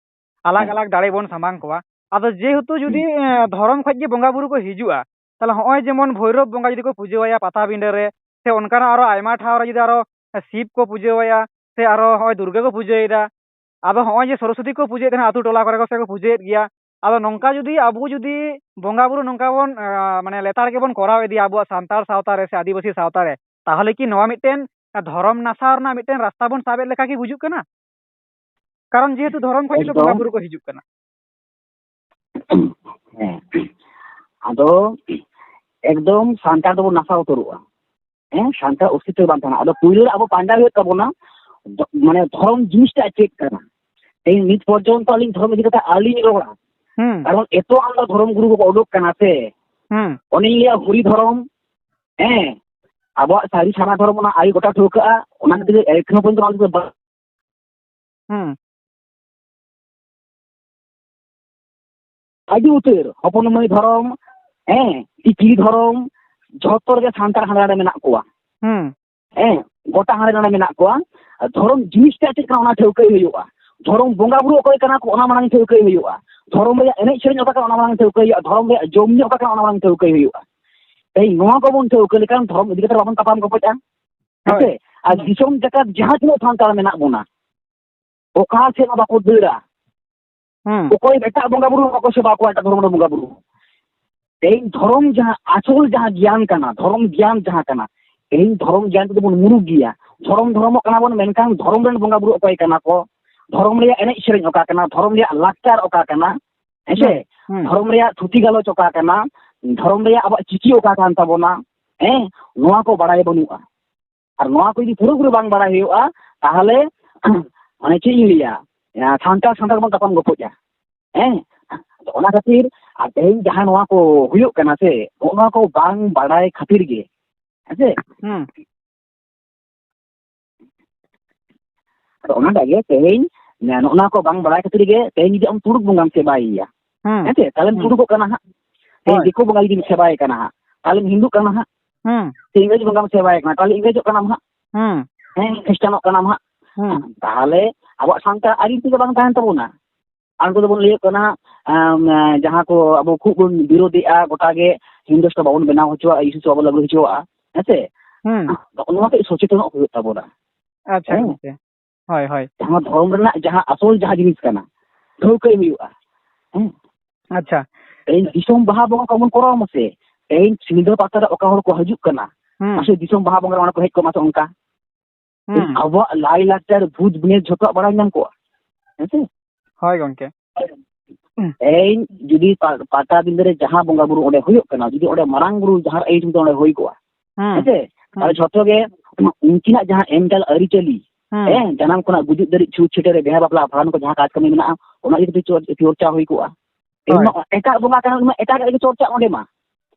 ᱟᱞᱟᱜᱽ ᱦᱮᱸ᱾ ᱟᱞᱟᱜᱽ ᱫᱟᱲᱮ ᱵᱚᱱ ᱥᱟᱢᱟᱝ ᱠᱚᱣᱟ᱾ ᱟᱫᱚ ᱡᱮᱦᱮᱛᱩ ᱡᱩᱫᱤ, ᱦᱩᱸ᱾ ᱮᱸ, ᱫᱷᱚᱨᱚᱢ ᱠᱷᱚᱡ ᱜᱮ ᱵᱚᱸᱜᱟ ᱵᱩᱨᱩ ᱠᱚ ᱦᱤᱡᱩᱜᱼᱟ, ᱛᱟᱦᱞᱮ ᱦᱚᱸᱜᱼᱚᱭ ᱡᱮᱢᱚᱱ ᱵᱷᱳᱭᱨᱳᱵ ᱵᱚᱸᱜᱟ ᱡᱩᱫᱤ ᱠᱚ ᱯᱩᱡᱟᱹᱣᱟᱭᱟ ᱯᱟᱛᱟᱵᱤᱸᱰᱟᱹ ᱨᱮ, ᱥᱮ ᱚᱱᱠᱟᱱᱟᱜ ᱟᱨᱚ ᱟᱭᱢᱟ ᱴᱷᱟᱶ ᱨᱮ ᱡᱩᱫᱤ ᱟᱨᱚ ᱥᱤᱵ ᱠᱚ ᱯᱩᱡᱟᱹᱣᱟᱭᱟ, ᱥᱮ ᱟᱨᱚ ᱦᱚᱸᱜᱼᱚᱭ ᱫᱩᱨᱜᱟᱹ ᱠᱚ ᱯᱩᱡᱟᱹᱭᱮᱫᱟ, ᱟᱫᱚ ᱦᱚᱸᱜᱼᱚᱭ ᱡᱮ ᱥᱚᱨᱚᱥᱚᱛᱤ ᱠᱚ ᱯᱩᱡᱟᱹᱭᱮᱫ ᱛᱟᱦᱮᱱᱟ ᱟᱹᱛᱩ ᱴᱚᱞᱟ ᱠᱚᱨᱮ ᱠᱚ ᱥᱮ ᱠᱚ ᱯᱩᱡᱟᱹᱭᱮᱫ ᱜᱮᱭᱟ, ᱟᱫᱚ ᱱᱚᱝᱠᱟ ᱡᱩᱫᱤ ᱟᱵᱚ ᱡᱩᱫᱤ ᱵᱚᱸᱜᱟ ᱵᱩᱨᱩ ᱱᱚᱝᱠᱟ ᱵᱚᱱ, ᱟᱸ, ᱢᱟᱱᱮ ᱞᱮᱛᱟᱲ ᱜᱮᱵᱚᱱ ᱠᱚᱨᱟᱣ ᱤᱫᱤᱭᱟ ᱟᱵᱚᱣᱟᱜ ᱥᱟᱱᱛᱟᱲ ᱥᱟᱶᱛᱟ ᱨᱮ ᱥᱮ ᱟᱹᱫᱤᱵᱟᱹᱥᱤ ᱥᱟᱶᱛᱟ ᱨᱮ, ᱛᱟᱦᱚᱞᱮ ᱠᱤ ᱱᱚᱣᱟ ᱢᱤᱫᱴᱮᱱ ᱫᱷᱚᱨᱚᱢ ᱱᱟᱥᱟᱣ ᱨᱮᱱᱟᱜ ᱢᱤᱫᱴᱮᱱ ᱨᱟᱥᱛᱟ ᱵᱚᱱ ᱥᱟᱵᱮᱫ ᱞᱮᱠᱟ ᱜᱮ ᱵᱩᱡᱩᱜ ᱠᱟᱱᱟ? ᱠᱟᱨᱚᱱ ᱡᱮᱦᱮᱛᱩ ᱫᱷᱚᱨᱚᱢ ᱠᱷᱚᱱ ᱜᱮ ᱛᱚ ᱵᱚᱸᱜᱟ ᱮᱠᱫᱚᱢ᱾ ᱵᱩᱨᱩ ᱠᱚ ᱦᱤᱡᱩᱜ ᱠᱟᱱᱟ᱾ ᱦᱮᱸ᱾ ᱟᱫᱚ ᱮᱠᱫᱚᱢ ᱥᱟᱱᱛᱟᱲ ᱫᱚᱵᱚᱱ ᱱᱟᱥᱟᱣ ᱩᱛᱟᱹᱨᱚᱜᱼᱟ᱾ ᱦᱮᱸ, ᱥᱟᱱᱛᱟᱲ ᱚᱥᱛᱤᱛᱣ ᱵᱟᱝ ᱛᱟᱦᱮᱱᱟ᱾ ᱟᱫᱚ ᱯᱩᱭᱞᱩ ᱨᱮ ᱟᱵᱚ ᱯᱟᱸᱡᱟ ᱦᱩᱭᱩᱜ ᱛᱟᱵᱚᱱᱟ, ᱫᱚ-, ᱢᱟᱱᱮ ᱫᱷᱚᱨᱚᱢ ᱡᱤᱱᱤᱥᱴᱟ ᱪᱮᱫ ᱠᱟᱱᱟ? ᱛᱮᱦᱮᱧ ᱱᱤᱛ ᱯᱚᱨᱡᱚᱱᱛᱚ ᱟᱹᱞᱤᱧ ᱫᱷᱚᱨᱚᱢ ᱤᱫᱤ ᱠᱟᱛᱮ ᱟᱹᱞᱤᱧ ᱨᱚᱲᱟ᱾ ᱦᱩᱸ᱾ ᱠᱟᱨᱚᱱ ᱮᱛᱚ ᱟᱢᱫᱟ ᱫᱷᱚᱨᱚᱢ ᱜᱩᱨᱩ ᱠᱚᱠᱚ ᱩᱰᱩᱠ ᱠᱟᱱᱟ ᱥᱮ᱾ ᱦᱩᱸ᱾ ᱚᱱᱮᱧ ᱞᱟᱹᱭᱟ ᱦᱩᱨᱤ ᱫᱷᱚᱨᱚᱢ, ᱦᱮᱸ, ᱟᱵᱚᱣᱟᱜ ᱥᱟᱹᱨᱤ ᱥᱟᱨᱱᱟ ᱫᱷᱚᱨᱚᱢ ᱚᱱᱟ ᱟᱹᱣᱨᱤ ᱜᱚᱴᱟ ᱴᱷᱟᱹᱣᱠᱟᱹᱜᱼᱟ, ᱚᱱᱟ ᱠᱷᱟᱹᱛᱤᱨ ᱮᱠᱷᱚᱱᱳ ᱯᱚᱨᱡᱚᱱᱛᱚ ᱵᱟᱝ ᱦᱩᱸ᱾ ᱟᱹᱰᱤ ᱩᱛᱟᱹᱨ ᱦᱚᱯᱚᱱ ᱢᱟᱹᱭ ᱫᱷᱚᱨᱚᱢ, ᱦᱮᱸ, ᱛᱤᱠᱞᱤ ᱫᱷᱚᱨᱚᱢ, ᱡᱷᱚᱛᱚ ᱨᱮᱜᱮ ᱥᱟᱱᱛᱟᱲ ᱦᱟᱸᱰᱮ ᱱᱟᱰᱮ ᱢᱮᱱᱟᱜ ᱠᱚᱣᱟ᱾ ᱦᱩᱸ᱾ ᱦᱮᱸ, ᱜᱚᱴᱟ ᱦᱟᱸᱰᱮ ᱱᱟᱰᱮ ᱢᱮᱱᱟᱜ ᱠᱚᱣᱟ᱾ ᱟᱨ ᱫᱷᱚᱨᱚᱢ ᱡᱤᱱᱤᱥᱴᱟ ᱪᱮᱫ ᱠᱟᱱᱟ ᱚᱱᱟ ᱴᱷᱟᱹᱣᱠᱟᱹᱭ ᱦᱩᱭᱩᱜᱼᱟ᱾ ᱫᱷᱚᱨᱚᱢ ᱵᱚᱸᱜᱟ ᱵᱩᱨᱩ ᱚᱠᱚᱭ ᱠᱟᱱᱟ ᱠᱚ ᱚᱱᱟ ᱢᱟᱲᱟᱝ ᱴᱷᱟᱹᱣᱠᱟᱹᱭ ᱦᱩᱭᱩᱜᱼᱟ᱾ ᱫᱷᱚᱨᱚᱢ ᱨᱮᱭᱟᱜ ᱮᱱᱮᱡ ᱥᱮᱨᱮᱧ ᱚᱠᱟ ᱠᱟᱱᱟ ᱚᱱᱟ ᱢᱟᱲᱟᱝ ᱴᱷᱟᱹᱣᱠᱟᱹᱭ ᱦᱩᱭᱩᱜᱼᱟ᱾ ᱫᱷᱚᱨᱚᱢ ᱨᱮᱭᱟᱜ ᱡᱚᱢ ᱧᱩ ᱚᱠᱟ ᱠᱟᱱᱟ ᱚᱱᱟ ᱢᱟᱲᱟᱝ ᱴᱷᱟᱹᱣᱠᱟᱹᱭ ᱦᱩᱭᱩᱜᱼᱟ᱾ ᱛᱮᱦᱮᱧ ᱱᱚᱣᱟ ᱠᱚᱵᱚᱱ ᱴᱷᱟᱹᱣᱠᱟᱹ ᱞᱮᱠᱷᱟᱱ ᱫᱷᱚᱨᱚᱢ ᱤᱫᱤ ᱠᱟᱛᱮ ᱵᱟᱵᱚᱱ ᱛᱟᱯᱟᱢ ᱠᱚᱯᱚᱡᱼᱟ᱾ ᱦᱳᱭ᱾ ᱦᱮᱸᱥᱮ? ᱟᱨ ᱫᱤᱥᱚᱢ ᱡᱟᱠᱟᱛ ᱡᱟᱦᱟᱸ ᱛᱤᱱᱟᱹᱜ ᱥᱟᱱᱛᱟᱲ ᱢᱮᱱᱟᱜ ᱵᱚᱱᱟ, ᱚᱠᱟ ᱥᱮᱫ ᱦᱚᱸ ᱵᱟᱠᱚ ᱫᱟᱹᱲᱟ᱾ ᱦᱩᱸ᱾ ᱚᱠᱚᱭ ᱮᱴᱟᱜ ᱵᱚᱸᱜᱟ ᱵᱩᱨᱩ ᱦᱚᱸ ᱵᱟᱠᱚ ᱥᱮᱵᱟ ᱠᱚᱣᱟ, ᱮᱴᱟᱜ ᱫᱷᱚᱨᱚᱢ ᱨᱮᱱ ᱵᱚᱸᱜᱟ ᱵᱩᱨᱩ᱾ ᱛᱮᱦᱮᱧ ᱫᱷᱚᱨᱚᱢ ᱡᱟᱦᱟᱸ ᱟᱥᱚᱞ ᱡᱟᱦᱟᱸ ᱜᱮᱭᱟᱱ ᱠᱟᱱᱟ, ᱫᱷᱚᱨᱚᱢ ᱜᱮᱭᱟᱱ ᱡᱟᱦᱟᱸ ᱠᱟᱱᱟ, ᱛᱮᱦᱮᱧ ᱫᱷᱚᱨᱚᱢ ᱜᱮᱭᱟᱱ ᱛᱮᱫᱚ ᱵᱚᱱ ᱢᱩᱨᱩᱠ ᱜᱮᱭᱟ᱾ ᱫᱷᱚᱨᱚᱢ ᱫᱷᱚᱨᱚᱢᱚᱜ ᱠᱟᱱᱟ ᱵᱚᱱ, ᱢᱮᱱᱠᱷᱟᱱ ᱫᱷᱚᱨᱚᱢ ᱨᱮᱱ ᱵᱚᱸᱜᱟ ᱵᱩᱨᱩ ᱚᱠᱚᱭ ᱠᱟᱱᱟ ᱠᱚ? ᱫᱷᱚᱨᱚᱢ ᱨᱮᱭᱟᱜ ᱮᱱᱮᱡ ᱥᱮᱨᱮᱧ ᱚᱠᱟ ᱠᱟᱱᱟ? ᱫᱷᱚᱨᱚᱢ ᱨᱮᱭᱟᱜ ᱞᱟᱠᱪᱟᱨ ᱚᱠᱟ ᱠᱟᱱᱟ? ᱦᱮᱸᱥᱮ? ᱦᱩᱸ, ᱦᱩᱸ᱾ ᱫᱷᱚᱨᱚᱢ ᱨᱮᱭᱟᱜ ᱛᱷᱩᱛᱤ ᱜᱟᱞᱚᱪ ᱚᱠᱟ ᱠᱟᱱᱟ? ᱫᱷᱚᱨᱚᱢ ᱨᱮᱭᱟᱜ ᱟᱵᱚᱣᱟᱜ ᱪᱤᱠᱤ ᱚᱠᱟ ᱠᱟᱱ ᱛᱟᱵᱚᱱᱟ? ᱦᱮᱸ, ᱱᱚᱣᱟ ᱠᱚ ᱵᱟᱲᱟᱭ ᱵᱟᱹᱱᱩᱜᱼᱟ᱾ ᱟᱨ ᱱᱚᱣᱟ ᱠᱚ ᱡᱩᱫᱤ ᱯᱩᱨᱟᱹᱯᱩᱨᱤ ᱵᱟᱝ ᱵᱟᱲᱟᱭ ᱦᱩᱭᱩᱜᱼᱟ, ᱛᱟᱦᱚᱞᱮ ᱢᱟᱱᱮ ᱪᱮᱫ ᱤᱧ ᱞᱟᱹᱭᱟ, ᱥᱟᱱᱛᱟᱲ ᱥᱟᱱᱛᱟᱲ ᱵᱚᱱ ᱛᱟᱯᱟᱢ ᱜᱚᱯᱚᱡᱼᱟ᱾ ᱦᱮᱸ, ᱟᱫᱚ ᱚᱱᱟ ᱠᱷᱟᱹᱛᱤᱨ ᱟᱨ ᱛᱮᱦᱮᱧ ᱡᱟᱦᱟᱸ ᱱᱚᱣᱟ ᱠᱚ ᱦᱩᱭᱩᱜ ᱠᱟᱱᱟ ᱥᱮ, ᱱᱚᱜᱼᱚ ᱱᱚᱣᱟ ᱠᱚ ᱵᱟᱝ ᱵᱟᱲᱟᱭ ᱠᱷᱟᱹᱛᱤᱨ ᱜᱮ, ᱦᱮᱸ ᱥᱮ? ᱦᱩᱸ᱾ ᱟᱫᱚ ᱚᱱᱟᱴᱟᱜ ᱜᱮ ᱛᱮᱦᱮᱧ ᱱᱚᱜᱼᱚ ᱱᱚᱣᱟ ᱠᱚ ᱵᱟᱝ ᱵᱟᱲᱟᱭ ᱠᱷᱟᱹᱛᱤᱨ ᱜᱮ ᱛᱮᱦᱮᱧ ᱡᱩᱫᱤ ᱟᱢ ᱛᱩᱲᱩᱠ ᱵᱚᱸᱜᱟᱢ ᱥᱮᱵᱟᱭᱮᱭᱟ, ᱦᱩᱸ᱾ ᱦᱮᱸ ᱥᱮ, ᱛᱟᱦᱞᱮᱢ ᱦᱩᱸ᱾ ᱛᱩᱲᱩᱠᱚᱜ ᱠᱟᱱᱟ ᱦᱟᱸᱜ᱾ ᱛᱮᱦᱮᱧ ᱦᱳᱭ᱾ ᱫᱤᱠᱩ ᱵᱚᱸᱜᱟ ᱡᱩᱫᱤᱢ ᱥᱮᱵᱟᱭᱮ ᱠᱟᱱᱟ ᱦᱟᱸᱜ, ᱛᱟᱦᱞᱮᱢ ᱦᱤᱱᱫᱩᱜ ᱠᱟᱱᱟ ᱦᱟᱸᱜ᱾ ᱦᱩᱸ᱾ ᱛᱮᱦᱮᱧ ᱤᱝᱨᱮᱡᱽ ᱵᱚᱸᱜᱟᱢ ᱥᱮᱵᱟᱭᱮ ᱠᱟᱱᱟ, ᱛᱟᱦᱞᱮ ᱤᱝᱨᱮᱡᱚᱜ ᱠᱟᱱᱟᱢ ᱦᱟᱸᱜ᱾ ᱦᱩᱸ᱾ ᱦᱮᱸ, ᱠᱷᱨᱤᱥᱴᱟᱱᱚᱜ ᱠᱟᱱᱟᱢ ᱦᱟᱸᱜ᱾ ᱦᱩᱸ᱾ ᱛᱟᱦᱞᱮ ᱟᱵᱚᱣᱟᱜ ᱥᱟᱱᱛᱟᱲ ᱟᱹᱨᱤ ᱛᱮᱜᱮ ᱵᱟᱝ ᱛᱟᱦᱮᱱ ᱛᱟᱵᱚᱱᱟ᱾ ᱟᱨ ᱩᱱᱠᱩ ᱫᱚᱵᱚᱱ ᱞᱟᱹᱭᱚᱜ ᱠᱟᱱᱟ, ᱟᱢ, ᱡᱟᱦᱟᱸ ᱠᱚ ᱟᱵᱚ ᱠᱷᱩᱵ ᱵᱚᱱ ᱵᱤᱨᱳᱫᱮᱜᱼᱟ, ᱜᱚᱴᱟ ᱜᱮ ᱦᱤᱱᱫᱩᱥᱛᱟᱱ ᱵᱟᱵᱚᱱ ᱵᱮᱱᱟᱣ ᱦᱚᱪᱚᱣᱟᱜᱼᱟ, ᱤᱥᱩ ᱵᱟᱵᱚᱱ ᱞᱟᱹᱜᱩ ᱦᱚᱪᱚᱣᱟᱜᱼᱟ, ᱦᱮᱸ ᱥᱮ? ᱦᱩᱸ᱾ ᱱᱚᱜᱼᱚ ᱱᱚᱣᱟ ᱠᱟᱹᱡ ᱥᱚᱪᱮᱛᱚᱱᱚᱜ ᱦᱩᱭᱩᱜ ᱛᱟᱵᱚᱱᱟ᱾ ᱟᱪᱪᱷᱟ, ᱦᱮᱸ᱾ ᱜᱚᱝᱠᱮ᱾ ᱦᱳᱭ, ᱦᱳᱭ᱾ ᱡᱟᱦᱟᱸ ᱫᱷᱚᱨᱚᱢ ᱨᱮᱱᱟᱜ ᱡᱟᱦᱟᱸ ᱟᱥᱚᱞ ᱡᱟᱦᱟᱸ ᱡᱤᱱᱤᱥ ᱠᱟᱱᱟ, ᱴᱷᱟᱹᱣᱠᱟᱹᱭ ᱦᱩᱭᱩᱜᱼᱟ᱾ ᱦᱮᱸ᱾ ᱟᱪᱪᱷᱟ᱾ ᱛᱮᱦᱮᱧ ᱫᱤᱥᱚᱢ ᱵᱟᱦᱟ ᱵᱚᱸᱜᱟ ᱠᱚ ᱵᱚᱱ ᱠᱚᱨᱟᱣ ᱢᱟᱥᱮ, ᱛᱮᱦᱮᱧ ᱥᱤᱞᱫᱟᱹ ᱯᱟᱛᱟ ᱨᱮ ᱚᱠᱟ ᱦᱚᱲ ᱠᱚ ᱦᱤᱡᱩᱜ ᱠᱟᱱᱟ, ᱦᱩᱸ᱾ ᱢᱟᱥᱮ ᱫᱤᱥᱚᱢ ᱵᱟᱦᱟ ᱵᱚᱸᱜᱟ ᱨᱮ ᱚᱸᱰᱮ ᱠᱚ ᱦᱮᱡ ᱠᱚᱜ ᱢᱟᱥᱮ ᱚᱱᱠᱟ᱾ ᱦᱩᱸ᱾ ᱟᱵᱚᱣᱟᱜ ᱞᱟᱭᱼᱞᱟᱠᱪᱟᱨ, ᱵᱷᱩᱛ ᱵᱩᱱᱤᱭᱟᱹᱫ ᱡᱷᱚᱛᱚᱣᱟᱜ ᱵᱟᱲᱟᱭ ᱧᱟᱢ ᱠᱚᱜᱼᱟ᱾ ᱦᱮᱸ ᱥᱮ? ᱦᱳᱭ ᱜᱚᱝᱠᱮ᱾ ᱛᱮᱦᱮᱧ ᱡᱩᱫᱤ ᱯᱟ-, ᱯᱟᱴᱟᱵᱤᱸᱫᱟᱹ ᱨᱮ ᱡᱟᱦᱟᱸ ᱵᱚᱸᱜᱟ ᱵᱩᱨᱩ ᱚᱸᱰᱮ ᱦᱩᱭᱩᱜ ᱠᱟᱱᱟ, ᱡᱩᱫᱤ ᱚᱸᱰᱮ ᱢᱟᱨᱟᱝ ᱵᱩᱨᱩ ᱡᱟᱦᱟᱸ ᱟᱭᱩᱨ ᱚᱸᱰᱮ ᱦᱩᱭ ᱠᱚᱜᱼᱟ, ᱦᱩᱸ᱾ ᱦᱮᱸ ᱥᱮ? ᱛᱟᱦᱞᱮ ᱦᱩᱸ᱾ ᱡᱷᱚᱛᱚ ᱜᱮ ᱩᱱᱠᱤᱱᱟᱜ ᱡᱟᱦᱟᱸ ᱮᱢ ᱪᱟᱞ ᱟᱹᱨᱤᱪᱟᱹᱞᱤ, ᱦᱩᱸ᱾ ᱦᱮᱸ, ᱡᱟᱱᱟᱢ ᱠᱷᱚᱱᱟᱜ ᱜᱩᱡᱩᱜ ᱫᱷᱟᱹᱨᱤᱡ ᱪᱷᱩᱛ ᱪᱷᱟᱹᱴᱭᱟᱹᱨ ᱨᱮ ᱵᱤᱦᱟ ᱵᱟᱯᱞᱟ ᱟᱯᱷᱟᱨᱟᱱ ᱠᱚ ᱡᱟᱦᱟᱸ ᱠᱟᱡᱽ ᱠᱟᱹᱢᱤ ᱢᱮᱱᱟᱜᱼᱟ, ᱚᱱᱟ ᱤᱫᱤ ᱠᱟᱛᱮ ᱪᱚᱨ-, ᱪᱚᱨᱪᱟ ᱦᱩᱭ ᱠᱚᱜᱼᱟ᱾ ᱦᱳᱭ᱾ ᱮᱴᱟᱜ ᱵᱚᱸᱜᱟ ᱠᱟᱱᱟ, ᱩᱱᱤ ᱢᱟ ᱮᱴᱟᱜᱟᱜ ᱜᱮ ᱪᱚᱨᱪᱟ ᱚᱸᱰᱮ ᱢᱟ᱾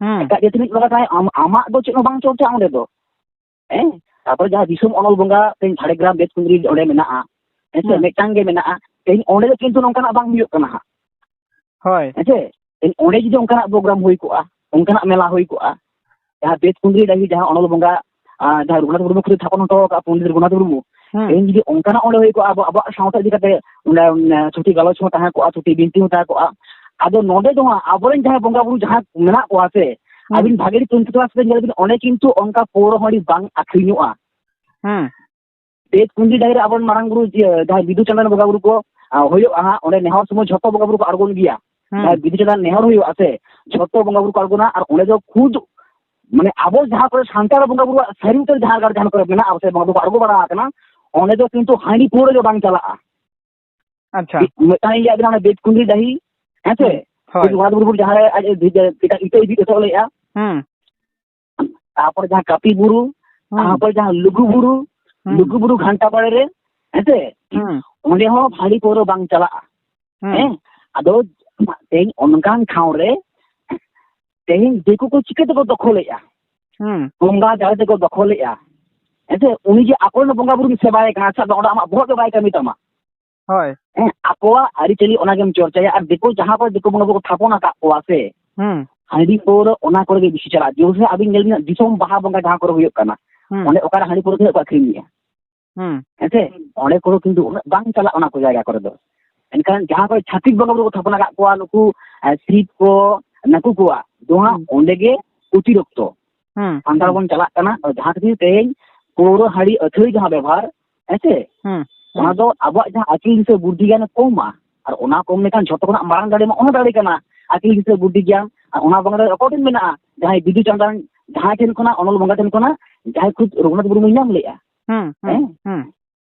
ᱦᱩᱸ᱾ ᱮᱴᱟᱜ ᱡᱟᱹᱛᱤ ᱨᱤᱱᱤᱡ ᱵᱚᱸᱜᱟ ᱠᱟᱱᱟᱭ, ᱟᱢ-, ᱟᱢᱟᱜ ᱫᱚ ᱪᱮᱫ ᱦᱚᱸ ᱵᱟᱝ ᱪᱚᱨᱪᱟ ᱚᱸᱰᱮ ᱫᱚ᱾ ᱦᱮᱸ? ᱛᱟᱨᱯᱚᱨᱮ ᱡᱟᱦᱟᱸ ᱫᱤᱥᱚᱢ ᱚᱱᱚᱞ ᱵᱚᱸᱜᱟ, ᱛᱮᱦᱮᱧ ᱡᱷᱟᱲᱜᱨᱟᱢ ᱵᱮᱛᱠᱩᱸᱫᱽᱨᱤ ᱚᱸᱰᱮ ᱢᱮᱱᱟᱜᱼᱟ, ᱦᱮᱸ ᱥᱮ? ᱦᱩᱸ᱾ ᱢᱤᱫᱴᱟᱝ ᱜᱮ ᱢᱮᱱᱟᱜᱼᱟ᱾ ᱛᱮᱦᱮᱧ ᱚᱸᱰᱮ ᱫᱚ ᱠᱤᱱᱛᱩ ᱱᱚᱝᱠᱟᱱᱟᱜ ᱵᱟᱝ ᱦᱩᱭᱩᱜ ᱠᱟᱱᱟ ᱦᱟᱸᱜ᱾ ᱦᱳᱭ᱾ ᱦᱮᱸ ᱥᱮ? ᱛᱮᱦᱮᱧ ᱚᱸᱰᱮ ᱡᱩᱫᱤ ᱚᱱᱠᱟᱱᱟᱜ ᱯᱨᱳᱜᱨᱟᱢ ᱦᱩᱭ ᱠᱚᱜᱼᱟ, ᱚᱱᱠᱟᱱᱟᱜ ᱢᱮᱞᱟ ᱦᱩᱭ ᱠᱚᱜᱼᱟ, ᱡᱟᱦᱟᱸ ᱵᱮᱛᱠᱩᱸᱫᱽᱨᱤ ᱰᱟᱹᱦᱤ, ᱡᱟᱦᱟᱸ ᱚᱱᱚᱞ ᱵᱚᱸᱜᱟ, ᱟᱸ, ᱡᱟᱦᱟᱸ ᱨᱚᱜᱷᱩᱱᱟᱛᱷ ᱢᱩᱨᱢᱩ ᱠᱷᱟᱹᱛᱤᱨ ᱛᱷᱟᱯᱚᱱ ᱦᱚᱴᱚ ᱟᱠᱟᱫ ᱯᱚᱱᱰᱤᱛ ᱨᱚᱜᱷᱩᱱᱟᱛᱷ ᱢᱩᱨᱢᱩ, ᱦᱩᱸ᱾ ᱛᱮᱦᱮᱧ ᱡᱩᱫᱤ ᱚᱱᱠᱟᱱᱟᱜ ᱚᱸᱰᱮ ᱦᱩᱭ ᱠᱚᱜᱼᱟ, ᱟᱵᱚ, ᱟᱵᱚᱣᱟᱜ ᱥᱟᱶᱛᱟ ᱤᱫᱤ ᱠᱟᱛᱮ ᱚᱸᱰᱮ, ᱩᱸ, ᱛᱷᱩᱛᱤ ᱜᱟᱞᱚᱪ ᱦᱚᱸ ᱛᱟᱦᱮᱸ ᱠᱚᱜᱼᱟ, ᱛᱷᱩᱛᱤ ᱵᱤᱱᱛᱤ ᱦᱚᱸ ᱛᱟᱦᱮᱸ ᱠᱚᱜᱼᱟ᱾ ᱟᱫᱚ ᱱᱚᱰᱮ ᱫᱚ ᱦᱟᱸᱜ ᱟᱵᱚᱨᱮᱱ ᱡᱟᱦᱟᱸᱭ ᱵᱚᱸᱜᱟ ᱵᱩᱨᱩ ᱡᱟᱦᱟᱸ ᱢᱮᱱᱟᱜ ᱠᱚᱣᱟ ᱥᱮ, ᱦᱩᱸ᱾ ᱟᱹᱵᱤᱱ ᱵᱷᱟᱜᱮ ᱴᱷᱤᱠ ᱛᱩᱱᱠᱷᱤ ᱛᱚᱞᱟᱥ ᱠᱟᱛᱮ ᱧᱮᱞ ᱵᱤᱱ, ᱚᱸᱰᱮ ᱠᱤᱱᱛᱩ ᱚᱱᱠᱟ ᱯᱟᱹᱣᱨᱟᱹ ᱦᱟᱺᱰᱤ ᱵᱟᱝ ᱟᱹᱠᱷᱨᱤᱧᱚᱜᱼᱟ᱾ ᱦᱩᱸ᱾ ᱵᱮᱛᱠᱩᱸᱫᱽᱨᱤ ᱰᱟᱹᱦᱤ ᱨᱮ ᱟᱵᱚᱨᱮᱱ ᱢᱟᱨᱟᱝ ᱵᱩᱨᱩ, ᱤᱭᱟᱹ, ᱡᱟᱦᱟᱸᱭ ᱵᱤᱫᱩ ᱪᱟᱸᱫᱟᱱ ᱵᱚᱸᱜᱟ ᱵᱩᱨᱩ ᱠᱚ, ᱟ, ᱦᱩᱭᱩᱜᱼᱟ ᱦᱟᱸᱜ, ᱚᱸᱰᱮ ᱱᱮᱦᱚᱨ ᱥᱚᱢᱚᱭ ᱡᱷᱚᱛᱚ ᱵᱚᱸᱜᱟ ᱵᱩᱨᱩ ᱠᱚ ᱟᱬᱜᱚᱱ ᱜᱮᱭᱟ᱾ ᱦᱩᱸ᱾ ᱡᱟᱦᱟᱸᱭ ᱵᱤᱫᱩ ᱪᱟᱸᱫᱟᱱ ᱱᱮᱦᱚᱨ ᱦᱩᱭᱩᱜᱼᱟ ᱥᱮ, ᱡᱷᱚᱛᱚ ᱵᱚᱸᱜᱟ ᱵᱩᱨᱩ ᱠᱚ ᱟᱬᱜᱚᱱᱟ᱾ ᱟᱨ ᱚᱸᱰᱮ ᱫᱚ ᱠᱷᱩᱫ, ᱢᱟᱱᱮ, ᱟᱵᱚ ᱡᱟᱦᱟᱸ ᱠᱚᱨᱮ ᱥᱟᱱᱛᱟᱲ ᱵᱚᱸᱜᱟ ᱵᱩᱨᱩᱣᱟᱜ ᱥᱟᱹᱨᱤ ᱩᱛᱟᱹᱨ ᱡᱟᱦᱮᱨ ᱜᱟᱲ ᱡᱟᱦᱟᱸ ᱠᱚᱨᱮ ᱢᱮᱱᱟᱜᱼᱟ, ᱥᱮ ᱵᱚᱸᱜᱟ ᱵᱩᱨᱩ ᱠᱚ ᱟᱬᱜᱚ ᱵᱟᱲᱟ ᱟᱠᱟᱱᱟ, ᱚᱸᱰᱮ ᱫᱚ ᱠᱤᱱᱛᱩ ᱦᱟᱺᱰᱤ ᱯᱟᱹᱣᱨᱟᱹ ᱫᱚ ᱵᱟᱝ ᱪᱟᱞᱟᱜᱼᱟ᱾ ᱟᱪᱪᱷᱟ᱾ ᱢᱤᱫᱴᱟᱝ ᱤᱧ ᱞᱟᱹᱭᱟᱫ ᱵᱮᱱᱟ, ᱚᱱᱟ ᱵᱮᱛᱠᱩᱸᱫᱽᱨᱤ ᱰᱟᱹᱦᱤ, ᱦᱮᱸ ᱥᱮ? ᱦᱳᱭ᱾ ᱡᱚᱜᱚᱱᱱᱟᱛᱷ ᱵᱩᱨᱩ ᱡᱟᱦᱟᱸ ᱨᱮ ᱟᱡ ᱮ ᱵᱷᱤᱡᱟᱹ-, ᱮᱴᱟᱜ ᱤᱛᱟᱹ ᱤᱫᱤ ᱮᱛᱚᱦᱚᱵ ᱞᱮᱫᱼᱟ᱾ ᱦᱩᱸ᱾ ᱛᱟᱨᱯᱚᱨ ᱡᱟᱦᱟᱸ ᱠᱟᱹᱯᱤ ᱵᱩᱨᱩ, ᱦᱩᱸ᱾ ᱛᱟᱨᱯᱚᱨ ᱡᱟᱦᱟᱸ ᱞᱩᱜᱩ ᱵᱩᱨᱩ, ᱦᱩᱸ᱾ ᱞᱩᱜᱩ ᱵᱩᱨᱩ ᱜᱷᱟᱱᱴᱟ ᱵᱟᱲᱮ ᱨᱮ, ᱦᱮᱸ ᱥᱮ? ᱦᱩᱸ᱾ ᱚᱸᱰᱮ ᱦᱚᱸ ᱦᱟᱺᱰᱤ ᱯᱟᱹᱣᱨᱟᱹ ᱵᱟᱝ ᱪᱟᱞᱟᱜᱼᱟ᱾ ᱦᱩᱸ᱾ ᱦᱮᱸ? ᱟᱫᱚ ᱛᱮᱦᱮᱧ ᱚᱱᱠᱟᱱ ᱴᱷᱟᱶ ᱨᱮ ᱛᱮᱦᱮᱧ ᱫᱤᱠᱩ ᱠᱚ ᱪᱤᱠᱟᱹ ᱛᱮᱠᱚ ᱫᱚᱠᱷᱚᱞᱮᱫᱼᱟ? ᱦᱩᱸ᱾ ᱵᱚᱸᱜᱟ ᱡᱟᱦᱮᱨ ᱛᱮᱠᱚ ᱫᱚᱠᱷᱚᱞᱮᱫᱼᱟ᱾ ᱦᱮᱸ ᱥᱮ? ᱩᱱᱤ ᱡᱮ ᱟᱠᱚᱨᱮᱱ ᱵᱚᱸᱜᱟ ᱵᱩᱨᱩ ᱥᱮᱵᱟᱭᱮ ᱠᱟᱱᱟ, ᱟᱪᱪᱷᱟ, ᱚᱸᱰᱮ ᱟᱢᱟᱜ ᱵᱚᱦᱚᱜ ᱜᱮ ᱵᱟᱭ ᱠᱟᱹᱢᱤ ᱛᱟᱢᱟ᱾ ᱦᱳᱭ᱾ ᱦᱮᱸ, ᱟᱠᱚᱣᱟᱜ ᱟᱹᱨᱤᱪᱟᱹᱞᱤ ᱚᱱᱟ ᱜᱮᱢ ᱪᱚᱨᱪᱟᱭᱟ᱾ ᱟᱨ ᱫᱤᱠᱩ ᱡᱟᱦᱟᱸ ᱠᱚᱨᱮ ᱫᱤᱠᱩ ᱵᱚᱸᱜᱟ ᱵᱩᱨᱩ ᱠᱚ ᱛᱷᱟᱯᱚᱱ ᱟᱠᱟᱫ ᱠᱚᱣᱟ ᱥᱮ, ᱦᱩᱸ᱾ ᱦᱟᱺᱰᱤ ᱯᱟᱹᱣᱨᱟᱹ ᱚᱱᱟ ᱠᱚᱨᱮ ᱜᱮ ᱵᱮᱥᱤ ᱪᱟᱞᱟᱜᱼᱟ᱾ ᱡᱮᱢᱚᱱ ᱟᱵᱤᱱ ᱧᱮᱞ ᱵᱤᱱ, ᱫᱤᱥᱚᱢ ᱵᱟᱦᱟ ᱵᱚᱸᱜᱟ ᱡᱟᱦᱟᱸ ᱠᱚᱨᱮ ᱦᱩᱭᱩᱜ ᱠᱟᱱᱟ, ᱦᱩᱸ᱾ ᱚᱸᱰᱮ ᱚᱠᱟᱨᱮ ᱦᱟᱺᱰᱤ ᱯᱟᱹᱣᱨᱟᱹ ᱛᱤᱱᱟᱹᱜ ᱠᱚ ᱟᱹᱠᱷᱨᱤᱧᱮᱜᱼᱟ? ᱦᱩᱸ᱾ ᱦᱮᱸ ᱥᱮ? ᱚᱸᱰᱮ ᱠᱚᱫᱚ ᱠᱤᱱᱛᱩ ᱩᱱᱟᱹᱜ ᱵᱟᱝ ᱪᱟᱞᱟᱜᱼᱟ ᱚᱱᱟ ᱠᱚ ᱡᱟᱭᱜᱟ ᱠᱚᱨᱮ ᱫᱚ᱾ ᱮᱱᱠᱷᱟᱱ ᱡᱟᱦᱟᱸ ᱠᱚᱨᱮ ᱪᱷᱟᱹᱛᱤᱠ ᱵᱚᱸᱜᱟ ᱵᱩᱨᱩ ᱠᱚ ᱛᱷᱟᱯᱚᱱ ᱟᱠᱟᱫ ᱠᱚᱣᱟ, ᱱᱩᱠᱩ, ᱮ, ᱥᱤᱵ ᱠᱚ, ᱱᱩᱠᱩ ᱠᱚᱣᱟᱜ ᱫᱚ ᱦᱟᱸᱜ ᱦᱩᱸ᱾ ᱚᱸᱰᱮ ᱜᱮ ᱚᱛᱤᱨᱤᱠᱛᱚ᱾ ᱦᱩᱸ᱾ ᱥᱟᱱᱛᱟᱲ ᱦᱩᱸ᱾ ᱵᱚᱱ ᱪᱟᱞᱟᱜ ᱠᱟᱱᱟ, ᱡᱟᱦᱟᱸ ᱠᱷᱟᱹᱛᱤᱨ ᱛᱮᱦᱮᱧ ᱯᱟᱹᱣᱨᱟᱹ ᱦᱟᱺᱰᱤ ᱟᱹᱛᱷᱟᱹᱲᱤ ᱡᱟᱦᱟᱸ ᱵᱮᱵᱚᱦᱟᱨ, ᱦᱮᱸ ᱥᱮ? ᱦᱩᱸ᱾ ᱚᱱᱟ ᱦᱩᱸ᱾ ᱫᱚ ᱟᱵᱚᱣᱟᱜ ᱡᱟᱦᱟᱸ ᱟᱹᱠᱤᱞ ᱫᱤᱥᱟᱹ ᱵᱩᱫᱽᱫᱷᱤ ᱜᱮᱭᱟᱱ ᱠᱚᱢᱟ, ᱟᱨ ᱚᱱᱟ ᱠᱚᱢ ᱞᱮᱠᱷᱟᱱ ᱡᱷᱚᱛᱚ ᱠᱷᱚᱱᱟᱜ ᱢᱟᱨᱟᱝ ᱫᱟᱲᱮ ᱢᱟ ᱚᱱᱟ ᱫᱟᱲᱮ ᱠᱟᱱᱟ, ᱟᱹᱠᱤᱞ ᱫᱤᱥᱟᱹ ᱵᱩᱫᱽᱫᱷᱤ ᱜᱮᱭᱟᱱ᱾ ᱟᱨ ᱚᱱᱟ ᱵᱚᱸᱜᱟ ᱫᱚ ᱚᱠᱚᱭ ᱴᱷᱮᱱ ᱢᱮᱱᱟᱜᱼᱟ? ᱡᱟᱦᱟᱸᱭ ᱵᱤᱫᱩ ᱪᱟᱸᱫᱟᱱ, ᱡᱟᱦᱟᱸᱭ ᱴᱷᱮᱱ ᱠᱷᱚᱱᱟᱜ, ᱚᱱᱚᱞ ᱵᱚᱸᱜᱟ ᱴᱷᱮᱱ ᱠᱷᱚᱱᱟᱜ, ᱡᱟᱦᱟᱸᱭ ᱠᱷᱩᱫ ᱨᱚᱜᱷᱩᱱᱟᱛᱷ ᱢᱩᱨᱢᱩᱭ ᱧᱟᱢ ᱞᱮᱜᱼᱟ᱾ ᱦᱩᱸ, ᱦᱩᱸ, ᱦᱮᱸ? ᱦᱩᱸ᱾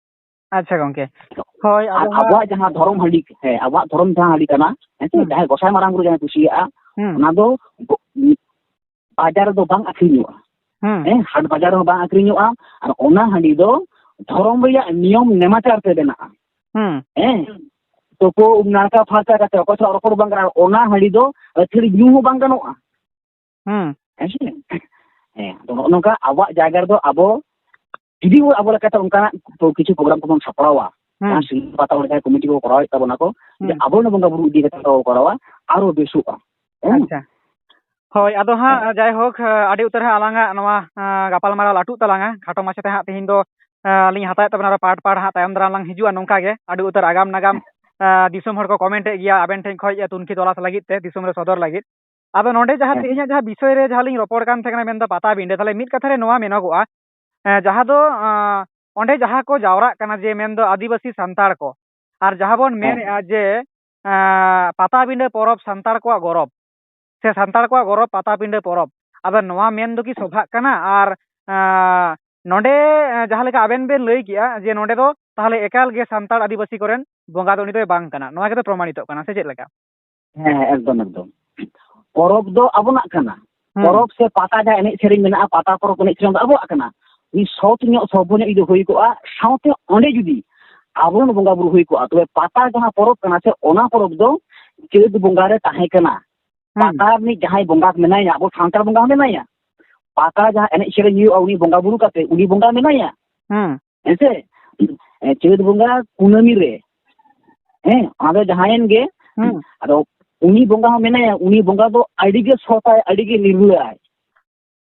ᱟᱪᱪᱷᱟ ᱜᱚᱝᱠᱮ᱾ ᱦᱳᱭ, ᱟᱨ ᱟᱫᱚ ᱦᱟᱸᱜ ᱟᱵᱚᱣᱟᱜ ᱡᱟᱦᱟᱸ ᱫᱷᱚᱨᱚᱢ ᱦᱟᱺᱰᱤ, ᱦᱮᱸ, ᱟᱵᱚᱣᱟᱜ ᱫᱷᱚᱨᱚᱢ ᱡᱟᱦᱟᱸ ᱦᱟᱺᱰᱤ ᱠᱟᱱᱟ, ᱦᱮᱸ ᱥᱮ, ᱦᱩᱸ᱾ ᱡᱟᱦᱟᱸᱭ ᱜᱚᱸᱥᱟᱭ ᱢᱟᱨᱟᱝ ᱵᱩᱨᱩ ᱡᱟᱦᱟᱸᱭ ᱠᱩᱥᱤᱭᱟᱜᱼᱟ, ᱦᱩᱸ᱾ ᱚᱱᱟ ᱫᱚ ᱵᱚ-, ᱵᱟᱡᱟᱨ ᱨᱮᱫᱚ ᱵᱟᱝ ᱟᱹᱠᱷᱨᱤᱧᱚᱜᱼᱟ᱾ ᱦᱩᱸ᱾ ᱦᱮᱸ, ᱦᱟᱴ ᱵᱟᱡᱟᱨ ᱨᱮᱦᱚᱸ ᱵᱟᱝ ᱟᱹᱠᱷᱨᱤᱧᱚᱜᱼᱟ᱾ ᱟᱨ ᱚᱱᱟ ᱦᱟᱺᱰᱤ ᱫᱚ ᱫᱷᱚᱨᱚᱢ ᱨᱮᱭᱟᱜ ᱱᱤᱭᱚᱢ ᱱᱮᱢᱟᱪᱟᱨ ᱛᱮ ᱵᱮᱱᱟᱜᱼᱟ᱾ ᱦᱩᱸ᱾ ᱦᱮᱸ, ᱛᱩᱯᱩ ᱩᱢ ᱱᱟᱲᱠᱟ ᱯᱷᱟᱨᱪᱟ ᱠᱟᱛᱮ ᱚᱠᱚᱭ ᱥᱟᱞᱟᱜ ᱨᱚᱯᱚᱲ ᱵᱟᱝ ᱜᱟᱱᱚᱜᱼᱟ, ᱚᱱᱟ ᱦᱟᱺᱰᱤ ᱫᱚ ᱟᱹᱛᱷᱟᱹᱲᱤ ᱧᱩ ᱦᱚᱸ ᱵᱟᱝ ᱜᱟᱱᱚᱜᱼᱟ᱾ ᱦᱩᱸ᱾ ᱦᱮᱸ ᱥᱮ? ᱦᱮᱸ, ᱟᱫᱚ ᱱᱚᱜᱼᱚ ᱱᱚᱝᱠᱟ ᱟᱵᱚᱣᱟᱜ ᱡᱟᱭᱜᱟ ᱨᱮᱫᱚ ᱟᱵᱚ ᱡᱩᱫᱤ ᱵᱚ ᱟᱵᱚ ᱞᱮᱠᱟᱛᱮ ᱚᱱᱠᱟᱱᱟᱜ ᱠᱚ ᱠᱤᱪᱷᱩ program ᱠᱚᱵᱚᱱ ᱥᱟᱯᱲᱟᱣᱟ, ᱦᱩᱸ᱾ ᱡᱟᱦᱟᱸ ᱥᱤᱞᱫᱟᱹ ᱯᱟᱛᱟ ᱚᱸᱰᱮ ᱡᱟᱦᱟᱸ committee ᱠᱚ ᱠᱚᱨᱟᱣᱮᱫ ᱛᱟᱵᱚᱱᱟ ᱠᱚ, ᱡᱮ ᱦᱩᱸ᱾ ᱟᱵᱚᱨᱮᱱ ᱵᱚᱸᱜᱟ ᱵᱩᱨᱩ ᱤᱫᱤ ᱠᱟᱛᱮ ᱠᱚ ᱠᱚᱨᱟᱣᱟ, ᱟᱨᱚ ᱵᱮᱥᱚᱜᱼᱟ᱾ ᱦᱮᱸ? ᱟᱪᱪᱷᱟ᱾ ᱦᱳᱭ, ᱟᱫᱚ ᱦᱟᱸᱜ, ᱦᱮᱸ᱾ ᱡᱟᱭᱦᱳᱠ, ᱟᱹᱰᱤ ᱩᱛᱟᱹᱨ ᱦᱟᱸᱜ ᱟᱞᱟᱝᱟᱜ ᱱᱚᱣᱟ, ᱟᱸ, ᱜᱟᱯᱟᱞᱢᱟᱨᱟᱣ ᱞᱟᱹᱴᱩᱜ ᱛᱟᱞᱟᱝᱟ᱾ ᱠᱷᱟᱴᱚ ᱢᱟᱪᱷᱟᱛᱮ ᱦᱟᱸᱜ ᱛᱮᱦᱮᱧ ᱫᱚ, ᱟᱸ, ᱞᱤᱧ ᱦᱟᱛᱟᱣᱮᱫ ᱛᱟᱵᱚᱱᱟ, ᱟᱨᱚ part part ᱦᱟᱸᱜ ᱛᱟᱭᱚᱢ ᱫᱟᱨᱟᱢ ᱞᱟᱝ ᱦᱤᱡᱩᱜᱼᱟ ᱱᱚᱝᱠᱟ ᱜᱮ᱾ ᱟᱹᱰᱤ ᱩᱛᱟᱹᱨ ᱟᱜᱟᱢ ᱱᱟᱜᱟᱢ, ᱦᱮᱸ᱾ ᱟᱸ, ᱫᱤᱥᱚᱢ ᱦᱚᱲ ᱠᱚ comment ᱮᱫ ᱜᱮᱭᱟ ᱟᱵᱮᱱ ᱴᱷᱮᱱ ᱠᱷᱚᱱ, ᱟᱸ, ᱛᱩᱱᱠᱷᱤ ᱛᱚᱞᱟᱥ ᱞᱟᱹᱜᱤᱫ ᱛᱮ, ᱫᱤᱥᱚᱢ ᱨᱮ ᱥᱚᱫᱚᱨ ᱞᱟᱹᱜᱤᱫ᱾ ᱟᱫᱚ ᱱᱚᱰᱮ ᱡᱟᱦᱟᱸ ᱦᱮᱸ᱾ ᱛᱮᱦᱮᱧᱟᱜ ᱡᱟᱦᱟᱸ ᱵᱤᱥᱚᱭ ᱨᱮ ᱡᱟᱦᱟᱸ ᱞᱤᱧ ᱨᱚᱯᱚᱲ ᱠᱟᱱ ᱛᱟᱦᱮᱸ ᱠᱟᱱᱟ, ᱢᱮᱱᱫᱚ ᱯᱟᱴᱟᱵᱤᱸᱰᱟᱹ, ᱛᱟᱦᱞᱮ ᱢᱤᱫ ᱠᱟᱛᱷᱟ ᱨᱮ ᱱᱚᱣᱟ ᱢᱮᱱᱚᱜᱚᱜᱼᱟ, ᱮᱸ, ᱡᱟᱦᱟᱸ ᱫᱚ, ᱟᱸ, ᱚᱸᱰᱮ ᱡᱟᱦᱟᱸ ᱠᱚ ᱡᱟᱣᱨᱟᱜ ᱠᱟᱱᱟ ᱡᱮ ᱢᱮᱱᱫᱚ ᱟᱹᱫᱤᱵᱟᱹᱥᱤ ᱥᱟᱱᱛᱟᱲ ᱠᱚ, ᱟᱨ ᱡᱟᱦᱟᱸ ᱵᱚᱱ ᱦᱮᱸ᱾ ᱢᱮᱱᱮᱫᱼᱟ ᱡᱮ, ᱮᱸ, ᱯᱟᱴᱟᱵᱤᱸᱰᱟᱹ ᱯᱚᱨᱚᱵᱽ ᱥᱟᱱᱛᱟᱲ ᱠᱚᱣᱟᱜ ᱜᱚᱨᱚᱵᱽ, ᱥᱮ ᱥᱟᱱᱛᱟᱲ ᱠᱚᱣᱟᱜ ᱜᱚᱨᱚᱵᱽ ᱯᱟᱛᱟᱵᱤᱸᱰᱟᱹ ᱯᱚᱨᱚᱵᱽ᱾ ᱟᱫᱚ ᱱᱚᱣᱟ ᱢᱮᱱ ᱫᱚ ᱠᱤ ᱥᱚᱵᱷᱟᱜ ᱠᱟᱱᱟ? ᱟᱨ, ᱟᱸ, ᱱᱚᱰᱮ, ᱟᱸ, ᱡᱟᱦᱟᱸ ᱞᱮᱠᱟ ᱟᱵᱮᱱ ᱵᱮᱱ ᱞᱟᱹᱭ ᱠᱮᱜᱼᱟ ᱡᱮ ᱱᱚᱰᱮ ᱫᱚ ᱛᱟᱦᱚᱞᱮ ᱮᱠᱟᱞ ᱜᱮ ᱥᱟᱱᱛᱟᱲ ᱟᱹᱫᱤᱵᱟᱹᱥᱤ ᱠᱚᱨᱮᱱ ᱵᱚᱸᱜᱟ ᱫᱚ ᱩᱱᱤ ᱫᱚᱭ ᱵᱟᱝ ᱠᱟᱱᱟ, ᱱᱚᱣᱟ ᱜᱮᱛᱚ ᱯᱨᱚᱢᱟᱱᱤᱛᱚᱜ ᱠᱟᱱᱟ, ᱥᱮ ᱪᱮᱫ ᱞᱮᱠᱟ? ᱦᱮᱸ, ᱦᱮᱸ, ᱮᱠᱫᱚᱢ, ᱮᱠᱫᱚᱢ᱾ ᱯᱚᱨᱚᱵᱽ ᱫᱚ ᱟᱵᱚᱱᱟᱜ ᱠᱟᱱᱟ᱾ ᱦᱩᱸ᱾ ᱯᱚᱨᱚᱵᱽ ᱥᱮ ᱯᱟᱛᱟ ᱡᱟᱦᱟᱸ ᱮᱱᱮᱡ ᱥᱮᱨᱮᱧ ᱢᱮᱱᱟᱜᱼᱟ, ᱯᱟᱛᱟ ᱯᱚᱨᱚᱵᱽ ᱮᱱᱮᱡ ᱥᱮᱨᱮᱧ ᱫᱚ ᱟᱵᱚᱣᱟᱜ ᱠᱟᱱᱟ᱾ ᱢᱤᱫ ᱥᱚᱛ ᱧᱚᱜ, ᱥᱚᱵᱷᱚ ᱧᱚᱜ ᱡᱩᱫᱤ ᱦᱩᱭ ᱠᱚᱜᱼᱟ, ᱥᱟᱶᱛᱮ ᱚᱸᱰᱮ ᱡᱩᱫᱤ ᱟᱵᱚᱨᱮᱱ ᱵᱚᱸᱜᱟ ᱵᱩᱨᱩ ᱦᱩᱭ ᱠᱚᱜᱼᱟ, ᱛᱚᱵᱮ ᱯᱟᱛᱟ ᱡᱟᱦᱟᱸ ᱯᱚᱨᱚᱵᱽ ᱠᱟᱱᱟ ᱥᱮ, ᱚᱱᱟ ᱯᱚᱨᱚᱵᱽ ᱫᱚ ᱪᱟᱹᱛ ᱵᱚᱸᱜᱟ ᱨᱮ ᱛᱟᱦᱮᱸ ᱠᱟᱱᱟ᱾ ᱦᱩᱸ᱾ ᱯᱟᱛᱟ ᱨᱤᱱᱤᱡ ᱡᱟᱦᱟᱸᱭ ᱵᱚᱸᱜᱟ ᱢᱮᱱᱟᱭᱟ, ᱟᱵᱚ ᱥᱟᱱᱛᱟᱲ ᱵᱚᱸᱜᱟ ᱦᱚᱸ ᱢᱮᱱᱟᱭᱟ᱾ ᱯᱟᱛᱟ ᱡᱟᱦᱟᱸ ᱮᱱᱮᱡ ᱥᱮᱨᱮᱧ ᱦᱩᱭᱩᱜᱼᱟ, ᱩᱱᱤ ᱵᱚᱸᱜᱟ ᱵᱩᱨᱩ ᱠᱟᱛᱮ ᱩᱱᱤ ᱵᱚᱸᱜᱟ ᱢᱮᱱᱟᱭᱟ᱾ ᱦᱩᱸ᱾ ᱦᱮᱸᱥᱮ? ᱮ, ᱪᱟᱹᱛ ᱵᱚᱸᱜᱟ ᱠᱩᱱᱟᱹᱢᱤ ᱨᱮ, ᱦᱮᱸ, ᱚᱱᱟ ᱫᱚ ᱡᱟᱦᱟᱸᱭᱮᱱ ᱜᱮ, ᱦᱩᱸ᱾ ᱟᱫᱚ ᱩᱱᱤ ᱵᱚᱸᱜᱟ ᱦᱚᱸ ᱢᱮᱱᱟᱭᱟ, ᱩᱱᱤ ᱵᱚᱸᱜᱟ ᱫᱚ ᱟᱹᱰᱤ ᱜᱮ ᱥᱚᱛᱟᱭ, ᱟᱹᱰᱤ ᱜᱮ ᱱᱤᱨᱢᱟᱹᱞᱟᱭ᱾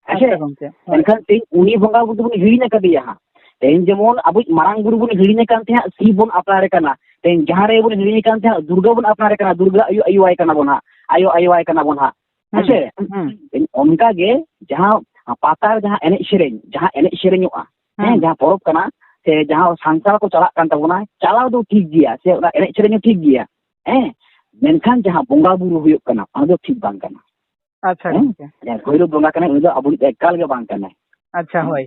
ᱦᱮᱸᱥᱮ? ᱟᱪᱪᱷᱟ ᱜᱚᱢᱠᱮ, ᱦᱳᱭ᱾ ᱮᱱᱠᱷᱟᱱ ᱛᱮᱦᱮᱧ ᱩᱱᱤ ᱵᱚᱸᱜᱟ ᱵᱩᱨᱩ ᱫᱚᱵᱚᱱ ᱦᱤᱲᱤᱧ ᱟᱠᱟᱫᱮᱭᱟ ᱦᱟᱸᱜ᱾ ᱛᱮᱦᱮᱧ ᱡᱮᱢᱚᱱ ᱟᱵᱚ ᱢᱟᱨᱟᱝ ᱵᱩᱨᱩ ᱵᱚᱱ ᱦᱤᱲᱤᱧ ᱟᱠᱟᱱ ᱛᱟᱦᱮᱸᱫ, ᱥᱤᱵ ᱵᱚᱱ ᱟᱯᱱᱟᱨᱮ ᱠᱟᱱᱟ᱾ ᱛᱮᱦᱮᱧ ᱡᱟᱦᱟᱸ ᱨᱮ ᱵᱚᱱ ᱦᱤᱲᱤᱧ ᱟᱠᱟᱱ ᱛᱟᱦᱮᱸᱫ, ᱫᱩᱨᱜᱟᱹ ᱵᱚᱱ ᱟᱯᱱᱟᱨᱮ ᱠᱟᱱᱟ, ᱫᱩᱨᱜᱟᱹ ᱟᱭᱳ ᱟᱭᱳᱣᱟᱭ ᱠᱟᱱᱟ ᱵᱚᱱ ᱦᱟᱸᱜ, ᱟᱭᱳ ᱟᱭᱳᱣᱟᱭ ᱠᱟᱱᱟ ᱵᱚᱱ ᱦᱟᱸᱜ᱾ ᱦᱩᱸ, ᱦᱮᱸᱥᱮ? ᱦᱩᱸ᱾ ᱚᱱᱠᱟ ᱜᱮ ᱡᱟᱦᱟᱸ ᱯᱟᱛᱟ ᱨᱮ ᱡᱟᱦᱟᱸ ᱮᱱᱮᱡ ᱥᱮᱨᱮᱧ, ᱡᱟᱦᱟᱸ ᱮᱱᱮᱡ ᱥᱮᱨᱮᱧᱚᱜᱼᱟ, ᱦᱮᱸ, ᱦᱩᱸ᱾ ᱡᱟᱦᱟᱸ ᱯᱚᱨᱚᱵᱽ ᱠᱟᱱᱟ, ᱥᱮ ᱡᱟᱦᱟᱸ ᱥᱟᱱᱛᱟᱲ ᱠᱚ ᱪᱟᱞᱟᱜ ᱠᱟᱱ ᱛᱟᱵᱚᱱᱟ, ᱪᱟᱞᱟᱣ ᱫᱚ ᱴᱷᱤᱠ ᱜᱮᱭᱟ, ᱥᱮ ᱚᱱᱟ ᱮᱱᱮᱡ ᱥᱮᱨᱮᱧ ᱦᱚᱸ ᱴᱷᱤᱠ ᱜᱮᱭᱟ, ᱦᱮᱸ, ᱢᱮᱱᱠᱷᱟᱱ ᱡᱟᱦᱟᱸ ᱵᱚᱸᱜᱟ ᱵᱩᱨᱩ ᱦᱩᱭᱩᱜ ᱠᱟᱱᱟ, ᱚᱱᱟ ᱫᱚ ᱴᱷᱤᱠ ᱵᱟᱝ ᱠᱟᱱᱟ᱾ ᱟᱪᱪᱷᱟ, ᱦᱮᱸ? ᱜᱚᱢᱠᱮ᱾ ᱡᱟᱦᱟᱸᱭ ᱵᱷᱳᱭᱨᱳᱵ ᱵᱚᱸᱜᱟ ᱠᱟᱱᱟᱭ, ᱩᱱᱤ ᱫᱚ ᱟᱵᱚᱨᱤᱡ ᱫᱚ ᱮᱠᱟᱞ ᱜᱮ ᱵᱟᱝ ᱠᱟᱱᱟᱭ᱾ ᱟᱪᱪᱷᱟ, ᱦᱮᱸ? ᱦᱳᱭ᱾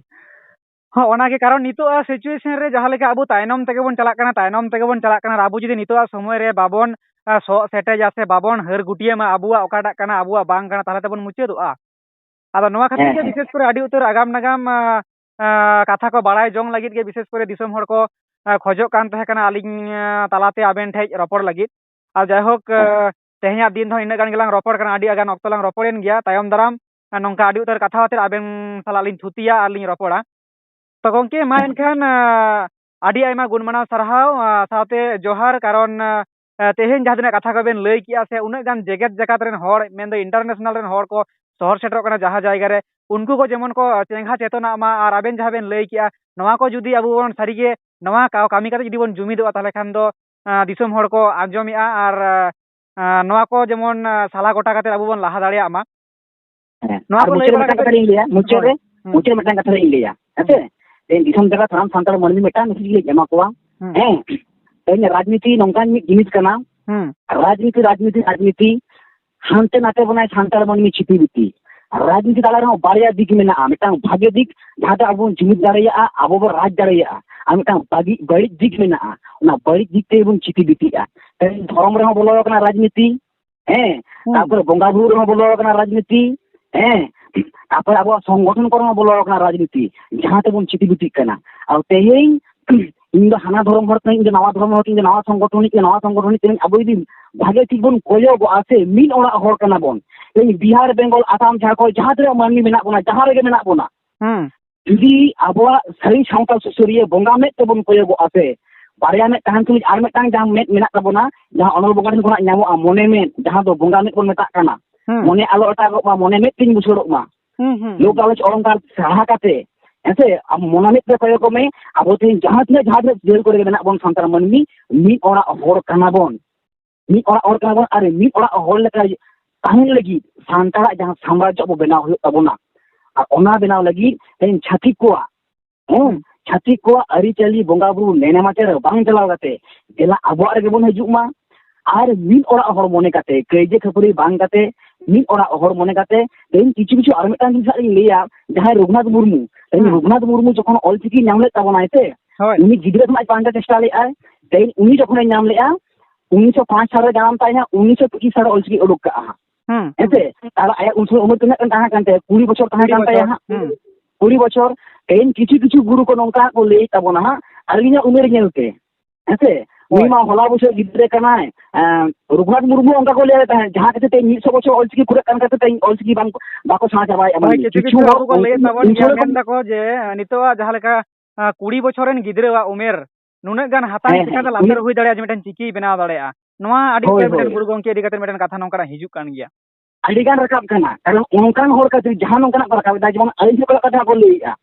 ᱦᱚᱸ, ᱚᱱᱟᱜᱮ ᱠᱟᱨᱚᱱ ᱱᱤᱛᱚᱜ ᱟᱜ situation ᱨᱮ ᱡᱟᱦᱟᱸ ᱞᱮᱠᱟ ᱟᱵᱚ ᱛᱟᱭᱱᱚᱢ ᱛᱮᱜᱮ ᱵᱚᱱ ᱪᱟᱞᱟᱜ ᱠᱟᱱᱟ, ᱛᱟᱭᱱᱚᱢ ᱛᱮᱜᱮ ᱵᱚᱱ ᱪᱟᱞᱟᱜ ᱠᱟᱱᱟ, ᱟᱨ ᱟᱵᱚ ᱡᱩᱫᱤ ᱱᱤᱛᱚᱜ ᱟᱜ ᱥᱚᱢᱚᱭ ᱨᱮ ᱵᱟᱵᱚᱱ, ᱟ, ᱥᱚᱜ ᱥᱮᱴᱮᱡᱟ ᱥᱮ ᱵᱟᱵᱚᱱ ᱦᱟᱹᱨ ᱜᱩᱴᱭᱟᱹᱢᱟ ᱟᱵᱚᱣᱟᱜ ᱚᱠᱟᱴᱟᱜ ᱠᱟᱱᱟ, ᱟᱵᱚᱣᱟᱜ ᱵᱟᱝ ᱠᱟᱱᱟ, ᱛᱟᱦᱚᱞᱮ ᱛᱮᱵᱚᱱ ᱢᱩᱪᱟᱹᱫᱚᱜᱼᱟ᱾ ᱟᱫᱚ ᱱᱚᱣᱟ ᱠᱷᱟᱹᱛᱤᱨ ᱦᱮᱸ, ᱜᱮ ᱦᱮᱸ᱾ ᱵᱤᱥᱮᱥ ᱠᱚᱨᱮ ᱟᱹᱰᱤ ᱩᱛᱟᱹᱨ ᱟᱜᱟᱢ ᱱᱟᱜᱟᱢ, ᱟ, ᱟ, ᱠᱟᱛᱷᱟ ᱠᱚ ᱵᱟᱲᱟᱭ ᱡᱚᱝ ᱞᱟᱹᱜᱤᱫ ᱜᱮ ᱵᱤᱥᱮᱥ ᱠᱚᱨᱮ ᱫᱤᱥᱚᱢ ᱦᱚᱲ ᱠᱚ, ᱟ, ᱠᱷᱚᱡᱚᱜ ᱠᱟᱱ ᱛᱟᱦᱮᱸ ᱠᱟᱱᱟ ᱟᱹᱞᱤᱧ, ᱟ, ᱛᱟᱞᱟᱛᱮ ᱟᱵᱮᱱ ᱴᱷᱮᱡ ᱨᱚᱯᱚᱲ ᱞᱟᱹᱜᱤᱫ᱾ ᱟᱨ ᱡᱟᱭᱦᱳᱠ, ᱦᱮᱸ᱾ ᱟ, ᱛᱮᱦᱮᱧᱟᱜ ᱫᱤᱱ ᱫᱚ ᱤᱱᱟᱹᱜ ᱜᱟᱱ ᱜᱮᱞᱟᱝ ᱨᱚᱯᱚᱲ ᱠᱟᱱᱟ, ᱟᱹᱰᱤ ᱜᱟᱱ ᱚᱠᱛᱚ ᱞᱟᱝ ᱨᱚᱯᱚᱲᱮᱱ ᱜᱮᱭᱟ᱾ ᱛᱟᱭᱚᱢ ᱫᱟᱨᱟᱢ, ᱟ, ᱱᱚᱝᱠᱟ ᱟᱹᱰᱤ ᱩᱛᱟᱹᱨ ᱠᱟᱛᱷᱟ ᱟᱛᱮ ᱟᱵᱮᱱ ᱥᱟᱞᱟᱜ ᱞᱤᱧ ᱛᱷᱩᱛᱤᱭᱟ ᱟᱨ ᱞᱤᱧ ᱨᱚᱯᱚᱲᱟ᱾ ᱛᱚ ᱜᱚᱝᱠᱮ, ᱢᱟ ᱦᱮᱸ᱾ ᱮᱱᱠᱷᱟᱱ, ᱟ, ᱟᱹᱰᱤ ᱟᱭᱢᱟ ᱜᱩᱱ ᱢᱟᱱᱟᱣ ᱥᱟᱨᱦᱟᱣ, ᱟ, ᱥᱟᱶᱛᱮ ᱡᱚᱦᱟᱨ, ᱠᱟᱨᱚᱱ, ᱟ, ᱛᱮᱦᱮᱧ ᱡᱟᱦᱟᱸ ᱛᱤᱱᱟᱹᱜ ᱠᱟᱛᱷᱟ ᱠᱚᱵᱮᱱ ᱞᱟᱹᱭ ᱠᱮᱜᱼᱟ ᱥᱮ ᱩᱱᱟᱹᱜ ᱜᱟᱱ ᱡᱮᱜᱮᱛ ᱡᱟᱠᱟᱛ ᱨᱮᱱ ᱦᱚᱲ, ᱢᱮᱱᱫᱚ international ᱨᱮᱱ ᱦᱚᱲ ᱠᱚ ᱥᱚᱦᱚᱨ ᱥᱮᱴᱮᱨᱚᱜ ᱠᱟᱱᱟ ᱡᱟᱦᱟᱸ ᱡᱟᱭᱜᱟ ᱨᱮ, ᱩᱱᱠᱩ ᱠᱚ ᱡᱮᱢᱚᱱ ᱠᱚ ᱪᱮᱸᱜᱷᱟ ᱪᱮᱛᱚᱱᱟᱜ ᱢᱟ᱾ ᱟᱨ ᱟᱵᱮᱱ ᱡᱟᱦᱟᱸ ᱵᱮᱱ ᱞᱟᱹᱭ ᱠᱮᱜᱼᱟ, ᱱᱚᱣᱟ ᱠᱚ ᱡᱩᱫᱤ ᱟᱵᱚ ᱵᱚᱱ ᱥᱟᱹᱨᱤᱜᱮ ᱱᱚᱣᱟ ᱠᱟ-, ᱠᱟᱹᱢᱤ ᱠᱟᱛᱮ ᱡᱩᱫᱤ ᱵᱚᱱ ᱡᱩᱢᱤᱫᱚᱜᱼᱟ, ᱛᱟᱦᱚᱞᱮ ᱠᱷᱟᱱ ᱫᱚ, ᱟ, ᱫᱤᱥᱚᱢ ᱦᱚᱲ ᱠᱚ ᱟᱸᱡᱚᱢᱮᱜᱼᱟ ᱟᱨ, ᱟ, ᱱᱚᱣᱟ ᱠᱚ ᱡᱮᱢᱚᱱ, ᱟ, ᱥᱟᱞᱟ ᱜᱚᱴᱟ ᱠᱟᱛᱮ ᱟᱵᱚ ᱵᱚᱱ ᱞᱟᱦᱟ ᱫᱟᱲᱮᱭᱟᱜ ᱢᱟ᱾ ᱦᱮᱸ, ᱱᱚᱣᱟ ᱟᱨ ᱠᱚ ᱞᱟᱹᱭ ᱢᱩᱪᱟᱹᱫ ᱨᱮ ᱵᱟᱲᱟ ᱢᱤᱫᱴᱟᱝ ᱠᱟᱛᱮ ᱠᱟᱛᱷᱟ ᱞᱤᱧ ᱞᱟᱹᱭᱟ, ᱢᱩᱪᱟᱹᱫ ᱦᱳᱭ᱾ ᱨᱮ, ᱦᱩᱸ᱾ ᱢᱩᱪᱟᱹᱫ ᱨᱮ ᱢᱤᱫᱴᱟᱝ ᱠᱟᱛᱷᱟ ᱞᱤᱧ ᱞᱟᱹᱭᱟ, ᱦᱮᱸ ᱥᱮ? ᱦᱩᱸ᱾ ᱛᱮᱦᱮᱧ ᱫᱤᱥᱚᱢ ᱡᱟᱠᱟᱛ ᱥᱟᱱᱟᱢ ᱥᱟᱱᱛᱟᱲ ᱢᱟᱹᱱᱢᱤ ᱢᱤᱫᱴᱟᱝ message ᱞᱤᱧ ᱮᱢᱟ ᱠᱚᱣᱟ᱾ ᱦᱩᱸ᱾ ᱦᱮᱸ, ᱛᱮᱦᱮᱧ ᱨᱟᱡᱽᱱᱤᱛᱤ ᱱᱚᱝᱠᱟᱱ ᱢᱤᱫ ᱡᱤᱱᱤᱥ ᱠᱟᱱᱟ, ᱦᱩᱸ᱾ ᱨᱟᱡᱽᱱᱤᱛᱤ, ᱨᱟᱡᱽᱱᱤᱛᱤ, ᱨᱟᱡᱽᱱᱤᱛᱤ, ᱦᱟᱱᱛᱮ ᱱᱟᱛᱮ ᱵᱚᱱᱟᱭ ᱥᱟᱱᱛᱟᱲ ᱢᱟᱹᱱᱢᱤ ᱪᱷᱤᱛᱤ ᱵᱤᱛᱤ᱾ ᱨᱟᱡᱽᱱᱤᱛᱤ ᱛᱟᱞᱟ ᱨᱮᱦᱚᱸ ᱵᱟᱨᱭᱟ ᱫᱤᱠ ᱢᱮᱱᱟᱜᱼᱟ, ᱢᱤᱫᱴᱟᱝ ᱵᱷᱟᱜᱮ ᱫᱤᱠ ᱡᱟᱦᱟᱸᱛᱮ ᱟᱵᱚ ᱵᱚᱱ ᱡᱩᱢᱤᱫ ᱫᱟᱲᱮᱭᱟᱜᱼᱟ, ᱟᱵᱚ ᱵᱚᱱ ᱨᱟᱡᱽ ᱫᱟᱲᱮᱭᱟᱜᱼᱟ, ᱟᱨ ᱢᱤᱫᱴᱟᱝ ᱵᱟᱹᱜᱤ ᱵᱟᱹᱲᱤᱡ ᱫᱤᱠ ᱢᱮᱱᱟᱜᱼᱟ, ᱚᱱᱟ ᱵᱟᱹᱲᱤᱡ ᱫᱤᱠ ᱛᱮᱜᱮ ᱵᱚᱱ ᱪᱷᱤᱛᱤ ᱵᱤᱛᱤᱜᱼᱟ᱾ ᱛᱮᱦᱮᱧ ᱫᱷᱚᱨᱚᱢ ᱨᱮᱦᱚᱸ ᱵᱚᱞᱚ ᱟᱠᱟᱱᱟ ᱨᱟᱡᱽᱱᱤᱛᱤ, ᱦᱮᱸ, ᱦᱩᱸ᱾ ᱛᱟᱨᱯᱚᱨᱮ ᱵᱚᱸᱜᱟ ᱵᱩᱨᱩ ᱨᱮᱦᱚᱸ ᱵᱚᱞᱚ ᱟᱠᱟᱱᱟ ᱨᱟᱡᱽᱱᱤᱛᱤ, ᱦᱮᱸ, ᱛᱟᱨᱯᱚᱨᱮ ᱟᱵᱚᱣᱟᱜ ᱥᱚᱝᱜᱚᱴᱷᱚᱱ ᱠᱚᱨᱮ ᱦᱚᱸ ᱵᱚᱞᱚ ᱟᱠᱟᱱᱟ ᱨᱟᱡᱽᱱᱤᱛᱤ, ᱡᱟᱦᱟᱸ ᱛᱮᱵᱚᱱ ᱪᱷᱤᱛᱤ ᱵᱤᱛᱤᱜ ᱠᱟᱱᱟ᱾ ᱟᱨ ᱛᱮᱦᱮᱧ ᱤᱧ ᱫᱚ ᱦᱟᱱᱟ ᱫᱷᱚᱨᱚᱢ ᱦᱚᱲ ᱠᱟᱹᱱᱟᱹᱧ, ᱤᱧ ᱫᱚ ᱱᱟᱣᱟ ᱫᱷᱚᱨᱚᱢ ᱦᱚᱲ ᱠᱟᱹᱱᱟᱹᱧ, ᱤᱧ ᱫᱚ ᱱᱟᱣᱟ ᱥᱚᱝᱜᱚᱴᱷᱚᱱ ᱨᱤᱱᱤᱡ ᱠᱟᱹᱱᱟᱹᱧ, ᱱᱟᱣᱟ ᱥᱚᱝᱜᱚᱴᱷᱚᱱ ᱨᱤᱱᱤᱡ ᱠᱟᱹᱱᱟᱹᱧ, ᱟᱵᱚ ᱡᱩᱫᱤ ᱵᱷᱟᱜᱮ ᱴᱷᱤᱠ ᱵᱚᱱ ᱠᱚᱭᱚᱜᱚᱜᱼᱟ ᱥᱮ ᱢᱤᱫ ᱚᱲᱟᱜ ᱦᱚᱲ ᱠᱟᱱᱟ ᱵᱚᱱ᱾ ᱛᱮᱦᱮᱧ ᱵᱤᱦᱟᱨ, ᱵᱮᱝᱜᱚᱞ, ᱟᱥᱟᱢ, ᱡᱷᱟᱲᱠᱷᱚᱸᱰ, ᱡᱟᱦᱟᱸ ᱛᱤᱱᱟᱹᱜ ᱢᱟᱹᱱᱢᱤ ᱢᱮᱱᱟᱜ ᱵᱚᱱᱟ, ᱡᱟᱦᱟᱸ ᱨᱮᱜᱮ ᱢᱮᱱᱟᱜ ᱵᱚᱱᱟ, ᱦᱩᱸ᱾ ᱡᱩᱫᱤ ᱟᱵᱚᱣᱟᱜ ᱥᱟᱹᱨᱤ ᱥᱟᱶᱛᱟ ᱥᱩᱥᱟᱹᱨᱤᱭᱟᱹ ᱵᱚᱸᱜᱟ ᱢᱮᱫ ᱛᱮᱵᱚᱱ ᱠᱚᱭᱚᱜᱚᱜᱼᱟ ᱥᱮ, ᱵᱟᱨᱭᱟ ᱢᱮᱫ ᱛᱟᱦᱮᱱ ᱛᱩᱞᱩᱡ ᱟᱨ ᱢᱤᱫᱴᱟᱝ ᱡᱟᱦᱟᱸ ᱢᱮᱫ ᱢᱮᱱᱟᱜ ᱛᱟᱵᱚᱱᱟ, ᱡᱟᱦᱟᱸ ᱚᱱᱚᱞ ᱵᱚᱸᱜᱟ ᱴᱷᱮᱱ ᱠᱷᱚᱱᱟᱜ ᱧᱟᱢᱚᱜᱼᱟ, ᱢᱚᱱᱮ ᱢᱮᱫ, ᱡᱟᱦᱟᱸ ᱫᱚ ᱵᱚᱸᱜᱟ ᱢᱮᱫ ᱵᱚᱱ ᱢᱮᱛᱟᱜ ᱠᱟᱱᱟ, ᱦᱩᱸ᱾ ᱢᱚᱱᱮ ᱟᱞᱚ ᱮᱴᱟᱜᱚᱜ ᱢᱟ, ᱢᱚᱱᱮ ᱢᱮᱫ ᱛᱤᱧ ᱵᱩᱥᱟᱹᱲᱚᱜ ᱢᱟ᱾ ᱦᱩᱸ, ᱦᱩᱸ, ᱞᱳᱠ ᱦᱩᱸ᱾ ᱞᱟᱞᱚᱪ ᱚᱦᱚᱝᱠᱟᱨ ᱥᱟᱦᱟ ᱠᱟᱛᱮ, ᱦᱮᱸᱥᱮ, ᱟᱢ ᱢᱚᱱᱮ ᱢᱮᱫ ᱛᱮ ᱠᱚᱭᱚᱜᱚᱜ ᱢᱮ, ᱟᱵᱚ ᱛᱮᱦᱮᱧ ᱡᱟᱦᱟᱸ ᱛᱤᱱᱟᱹᱜ, ᱡᱟᱦᱟᱸ ᱛᱤᱱᱟᱹᱜ ᱡᱟᱹᱛ ᱠᱚᱨᱮ ᱜᱮ ᱢᱮᱱᱟᱜ ᱵᱚᱱ ᱥᱟᱱᱛᱟᱲ ᱢᱟᱹᱱᱢᱤ, ᱢᱤᱫ ᱚᱲᱟᱜ ᱦᱚᱲ ᱠᱟᱱᱟ ᱵᱚᱱ᱾ ᱢᱤᱫ ᱚᱲᱟᱜ ᱦᱚᱲ ᱠᱟᱱᱟ ᱵᱚᱱ ᱟᱨ ᱢᱤᱫ ᱚᱲᱟᱜ ᱦᱚᱲ ᱞᱮᱠᱟ ᱛᱟᱦᱮᱱ ᱞᱟᱹᱜᱤᱫ ᱥᱟᱱᱛᱟᱲᱟᱜ ᱡᱟᱦᱟᱸ ᱥᱟᱢᱨᱟᱡᱽᱡᱚ ᱟᱵᱚ ᱵᱮᱱᱟᱣ ᱦᱩᱭᱩᱜ ᱛᱟᱵᱚᱱᱟ᱾ ᱟᱨ ᱚᱱᱟ ᱵᱮᱱᱟᱣ ᱞᱟᱹᱜᱤᱫ ᱛᱮᱦᱮᱧ ᱪᱷᱟᱹᱛᱤᱠ ᱠᱚᱣᱟᱜ, ᱦᱮᱸ, ᱦᱩᱸ᱾ ᱪᱷᱟᱹᱛᱤᱠ ᱠᱚᱣᱟᱜ ᱟᱹᱨᱤᱪᱟᱹᱞᱤ, ᱵᱚᱸᱜᱟ ᱵᱩᱨᱩ, ᱱᱮᱭᱱᱮᱢᱟᱪᱟᱨ ᱨᱮ ᱵᱟᱝ ᱪᱟᱞᱟᱣ ᱠᱟᱛᱮ ᱫᱮᱞᱟ ᱟᱵᱚᱣᱟᱜ ᱨᱮᱜᱮ ᱵᱚᱱ ᱦᱤᱡᱩᱜ ᱢᱟ᱾ ᱟᱨ ᱢᱤᱫ ᱚᱲᱟᱜ ᱦᱚᱲ ᱢᱚᱱᱮ ᱠᱟᱛᱮ, ᱠᱟᱹᱭᱡᱟᱹ ᱠᱷᱟᱹᱯᱟᱹᱨᱤ ᱵᱟᱝ ᱠᱟᱛᱮ, ᱢᱤᱫ ᱚᱲᱟᱜ ᱦᱚᱲ ᱢᱚᱱᱮ ᱠᱟᱛᱮ, ᱛᱮᱦᱮᱧ ᱠᱤᱪᱷᱩ ᱠᱤᱪᱷᱩ ᱟᱨ ᱢᱤᱫᱴᱟᱝ ᱡᱤᱱᱤᱥ ᱦᱟᱸᱜ ᱞᱤᱧ ᱞᱟᱹᱭᱟ, ᱡᱟᱦᱟᱸᱭ ᱨᱚᱜᱷᱩᱱᱟᱛᱷ ᱢᱩᱨᱢᱩ, ᱛᱮᱦᱮᱧ ᱦᱩᱸ᱾ ᱨᱚᱜᱷᱩᱱᱟᱛᱷ ᱢᱩᱨᱢᱩ ᱡᱚᱠᱷᱚᱱ ᱚᱞᱪᱤᱠᱤ ᱧᱟᱢ ᱞᱮᱫ ᱛᱟᱵᱚᱱᱟᱭ ᱥᱮ, ᱦᱳᱭ᱾ ᱩᱱᱤ ᱜᱤᱫᱽᱨᱟᱹ ᱠᱷᱚᱱᱟᱜ ᱯᱟᱸᱡᱟ ᱪᱮᱥᱴᱟ ᱞᱮᱫᱼᱟᱭ᱾ ᱛᱮᱦᱮᱧ ᱩᱱᱤ ᱡᱚᱠᱷᱚᱱᱮ ᱧᱟᱢ ᱞᱮᱫᱼᱟ, ᱩᱱᱤᱥᱥᱚ ᱯᱟᱸᱪ ᱥᱟᱞ ᱨᱮ ᱡᱟᱱᱟᱢ ᱛᱟᱭ ᱦᱟᱸᱜ, ᱩᱱᱤᱥᱥᱚ ᱯᱚᱸᱪᱤᱥ ᱥᱟᱞ ᱨᱮ ᱚᱞᱪᱤᱠᱤ ᱩᱰᱩᱠ ᱠᱟᱜᱼᱟ ᱦᱟᱸᱜ᱾ ᱦᱩᱸ᱾ ᱦᱮᱸᱥᱮ? ᱛᱟᱦᱞᱮ ᱟᱭᱟᱜ ᱩᱱ ᱥᱚᱢᱚᱭ ᱩᱢᱮᱨ ᱛᱤᱱᱟᱹᱜ ᱜᱟᱱ ᱛᱟᱦᱮᱸ ᱠᱟᱱ ᱛᱟᱭᱟ? ᱠᱩᱲᱤ ᱵᱚᱪᱷᱚᱨ ᱛᱟᱦᱮᱸ ᱠᱩᱲᱤ ᱠᱟᱱ ᱛᱟᱭᱟ ᱵᱚᱪᱷᱚᱨ᱾ ᱦᱟᱸᱜ᱾ ᱦᱩᱸ᱾ ᱠᱩᱲᱤ ᱵᱚᱪᱷᱚᱨ᱾ ᱛᱮᱦᱮᱧ ᱠᱤᱪᱷᱩ ᱠᱤᱪᱷᱩ ᱜᱩᱨᱩ ᱠᱚ ᱱᱚᱝᱠᱟ ᱠᱚ ᱞᱟᱹᱭ ᱛᱟᱵᱚᱱᱟ ᱦᱟᱸᱜ, ᱟᱹᱞᱤᱧᱟᱜ ᱩᱢᱮᱨ ᱧᱮᱞ ᱛᱮ, ᱦᱮᱸᱥᱮ? ᱩᱱᱤ ᱦᱳᱭ᱾ ᱢᱟ ᱦᱚᱞᱟ ᱵᱚᱪᱷᱚᱨ ᱜᱤᱫᱽᱨᱟᱹ ᱠᱟᱱᱟᱭ᱾ ᱮᱸ, ᱨᱚᱜᱷᱩᱱᱟᱛᱷ ᱢᱩᱨᱢᱩ ᱚᱱᱠᱟ ᱠᱚ ᱞᱟᱹᱭ ᱛᱟᱦᱮᱸᱫ, ᱡᱟᱦᱟᱸ ᱠᱷᱟᱹᱛᱤᱨ ᱛᱮ ᱢᱤᱫ ᱥᱚ ᱵᱚᱪᱷᱚᱨ ᱚᱞᱪᱤᱠᱤ ᱯᱩᱨᱟᱹᱜ ᱠᱟᱱ ᱠᱷᱟᱹᱛᱤᱨ ᱛᱮ ᱚᱞᱪᱤᱠᱤ ᱵᱟᱝ, ᱵᱟᱠᱚ ᱥᱮᱬᱟ ᱪᱟᱵᱟᱭᱮᱫᱼᱟ ᱦᱳᱭ, ᱢᱟᱹᱱᱢᱤ᱾ ᱠᱤᱪᱷᱩ ᱠᱤᱪᱷᱩ ᱠᱤᱪᱷᱩ ᱦᱚᱲ ᱟᱵᱚ ᱠᱚ ᱩᱱ-, ᱞᱟᱹᱭᱮᱫ ᱛᱟᱵᱚᱱ ᱩᱱ ᱜᱮᱭᱟ, ᱥᱚᱢᱚᱭ ᱠᱷᱚᱱ ᱢᱮᱱ ᱫᱟᱠᱚ ᱡᱮ, ᱱᱤᱛᱚᱜ ᱡᱟᱦᱟᱸ ᱞᱮᱠᱟ, ᱟᱸ, ᱠᱩᱲᱤ ᱵᱚᱪᱷᱚᱨ ᱨᱮᱱ ᱜᱤᱫᱽᱨᱟᱹᱣᱟᱜ ᱩᱢᱮᱨ ᱱᱩᱱᱟᱹᱜ ᱜᱟᱱ ᱦᱟᱛᱟᱝ ᱦᱮᱸ, ᱦᱮᱸ, ᱪᱤᱠᱟᱹᱛᱮ ᱞᱟᱛᱟᱨ ᱩᱱᱤ ᱦᱩᱭ ᱫᱟᱲᱮᱭᱟᱜᱼᱟ ᱡᱮ ᱢᱤᱫᱴᱮᱱ ᱪᱤᱠᱤᱭ ᱵᱮᱱᱟᱣ ᱫᱟᱲᱮᱭᱟᱜᱼᱟ? ᱱᱚᱣᱟ ᱟᱹᱰᱤ ᱦᱳᱭ, ᱩᱛᱟᱹᱨ ᱢᱤᱫᱴᱮᱱ ᱦᱳᱭ᱾ ᱜᱩᱨᱩ ᱜᱚᱢᱠᱮ ᱤᱫᱤ ᱠᱟᱛᱮ ᱢᱤᱫᱴᱮᱱ ᱠᱟᱛᱷᱟ ᱱᱚᱝᱠᱟᱱᱟᱜ ᱦᱤᱡᱩᱜ ᱠᱟᱱ ᱜᱮᱭᱟ᱾ ᱟᱹᱰᱤ ᱜᱟᱱ ᱨᱟᱠᱟᱵ ᱠᱟᱱᱟ, ᱠᱟᱨᱚᱱ ᱚᱱᱠᱟᱱ ᱦᱚᱲ ᱠᱷᱟᱹᱛᱤᱨ ᱡᱟᱦᱟᱸ ᱱᱚᱝᱠᱟᱱᱟᱜ ᱠᱚ ᱨᱟᱠᱟᱵ ᱮᱫᱟ, ᱡᱮᱢᱚᱱ ᱟᱹᱞᱤᱧ ᱴᱷᱮᱱ ᱠᱷᱚᱱᱟᱜ ᱠᱟᱛᱷᱟ ᱠᱚ ᱞᱟᱹᱭᱮᱫᱼᱟ᱾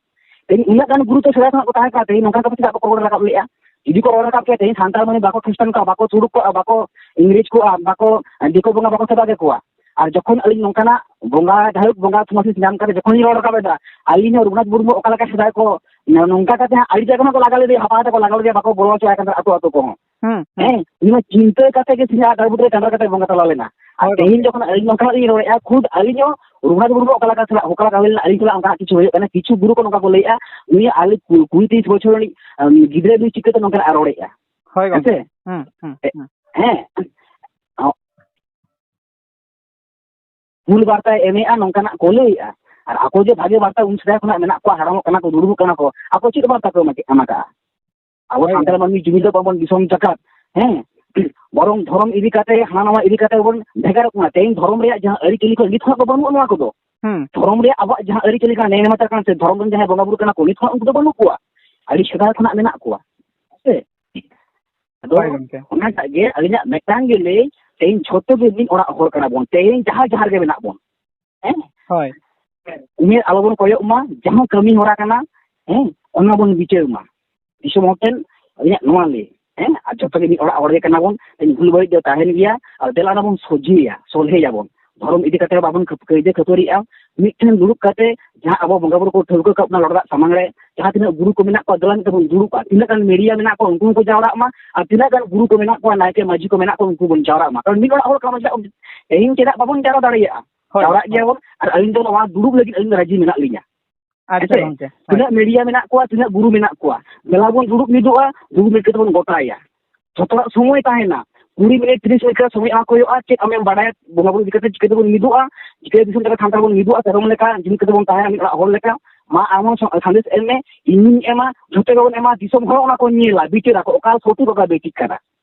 ᱛᱮᱦᱮᱧ ᱩᱱᱟᱹᱜ ᱜᱟᱱ ᱜᱩᱨᱩ ᱛᱚ ᱥᱮᱫᱟᱭ ᱠᱷᱚᱱᱟᱜ ᱠᱚ ᱛᱟᱦᱮᱸ ᱠᱟᱱᱟ, ᱛᱮᱦᱮᱧ ᱱᱚᱝᱠᱟᱱ ᱠᱟᱛᱷᱟ ᱪᱮᱫᱟᱜ ᱵᱟᱠᱚ ᱨᱚᱲ ᱨᱟᱠᱟᱵ ᱞᱮᱫᱼᱟ? ᱡᱩᱫᱤ ᱠᱚ ᱨᱚᱲ ᱨᱟᱠᱟᱵ ᱠᱮᱭᱟ, ᱛᱮᱦᱮᱧ ᱥᱟᱱᱛᱟᱲ ᱢᱟᱹᱱᱢᱤ ᱵᱟᱠᱚ ᱠᱷᱨᱤᱥᱴᱟᱱ ᱠᱚᱜᱼᱟ, ᱵᱟᱠᱚ ᱛᱩᱲᱩᱠ ᱠᱚᱜᱼᱟ, ᱵᱟᱠᱚ ᱤᱝᱨᱮᱡᱽ ᱠᱚᱜᱼᱟ, ᱵᱟᱠᱚ ᱫᱤᱠᱩ ᱵᱚᱸᱜᱟ ᱵᱟᱠᱚ ᱥᱮᱵᱟ ᱠᱮᱠᱚᱣᱟ᱾ ᱟᱨ ᱡᱚᱠᱷᱚᱱ ᱟᱹᱞᱤᱧ ᱱᱚᱝᱠᱟᱱᱟᱜ ᱵᱚᱸᱜᱟ, ᱡᱟᱭᱦᱳᱠ, ᱵᱚᱸᱜᱟ ᱛᱷᱩᱢᱟᱥᱤᱥ ᱧᱟᱢ ᱠᱟᱛᱮ ᱡᱚᱠᱷᱚᱱ ᱞᱤᱧ ᱨᱚᱲ ᱨᱟᱠᱟᱵ ᱮᱫᱟ, ᱟᱹᱞᱤᱧ ᱦᱚᱸ ᱨᱚᱜᱷᱩᱱᱟᱛᱷ ᱢᱩᱨᱢᱩ ᱚᱠᱟ ᱞᱮᱠᱟ ᱥᱮᱫᱟᱭ ᱠᱚ ᱱᱚᱝᱠᱟ ᱠᱟᱛᱮ ᱦᱟᱸᱜ ᱟᱹᱰᱤ ᱡᱟᱭᱜᱟ ᱠᱷᱚᱱᱟᱜ ᱠᱚ ᱞᱟᱜᱟ ᱞᱮᱫᱮᱭᱟ, ᱦᱟᱯᱟ ᱠᱟᱛᱮ ᱠᱚ ᱞᱟᱜᱟ ᱞᱮᱫᱮᱭᱟ, ᱵᱟᱠᱚ ᱵᱚᱞᱚ ᱦᱚᱪᱚᱣᱟᱭ ᱠᱟᱱ ᱛᱟᱦᱮᱸᱫ ᱟᱹᱛᱩ ᱟᱹᱛᱩ ᱠᱚᱦᱚᱸ᱾ ᱦᱩᱸ, ᱦᱩᱸ᱾ ᱦᱮᱸ, ᱩᱱᱤ ᱢᱟ ᱪᱤᱱᱛᱟᱹ ᱠᱟᱛᱮ ᱜᱮ ᱥᱮ ᱟᱨ ᱰᱟᱹᱨ ᱵᱩᱴᱟᱹ ᱨᱮ ᱠᱟᱸᱰᱨᱟ ᱠᱟᱛᱮ ᱵᱚᱸᱜᱟ ᱛᱟᱞᱟ ᱞᱮᱱᱟ᱾ ᱟᱨ ᱦᱳᱭ, ᱛᱮᱦᱮᱧ ᱜᱚᱢᱠᱮ᱾ ᱡᱚᱠᱷᱚᱱ ᱟᱹᱞᱤᱧ ᱱᱚᱝᱠᱟᱱᱟᱜ ᱞᱤᱧ ᱨᱚᱲᱮᱫᱼᱟ, ᱠᱷᱩᱫ ᱟᱹᱞᱤᱧ ᱦᱚᱸ ᱨᱚᱜᱷᱩᱱᱟᱛᱷ ᱢᱩᱨᱢᱩ ᱚᱠᱟ ᱞᱮᱠᱟ ᱥᱟᱞᱟᱜ, ᱚᱠᱟ ᱞᱮᱠᱟ ᱦᱩᱭ ᱞᱮᱱᱟ, ᱟᱹᱞᱤᱧ ᱥᱟᱞᱟᱜ ᱚᱱᱠᱟᱱᱟᱜ ᱠᱤᱪᱷᱩ ᱦᱩᱭᱩᱜ ᱠᱟᱱᱟ, ᱠᱤᱪᱷᱩ ᱜᱩᱨᱩ ᱠᱚ ᱱᱚᱝᱠᱟ ᱠᱚ ᱞᱟᱹᱭᱮᱫᱼᱟ, ᱩᱱᱤ ᱟᱞᱮ ᱠᱩ-, ᱠᱩᱲᱤ ᱛᱮᱭᱤᱥ ᱵᱚᱪᱷᱚᱨ ᱨᱤᱱᱤᱡ, ᱟᱢ, ᱜᱤᱫᱽᱨᱟᱹ ᱱᱩᱭ ᱪᱤᱠᱟᱹᱛᱮ ᱱᱚᱝᱠᱟᱱᱟᱜ ᱮ ᱨᱚᱲᱮᱫᱼᱟ? ᱦᱳᱭ ᱦᱮᱸ ᱥᱮ? ᱜᱚᱢᱠᱮ᱾ ᱦᱩᱸ, ᱦᱩᱸ, ᱮ-, ᱦᱩᱸ᱾ ᱦᱮᱸ᱾ ᱵᱷᱩᱞ ᱵᱟᱨᱛᱟᱭ ᱮᱢᱮᱜᱼᱟ, ᱱᱚᱝᱠᱟᱱᱟᱜ ᱠᱚ ᱞᱟᱹᱭᱮᱜᱼᱟ᱾ ᱟᱨ ᱟᱠᱚ ᱡᱮ ᱵᱷᱟᱜᱮ ᱵᱟᱨᱛᱟ ᱩᱱ ᱥᱮᱫᱟᱭ ᱠᱷᱚᱱᱟᱜ ᱢᱮᱱᱟᱜ ᱠᱚᱣᱟ, ᱦᱟᱲᱟᱢᱚᱜ ᱠᱟᱱᱟ ᱠᱚ, ᱫᱩᱲᱩᱵᱚᱜ ᱠᱟᱱᱟ ᱠᱚ, ᱟᱠᱚ ᱪᱮᱫ ᱵᱟᱨᱛᱟ ᱠᱚ ᱮᱢᱟ-, ᱮᱢ ᱟᱠᱟᱜᱼᱟ? ᱟᱵᱚ ᱦᱳᱭ ᱥᱟᱱᱛᱟᱲ ᱜᱚᱢᱠᱮ᱾ ᱢᱟᱹᱱᱢᱤ ᱡᱩᱢᱤᱫᱚᱜ ᱢᱟᱵᱚᱱ ᱫᱤᱥᱚᱢ ᱡᱟᱠᱟᱛ, ᱦᱮᱸ? ᱵᱚᱨᱚᱝ ᱫᱷᱚᱨᱚᱢ ᱤᱫᱤ ᱠᱟᱛᱮ, ᱦᱟᱱᱟ ᱱᱟᱣᱟ ᱤᱫᱤ ᱠᱟᱛᱮ ᱵᱚᱱ ᱵᱷᱮᱜᱟᱨᱚᱜ ᱠᱟᱱᱟ᱾ ᱛᱮᱦᱮᱧ ᱫᱷᱚᱨᱚᱢ ᱨᱮᱭᱟᱜ ᱡᱟᱦᱟᱸ ᱟᱹᱨᱤᱪᱟᱹᱞᱤ ᱠᱚ ᱱᱤᱛ ᱠᱷᱚᱱᱟᱜ ᱫᱚ ᱵᱟᱹᱱᱩᱜᱼᱟ ᱱᱚᱣᱟ ᱠᱚᱫᱚ᱾ ᱦᱩᱸ᱾ ᱫᱷᱚᱨᱚᱢ ᱨᱮᱭᱟᱜ ᱟᱵᱚᱣᱟᱜ ᱡᱟᱦᱟᱸ ᱟᱹᱨᱤᱪᱟᱹᱞᱤ ᱠᱟᱱᱟ, ᱱᱮᱭᱱᱮᱢᱟᱪᱟᱨ ᱠᱟᱱᱟ, ᱥᱮ ᱫᱷᱚᱨᱚᱢ ᱨᱮᱱ ᱡᱟᱦᱟᱸᱭ ᱵᱚᱸᱜᱟ ᱵᱩᱨᱩ ᱠᱟᱱᱟ ᱠᱚ, ᱱᱤᱛ ᱠᱷᱚᱱᱟᱜ ᱩᱱᱠᱩ ᱫᱚ ᱵᱟᱹᱱᱩᱜ ᱠᱚᱣᱟ, ᱟᱹᱰᱤ ᱥᱮᱫᱟᱭ ᱠᱷᱚᱱᱟᱜ ᱢᱮᱱᱟᱜ ᱠᱚᱣᱟ᱾ ᱦᱮᱸ ᱥᱮ? ᱟᱫᱚ ᱦᱳᱭ ᱜᱚᱢᱠᱮ᱾ ᱚᱱᱟᱴᱟᱜ ᱜᱮ ᱟᱹᱞᱤᱧᱟᱜ ᱢᱤᱫᱴᱟᱝ ᱜᱮ ᱞᱟᱹᱭ, ᱛᱮᱦᱮᱧ ᱡᱷᱚᱛᱚ ᱜᱮ ᱢᱤᱫ ᱚᱲᱟᱜ ᱦᱚᱲ ᱠᱟᱱᱟ ᱵᱚᱱ, ᱛᱮᱦᱮᱧ ᱡᱟᱦᱟᱸ ᱡᱟᱦᱟᱸ ᱨᱮᱜᱮ ᱢᱮᱱᱟᱜ ᱵᱚᱱ, ᱦᱮᱸ? ᱦᱳᱭ᱾ ᱩᱢᱮᱨ ᱟᱞᱚᱵᱚᱱ ᱠᱚᱭᱚᱜ ᱢᱟ, ᱡᱟᱦᱟᱸ ᱠᱟᱹᱢᱤ ᱦᱚᱨᱟ ᱠᱟᱱᱟ, ᱦᱮᱸ, ᱚᱱᱟ ᱵᱚᱱ ᱵᱤᱪᱟᱹᱨ ᱢᱟ᱾ ᱫᱤᱥᱚᱢ ᱦᱚᱲ ᱴᱷᱮᱱ ᱟᱹᱞᱤᱧᱟᱜ ᱱᱚᱣᱟ ᱞᱟᱹᱭ, ᱦᱮᱸ, ᱟᱨ ᱡᱷᱚᱛᱚ ᱜᱮ ᱢᱤᱫ ᱚᱲᱟᱜ ᱦᱚᱲ ᱜᱮ ᱠᱟᱱᱟ ᱵᱚᱱ, ᱛᱮᱦᱮᱧ ᱵᱷᱩᱞ ᱵᱟᱹᱲᱤᱡ ᱫᱚ ᱛᱟᱦᱮᱱ ᱜᱮᱭᱟ, ᱟᱨ ᱫᱮᱞᱟ ᱚᱱᱟ ᱵᱚᱱ ᱥᱚᱡᱷᱮᱭᱟ, ᱥᱚᱞᱦᱮᱭᱟᱵᱚᱱ᱾ ᱫᱷᱚᱨᱚᱢ ᱤᱫᱤ ᱠᱟᱛᱮ ᱵᱟᱵᱚᱱ ᱠᱷᱟᱹᱯ-, ᱠᱟᱹᱭᱡᱟᱹ ᱠᱷᱟᱹᱯᱟᱹᱨᱤᱜᱼᱟ, ᱢᱤᱫᱴᱷᱮᱱ ᱫᱩᱲᱩᱵ ᱠᱟᱛᱮ ᱡᱟᱦᱟᱸ ᱟᱵᱚ ᱵᱚᱸᱜᱟ ᱵᱩᱨᱩ ᱠᱚ ᱴᱷᱟᱹᱣᱠᱟᱹ ᱠᱟᱜ ᱵᱚᱱᱟ ᱞᱚᱰᱟ ᱫᱟᱜ ᱥᱟᱢᱟᱝ ᱨᱮ, ᱡᱟᱦᱟᱸ ᱛᱤᱱᱟᱹᱜ ᱜᱩᱨᱩ ᱠᱚ ᱢᱮᱱᱟᱜ ᱠᱚᱣᱟ, ᱫᱮᱞᱟ ᱢᱤᱫ ᱛᱮᱵᱚᱱ ᱫᱩᱲᱩᱵᱼᱟ, ᱛᱤᱱᱟᱹᱜ ᱜᱟᱱ ᱢᱤᱰᱤᱭᱟ ᱢᱮᱱᱟᱜ ᱠᱚᱣᱟ, ᱩᱱᱠᱩ ᱦᱚᱸᱠᱚ ᱡᱟᱣᱨᱟᱜ ᱢᱟ, ᱟᱨ ᱛᱤᱱᱟᱹᱜ ᱜᱟᱱ ᱜᱩᱨᱩ ᱠᱚ ᱢᱮᱱᱟᱜ ᱠᱚᱣᱟ, ᱱᱟᱭᱠᱮ ᱢᱟᱹᱡᱷᱤ ᱠᱚ ᱢᱮᱱᱟᱜ ᱠᱚᱣᱟ, ᱩᱱᱠᱩ ᱵᱚᱱ ᱡᱟᱣᱨᱟᱜ ᱢᱟ᱾ ᱠᱟᱨᱚᱱ ᱢᱤᱫ ᱚᱲᱟᱜ ᱦᱚᱲ ᱠᱟᱱᱟ ᱵᱚᱱ, ᱛᱮᱦᱮᱧ ᱪᱮᱫᱟᱜ ᱵᱟᱵᱚᱱ ᱡᱟᱣᱨᱟ ᱫᱟᱲᱮᱭᱟᱜᱼᱟ? ᱦᱳᱭ, ᱡᱟᱣᱨᱟᱜ ᱦᱳᱭ᱾ ᱜᱮᱭᱟᱵᱚᱱ, ᱟᱨ ᱟᱹᱞᱤᱧ ᱫᱚ ᱱᱚᱣᱟ ᱫᱩᱲᱩᱵ ᱞᱟᱹᱜᱤᱫ ᱟᱹᱞᱤᱧ ᱫᱚ ᱨᱟᱡᱤ ᱢᱮᱱᱟᱜ ᱞᱤᱧᱟ᱾ ᱟᱪᱪᱷᱟ, ᱦᱮᱸᱥᱮ? ᱜᱚᱢᱠᱮ, ᱦᱳᱭ᱾ ᱛᱤᱱᱟᱹᱜ ᱢᱤᱰᱤᱭᱟ ᱢᱮᱱᱟᱜ ᱠᱚᱣᱟ, ᱛᱤᱱᱟᱹᱜ ᱜᱩᱨᱩ ᱢᱮᱱᱟᱜ ᱠᱚᱣᱟ, ᱫᱮᱞᱟ ᱵᱚᱱ ᱫᱩᱲᱩᱵ ᱢᱤᱫᱚᱜᱼᱟ, ᱫᱩᱲᱩᱵ ᱢᱤᱫ ᱠᱟᱛᱮ ᱵᱚᱱ ᱜᱚᱴᱟᱭᱟ᱾ ᱡᱷᱚᱛᱚ ᱦᱚᱲᱟᱜ ᱥᱚᱢᱚᱭ ᱛᱟᱦᱮᱱᱟ, ᱠᱩᱲᱤ ᱢᱤᱱᱤᱴ, ᱛᱤᱨᱤᱥ ᱢᱤᱱᱤᱴ ᱠᱟᱛᱮ ᱥᱚᱢᱚᱭ ᱮᱢᱟ ᱠᱚ ᱦᱩᱭᱩᱜᱼᱟ᱾ ᱪᱮᱫ ᱟᱢᱮᱢ ᱵᱟᱰᱟᱭᱟ ᱵᱚᱸᱜᱟ ᱵᱩᱨᱩ ᱤᱫᱤ ᱠᱟᱛᱮ, ᱪᱤᱠᱟᱹ ᱛᱮᱵᱚᱱ ᱢᱤᱫᱚᱜᱼᱟ, ᱪᱤᱠᱟᱹ ᱫᱤᱥᱚᱢ ᱛᱮ ᱥᱟᱱᱛᱟᱲ ᱵᱚᱱ ᱢᱤᱫᱚᱜᱼᱟ, ᱛᱮᱨᱚᱢ ᱞᱮᱠᱟ ᱡᱩᱢᱤᱫ ᱠᱟᱛᱮ ᱵᱚᱱ ᱛᱟᱦᱮᱱᱟ ᱢᱤᱫ ᱚᱲᱟᱜ ᱦᱚᱲ ᱞᱮᱠᱟ? ᱢᱟ ᱟᱢ ᱦᱚᱸ ᱥᱚ-, ᱥᱟᱸᱫᱮᱥ ᱮᱢ ᱢᱮ, ᱤᱧᱤᱧ ᱮᱢᱟ, ᱡᱷᱚᱛᱚ ᱜᱮᱵᱚᱱ ᱮᱢᱟ, ᱫᱤᱥᱚᱢ ᱦᱚᱲ ᱚᱱᱟ ᱠᱚ ᱧᱮᱞᱟ, ᱵᱤᱪᱟᱹᱨᱟ ᱠᱚ, ᱚᱠᱟ ᱥᱚᱴᱷᱤᱠ, ᱚᱠᱟ ᱵᱮᱴᱷᱤᱠ ᱠᱟᱱᱟ᱾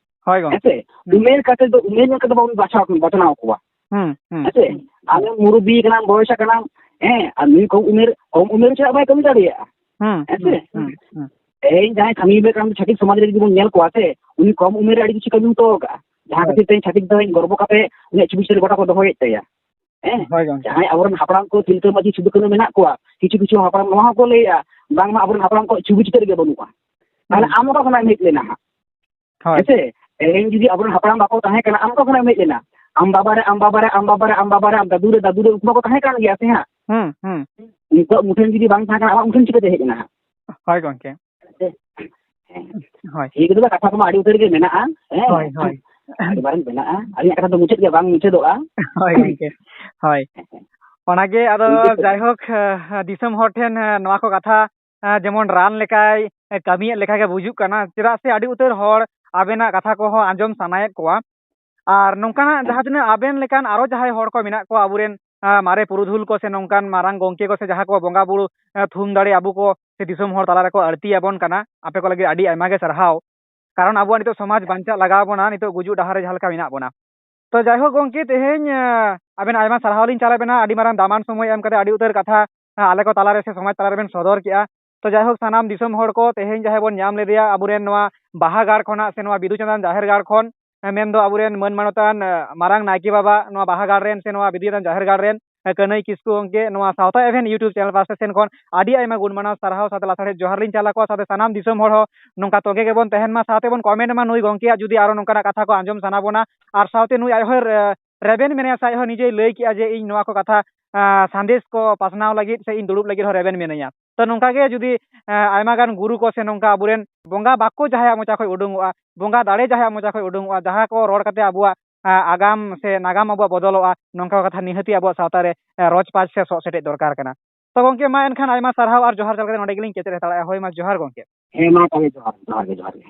ᱦᱳᱭ ᱜᱚᱢᱠᱮ᱾ ᱦᱮᱸᱥᱮ? ᱦᱩᱸ᱾ ᱩᱢᱮᱨ ᱠᱟᱛᱮ ᱫᱚ, ᱩᱢᱮᱨ ᱧᱮᱞ ᱠᱟᱛᱮ ᱵᱟᱵᱚᱱ ᱵᱟᱪᱷᱟᱣ, ᱵᱟᱪᱷᱱᱟᱣ ᱠᱚᱣᱟ᱾ ᱦᱩᱸ, ᱦᱩᱸ, ᱦᱮᱸᱥᱮ? ᱦᱩᱸ᱾ ᱟᱢᱮᱢ ᱢᱩᱨᱩᱵᱵᱤ ᱠᱟᱱᱟᱢ, ᱵᱚᱭᱚᱥ ᱟᱠᱟᱱᱟᱢ, ᱦᱮᱸ, ᱟᱨ ᱱᱩᱭ ᱠᱚᱢ ᱩᱢᱮᱨ, ᱠᱚᱢ ᱩᱢᱮᱨ ᱪᱮᱫᱟᱜ ᱵᱟᱭ ᱠᱟᱹᱢᱤ ᱫᱟᱲᱮᱭᱟᱜᱼᱟ? ᱦᱩᱸ, ᱦᱮᱸᱥᱮ? ᱦᱩᱸ, ᱦᱩᱸ, ᱦᱩᱸ᱾ ᱛᱮᱦᱮᱧ ᱡᱟᱦᱟᱸᱭ ᱠᱟᱹᱢᱤ ᱵᱮ ᱠᱟᱱ ᱪᱷᱟᱹᱛᱤᱠ ᱥᱚᱢᱟᱡᱽ ᱨᱮ ᱡᱩᱫᱤ ᱵᱚᱱ ᱧᱮᱞ ᱠᱚᱣᱟ ᱥᱮ, ᱩᱱᱤ ᱠᱚᱢ ᱩᱢᱮᱨ ᱨᱮ ᱟᱹᱰᱤ ᱠᱤᱪᱷᱩ ᱠᱟᱹᱢᱤ ᱦᱚᱴᱚ ᱟᱠᱟᱫᱼᱟ᱾ ᱡᱟᱦᱟᱸ ᱦᱳᱭ᱾ ᱠᱷᱟᱹᱛᱤᱨ ᱛᱮ ᱪᱷᱟᱹᱛᱤᱠ ᱫᱚ ᱜᱚᱨᱵᱚ ᱠᱟᱛᱮ ᱩᱱᱤᱭᱟᱜ ᱪᱷᱚᱵᱤ ᱪᱷᱚᱵᱤ ᱜᱚᱴᱟ ᱠᱚ ᱫᱚᱦᱚᱭᱮᱫ ᱛᱟᱭᱟ᱾ ᱦᱮᱸ? ᱦᱳᱭ ᱜᱚᱢᱠᱮ᱾ ᱡᱟᱦᱟᱸᱭ ᱟᱵᱚᱨᱮᱱ ᱦᱟᱯᱲᱟᱢ ᱠᱚ ᱛᱤᱞᱠᱟᱹ ᱢᱟᱹᱡᱷᱤ ᱥᱤᱫᱩ ᱠᱟᱹᱱᱦᱩ ᱢᱮᱱᱟᱜ ᱠᱚᱣᱟ, ᱠᱤᱪᱷᱩ ᱠᱤᱪᱷᱩ ᱦᱟᱯᱲᱟᱢ ᱱᱚᱣᱟ ᱦᱚᱸᱠᱚ ᱞᱟᱹᱭᱮᱫᱼᱟ, ᱵᱟᱝᱢᱟ ᱟᱵᱚᱨᱮᱱ ᱦᱟᱯᱲᱟᱢ ᱠᱚᱣᱟᱜ ᱪᱷᱚᱵᱤ ᱪᱤᱛᱟᱹᱨ ᱜᱮ ᱵᱟᱹᱱᱩᱜᱼᱟ᱾ ᱛᱟᱦᱞᱮ ᱦᱩᱸ᱾ ᱟᱢ ᱚᱠᱟ ᱠᱷᱚᱱᱟᱜ ᱮᱢ ᱦᱮᱡ ᱞᱮᱱᱟ ᱦᱟᱸᱜ? ᱦᱳᱭ᱾ ᱦᱮᱸᱥᱮ? ᱛᱮᱦᱮᱧ ᱡᱩᱫᱤ ᱟᱵᱚᱨᱮᱱ ᱦᱟᱯᱲᱟᱢ ᱵᱟᱠᱚ ᱛᱟᱦᱮᱸ ᱠᱟᱱᱟ, ᱟᱢ ᱚᱠᱟ ᱠᱷᱚᱱᱟᱜ ᱮᱢ ᱦᱮᱡ ᱞᱮᱱᱟ? ᱟᱢ ᱵᱟᱵᱟ ᱨᱮ, ᱟᱢ ᱵᱟᱵᱟ ᱨᱮ, ᱟᱢ ᱵᱟᱵᱟ ᱨᱮ, ᱟᱢ ᱵᱟᱵᱟ ᱨᱮ, ᱟᱢ ᱫᱟᱫᱩ ᱨᱮ, ᱫᱟᱫᱩ ᱨᱮ, ᱩᱱᱠᱩ ᱢᱟᱠᱚ ᱛᱟᱦᱮᱸ ᱠᱟᱱ ᱜᱮᱭᱟ ᱥᱮ ᱦᱟᱸᱜ? ᱦᱩᱸ, ᱦᱩᱸ᱾ ᱩᱱᱠᱩᱣᱟᱜ ᱢᱩᱴᱷᱟᱹᱱ ᱡᱩᱫᱤ ᱵᱟᱝ ᱛᱟᱦᱮᱸ ᱠᱟᱱᱟ, ᱟᱢᱟᱜ ᱢᱩᱴᱷᱟᱹᱱ ᱪᱤᱠᱟᱹᱛᱮ ᱦᱮᱡ ᱮᱱᱟ ᱦᱟᱸᱜ? ᱦᱳᱭ ᱜᱚᱢᱠᱮ᱾ ᱦᱮᱸᱥᱮ? ᱦᱮᱸ᱾ ᱦᱳᱭ᱾ ᱴᱷᱤᱠ ᱫᱚ ᱠᱟᱛᱷᱟ ᱠᱚᱢᱟ ᱟᱹᱰᱤ ᱩᱛᱟᱹᱨ ᱜᱮ ᱢᱮᱱᱟᱜᱼᱟ, ᱦᱮᱸ᱾ ᱦᱳᱭ, ᱦᱳᱭ᱾ ᱟᱹᱰᱤ ᱢᱟᱨᱟᱝ ᱢᱮᱱᱟᱜᱼᱟ, ᱟᱹᱞᱤᱧᱟᱜ ᱠᱟᱛᱷᱟ ᱫᱚ ᱢᱩᱪᱟᱹᱫ ᱜᱮ ᱵᱟᱝ ᱢᱩᱪᱟᱹᱫᱚᱜᱼᱟ᱾ ᱦᱳᱭ, ᱜᱚᱝᱠᱮ᱾ ᱦᱳᱭ᱾ ᱦᱮᱸ, ᱦᱮᱸ᱾ ᱚᱱᱟᱜᱮ ᱟᱫᱚ ᱴᱷᱤᱠ ᱜᱮ᱾ ᱡᱟᱭᱦᱳᱠ, ᱮ, ᱫᱤᱥᱚᱢ ᱦᱚᱲ ᱴᱷᱮᱱ, ᱮ, ᱱᱚᱣᱟ ᱠᱚ ᱠᱟᱛᱷᱟ, ᱮ, ᱡᱮᱢᱚᱱ ᱨᱟᱱ ᱞᱮᱠᱟᱭ, ᱮ, ᱠᱟᱹᱢᱤᱭᱮᱫ ᱞᱮᱠᱟ ᱜᱮ ᱵᱩᱡᱩᱜ ᱠᱟᱱᱟ, ᱪᱮᱫᱟᱜ ᱥᱮ ᱟᱹᱰᱤ ᱩᱛᱟᱹᱨ ᱦᱚᱲ ᱟᱵᱮᱱᱟᱜ ᱠᱟᱛᱷᱟ ᱠᱚᱦᱚᱸ ᱟᱸᱡᱚᱢ ᱥᱟᱱᱟᱭᱮᱫ ᱠᱚᱣᱟ᱾ ᱟᱨ ᱱᱚᱝᱠᱟᱱᱟᱜ ᱦᱮᱸ᱾ ᱡᱟᱦᱟᱸ ᱛᱤᱱᱟᱹᱜ ᱟᱵᱮᱱ ᱞᱮᱠᱟᱱ ᱟᱨᱚ ᱡᱟᱦᱟᱸᱭ ᱦᱚᱲ ᱠᱚ ᱢᱮᱱᱟᱜ ᱠᱚᱣᱟ, ᱟᱵᱚᱨᱮᱱ, ᱮ, ᱢᱟᱨᱮ ᱯᱩᱨᱩᱫᱷᱩᱞ ᱠᱚ ᱥᱮ ᱱᱚᱝᱠᱟᱱ ᱢᱟᱨᱟᱝ ᱜᱚᱝᱠᱮ ᱠᱚ ᱥᱮ ᱡᱟᱦᱟᱸ ᱠᱚ ᱵᱚᱸᱜᱟ ᱵᱩᱨᱩ, ᱮ, ᱛᱷᱩᱢ ᱫᱟᱲᱮ ᱟᱵᱚ ᱠᱚ ᱥᱮ ᱫᱤᱥᱚᱢ ᱦᱚᱲ ᱛᱟᱞᱟ ᱨᱮᱠᱚ ᱟᱹᱲᱛᱤ ᱟᱵᱚᱱ ᱠᱟᱱᱟ, ᱟᱯᱮ ᱠᱚ ᱞᱟᱹᱜᱤᱫ ᱟᱹᱰᱤ ᱟᱭᱢᱟ ᱜᱮ ᱥᱟᱨᱦᱟᱣ᱾ ᱠᱟᱨᱚᱱ ᱟᱵᱚᱣᱟᱜ ᱱᱤᱛᱚᱜ ᱥᱚᱢᱟᱡᱽ ᱵᱟᱧᱪᱟᱜ ᱞᱟᱜᱟᱣ ᱵᱚᱱᱟ, ᱱᱤᱛᱚᱜ ᱜᱩᱡᱩᱜ ᱰᱟᱦᱟᱨ ᱨᱮ ᱡᱟᱦᱟᱸ ᱞᱮᱠᱟ ᱢᱮᱱᱟᱜ ᱵᱚᱱᱟ᱾ ᱛᱚ ᱡᱟᱭᱦᱳᱠ ᱜᱚᱝᱠᱮ, ᱛᱮᱦᱮᱧ, ᱮ, ᱟᱵᱮᱱ ᱟᱭᱢᱟ ᱥᱟᱨᱦᱟᱣ ᱞᱤᱧ ᱪᱟᱞ ᱟᱵᱮᱱᱟ, ᱟᱹᱰᱤ ᱢᱟᱨᱟᱝ ᱫᱟᱢᱟᱱ ᱥᱚᱢᱚᱭ ᱮᱢ ᱠᱟᱛᱮ ᱟᱹᱰᱤ ᱩᱛᱟᱹᱨ ᱠᱟᱛᱷᱟ, ᱮ, ᱟᱞᱮ ᱠᱚ ᱛᱟᱞᱟ ᱨᱮ ᱥᱮ ᱥᱚᱢᱟᱡᱽ ᱛᱟᱞᱟ ᱨᱮᱵᱮᱱ ᱥᱚᱫᱚᱨ ᱠᱮᱜᱼᱟ᱾ ᱛᱚ ᱡᱟᱭᱦᱳᱠ, ᱥᱟᱱᱟᱢ ᱫᱤᱥᱚᱢ ᱦᱚᱲ ᱠᱚ ᱛᱮᱦᱮᱧ ᱡᱟᱦᱟᱸᱭ ᱵᱚᱱ ᱧᱟᱢ ᱞᱮᱫᱮᱭᱟ ᱟᱵᱚᱨᱮᱱ ᱱᱚᱣᱟ ᱵᱟᱦᱟ ᱜᱟᱲ ᱠᱷᱚᱱᱟᱜ ᱥᱮ ᱱᱚᱣᱟ ᱵᱤᱫᱩ ᱪᱟᱸᱫᱟᱱ ᱡᱟᱦᱮᱨ ᱜᱟᱲ ᱠᱷᱚᱱ, ᱮ, ᱢᱮᱱᱫᱚ ᱟᱵᱚᱨᱮᱱ ᱢᱟᱹᱱ ᱢᱟᱱᱚᱛᱟᱱ, ᱮ, ᱢᱟᱨᱟᱝ ᱱᱟᱭᱠᱮ ᱵᱟᱵᱟ ᱱᱚᱣᱟ ᱵᱟᱦᱟ ᱜᱟᱲ ᱨᱮᱱ ᱥᱮ ᱱᱚᱣᱟ ᱵᱤᱫᱩ ᱪᱟᱸᱫᱟᱱ ᱡᱟᱦᱮᱨ ᱜᱟᱲ ᱨᱮᱱ, ᱮ, ᱠᱟᱹᱱᱟᱹᱭ ᱠᱤᱥᱠᱩ ᱜᱚᱝᱠᱮ, ᱱᱚᱣᱟ ᱥᱟᱶᱛᱟ ᱮᱵᱷᱮᱱ YouTube ᱪᱮᱱᱮᱞ ᱯᱟᱦᱴᱟ ᱥᱮᱱ ᱠᱷᱚᱱ ᱟᱹᱰᱤ ᱟᱭᱢᱟ ᱜᱩᱱ ᱢᱟᱱᱟᱣ ᱥᱟᱨᱦᱟᱣ ᱥᱟᱶᱛᱮ ᱞᱟᱥᱟᱲᱦᱮᱫ ᱡᱚᱦᱟᱨ ᱞᱤᱧ ᱪᱟᱞ ᱟᱠᱚᱣᱟ᱾ ᱥᱟᱶᱛᱮ ᱥᱟᱱᱟᱢ ᱫᱤᱥᱚᱢ ᱦᱚᱲ ᱦᱚᱸ ᱱᱚᱝᱠᱟ ᱛᱚᱸᱜᱮ ᱜᱮᱵᱚᱱ ᱛᱟᱦᱮᱱ ᱢᱟ, ᱥᱟᱶᱛᱮ ᱵᱚᱱ ᱠᱚᱢᱮᱱᱴ ᱢᱟ ᱱᱩᱭ ᱜᱚᱝᱠᱮᱭᱟᱜ ᱡᱩᱫᱤ ᱟᱨᱚ ᱱᱚᱝᱠᱟᱱᱟᱜ ᱠᱟᱛᱷᱟ ᱠᱚ ᱟᱸᱡᱚᱢ ᱥᱟᱱᱟ ᱵᱚᱱᱟ᱾ ᱟᱨ ᱥᱟᱶᱛᱮ ᱱᱩᱭ ᱟᱡ ᱦᱚᱸᱭ, ᱮ, ᱨᱮᱵᱮᱱ ᱢᱮᱱᱟᱭᱟ ᱥᱮ ᱟᱡ ᱦᱚᱸ ᱱᱤᱡᱮᱭ ᱞᱟᱹᱭ ᱠᱮᱜᱼᱟ ᱡᱮ ᱤᱧ ᱱᱚᱣᱟ ᱠᱚ ᱠᱟᱛᱷᱟ, ᱟ, ᱥᱟᱸᱫᱮᱥ ᱠᱚ ᱯᱟᱥᱱᱟᱣ ᱞᱟᱹᱜᱤᱫ ᱥᱮ ᱤᱧ ᱫᱩᱲᱩᱵ ᱞᱟᱹᱜᱤᱫ ᱦᱚᱸ ᱨᱮᱵᱮᱱ ᱢᱮᱱᱟᱹᱧᱟ᱾ ᱛᱚ ᱱᱚᱝᱠᱟ ᱜᱮ ᱡᱩᱫᱤ, ᱮ, ᱟᱭᱢᱟ ᱜᱟᱱ ᱜᱩᱨᱩ ᱠᱚ ᱥᱮ ᱱᱚᱝᱠᱟ ᱟᱵᱚᱨᱮᱱ ᱵᱚᱸᱜᱟ ᱵᱟᱠᱚ ᱡᱟᱦᱟᱸᱭᱟᱜ ᱢᱚᱪᱟ ᱠᱷᱚᱱ ᱩᱰᱩᱝᱚᱜᱼᱟ, ᱵᱚᱸᱜᱟ ᱫᱟᱲᱮ ᱡᱟᱦᱟᱸᱭᱟᱜ ᱢᱚᱪᱟ ᱠᱷᱚᱱ ᱩᱰᱩᱝᱚᱜᱼᱟ, ᱡᱟᱦᱟᱸ ᱠᱚ ᱨᱚᱲ ᱠᱟᱛᱮ ᱟᱵᱚᱣᱟᱜ, ᱮ, ᱟᱜᱟᱢ ᱥᱮ ᱱᱟᱜᱟᱢ ᱟᱵᱚᱣᱟᱜ ᱵᱚᱫᱚᱞᱚᱜᱼᱟ, ᱱᱚᱝᱠᱟ ᱠᱟᱛᱷᱟ ᱱᱤᱦᱟᱹᱛᱤ ᱟᱵᱚᱣᱟᱜ ᱥᱟᱶᱛᱟ ᱨᱮ, ᱮ, ᱨᱚᱡᱽ ᱯᱟᱪ ᱥᱮ ᱥᱚᱜ ᱥᱮᱴᱮᱡ ᱫᱚᱨᱠᱟᱨ ᱠᱟᱱᱟ᱾ ᱛᱚ ᱜᱚᱝᱠᱮ, ᱢᱟ ᱮᱱᱠᱷᱟᱱ ᱟᱭᱢᱟ ᱥᱟᱨᱦᱟᱣ ᱟᱨ ᱡᱚᱦᱟᱨ ᱪᱟᱞ ᱠᱟᱛᱮ ᱱᱚᱸᱰᱮ ᱜᱮᱞᱤᱧ ᱠᱮᱪᱮᱫ ᱦᱟᱛᱟᱲᱮᱜᱼᱟ᱾ ᱦᱳᱭ, ᱢᱟ ᱡᱚᱦᱟᱨ ᱜᱚᱝᱠᱮ᱾ ᱦᱮᱸ, ᱢᱟ ᱛᱚᱵᱮ ᱡᱚᱦᱟᱨ, ᱡᱚᱦᱟᱨ ᱜᱮ, ᱡᱚᱦᱟᱨ ᱜᱮ᱾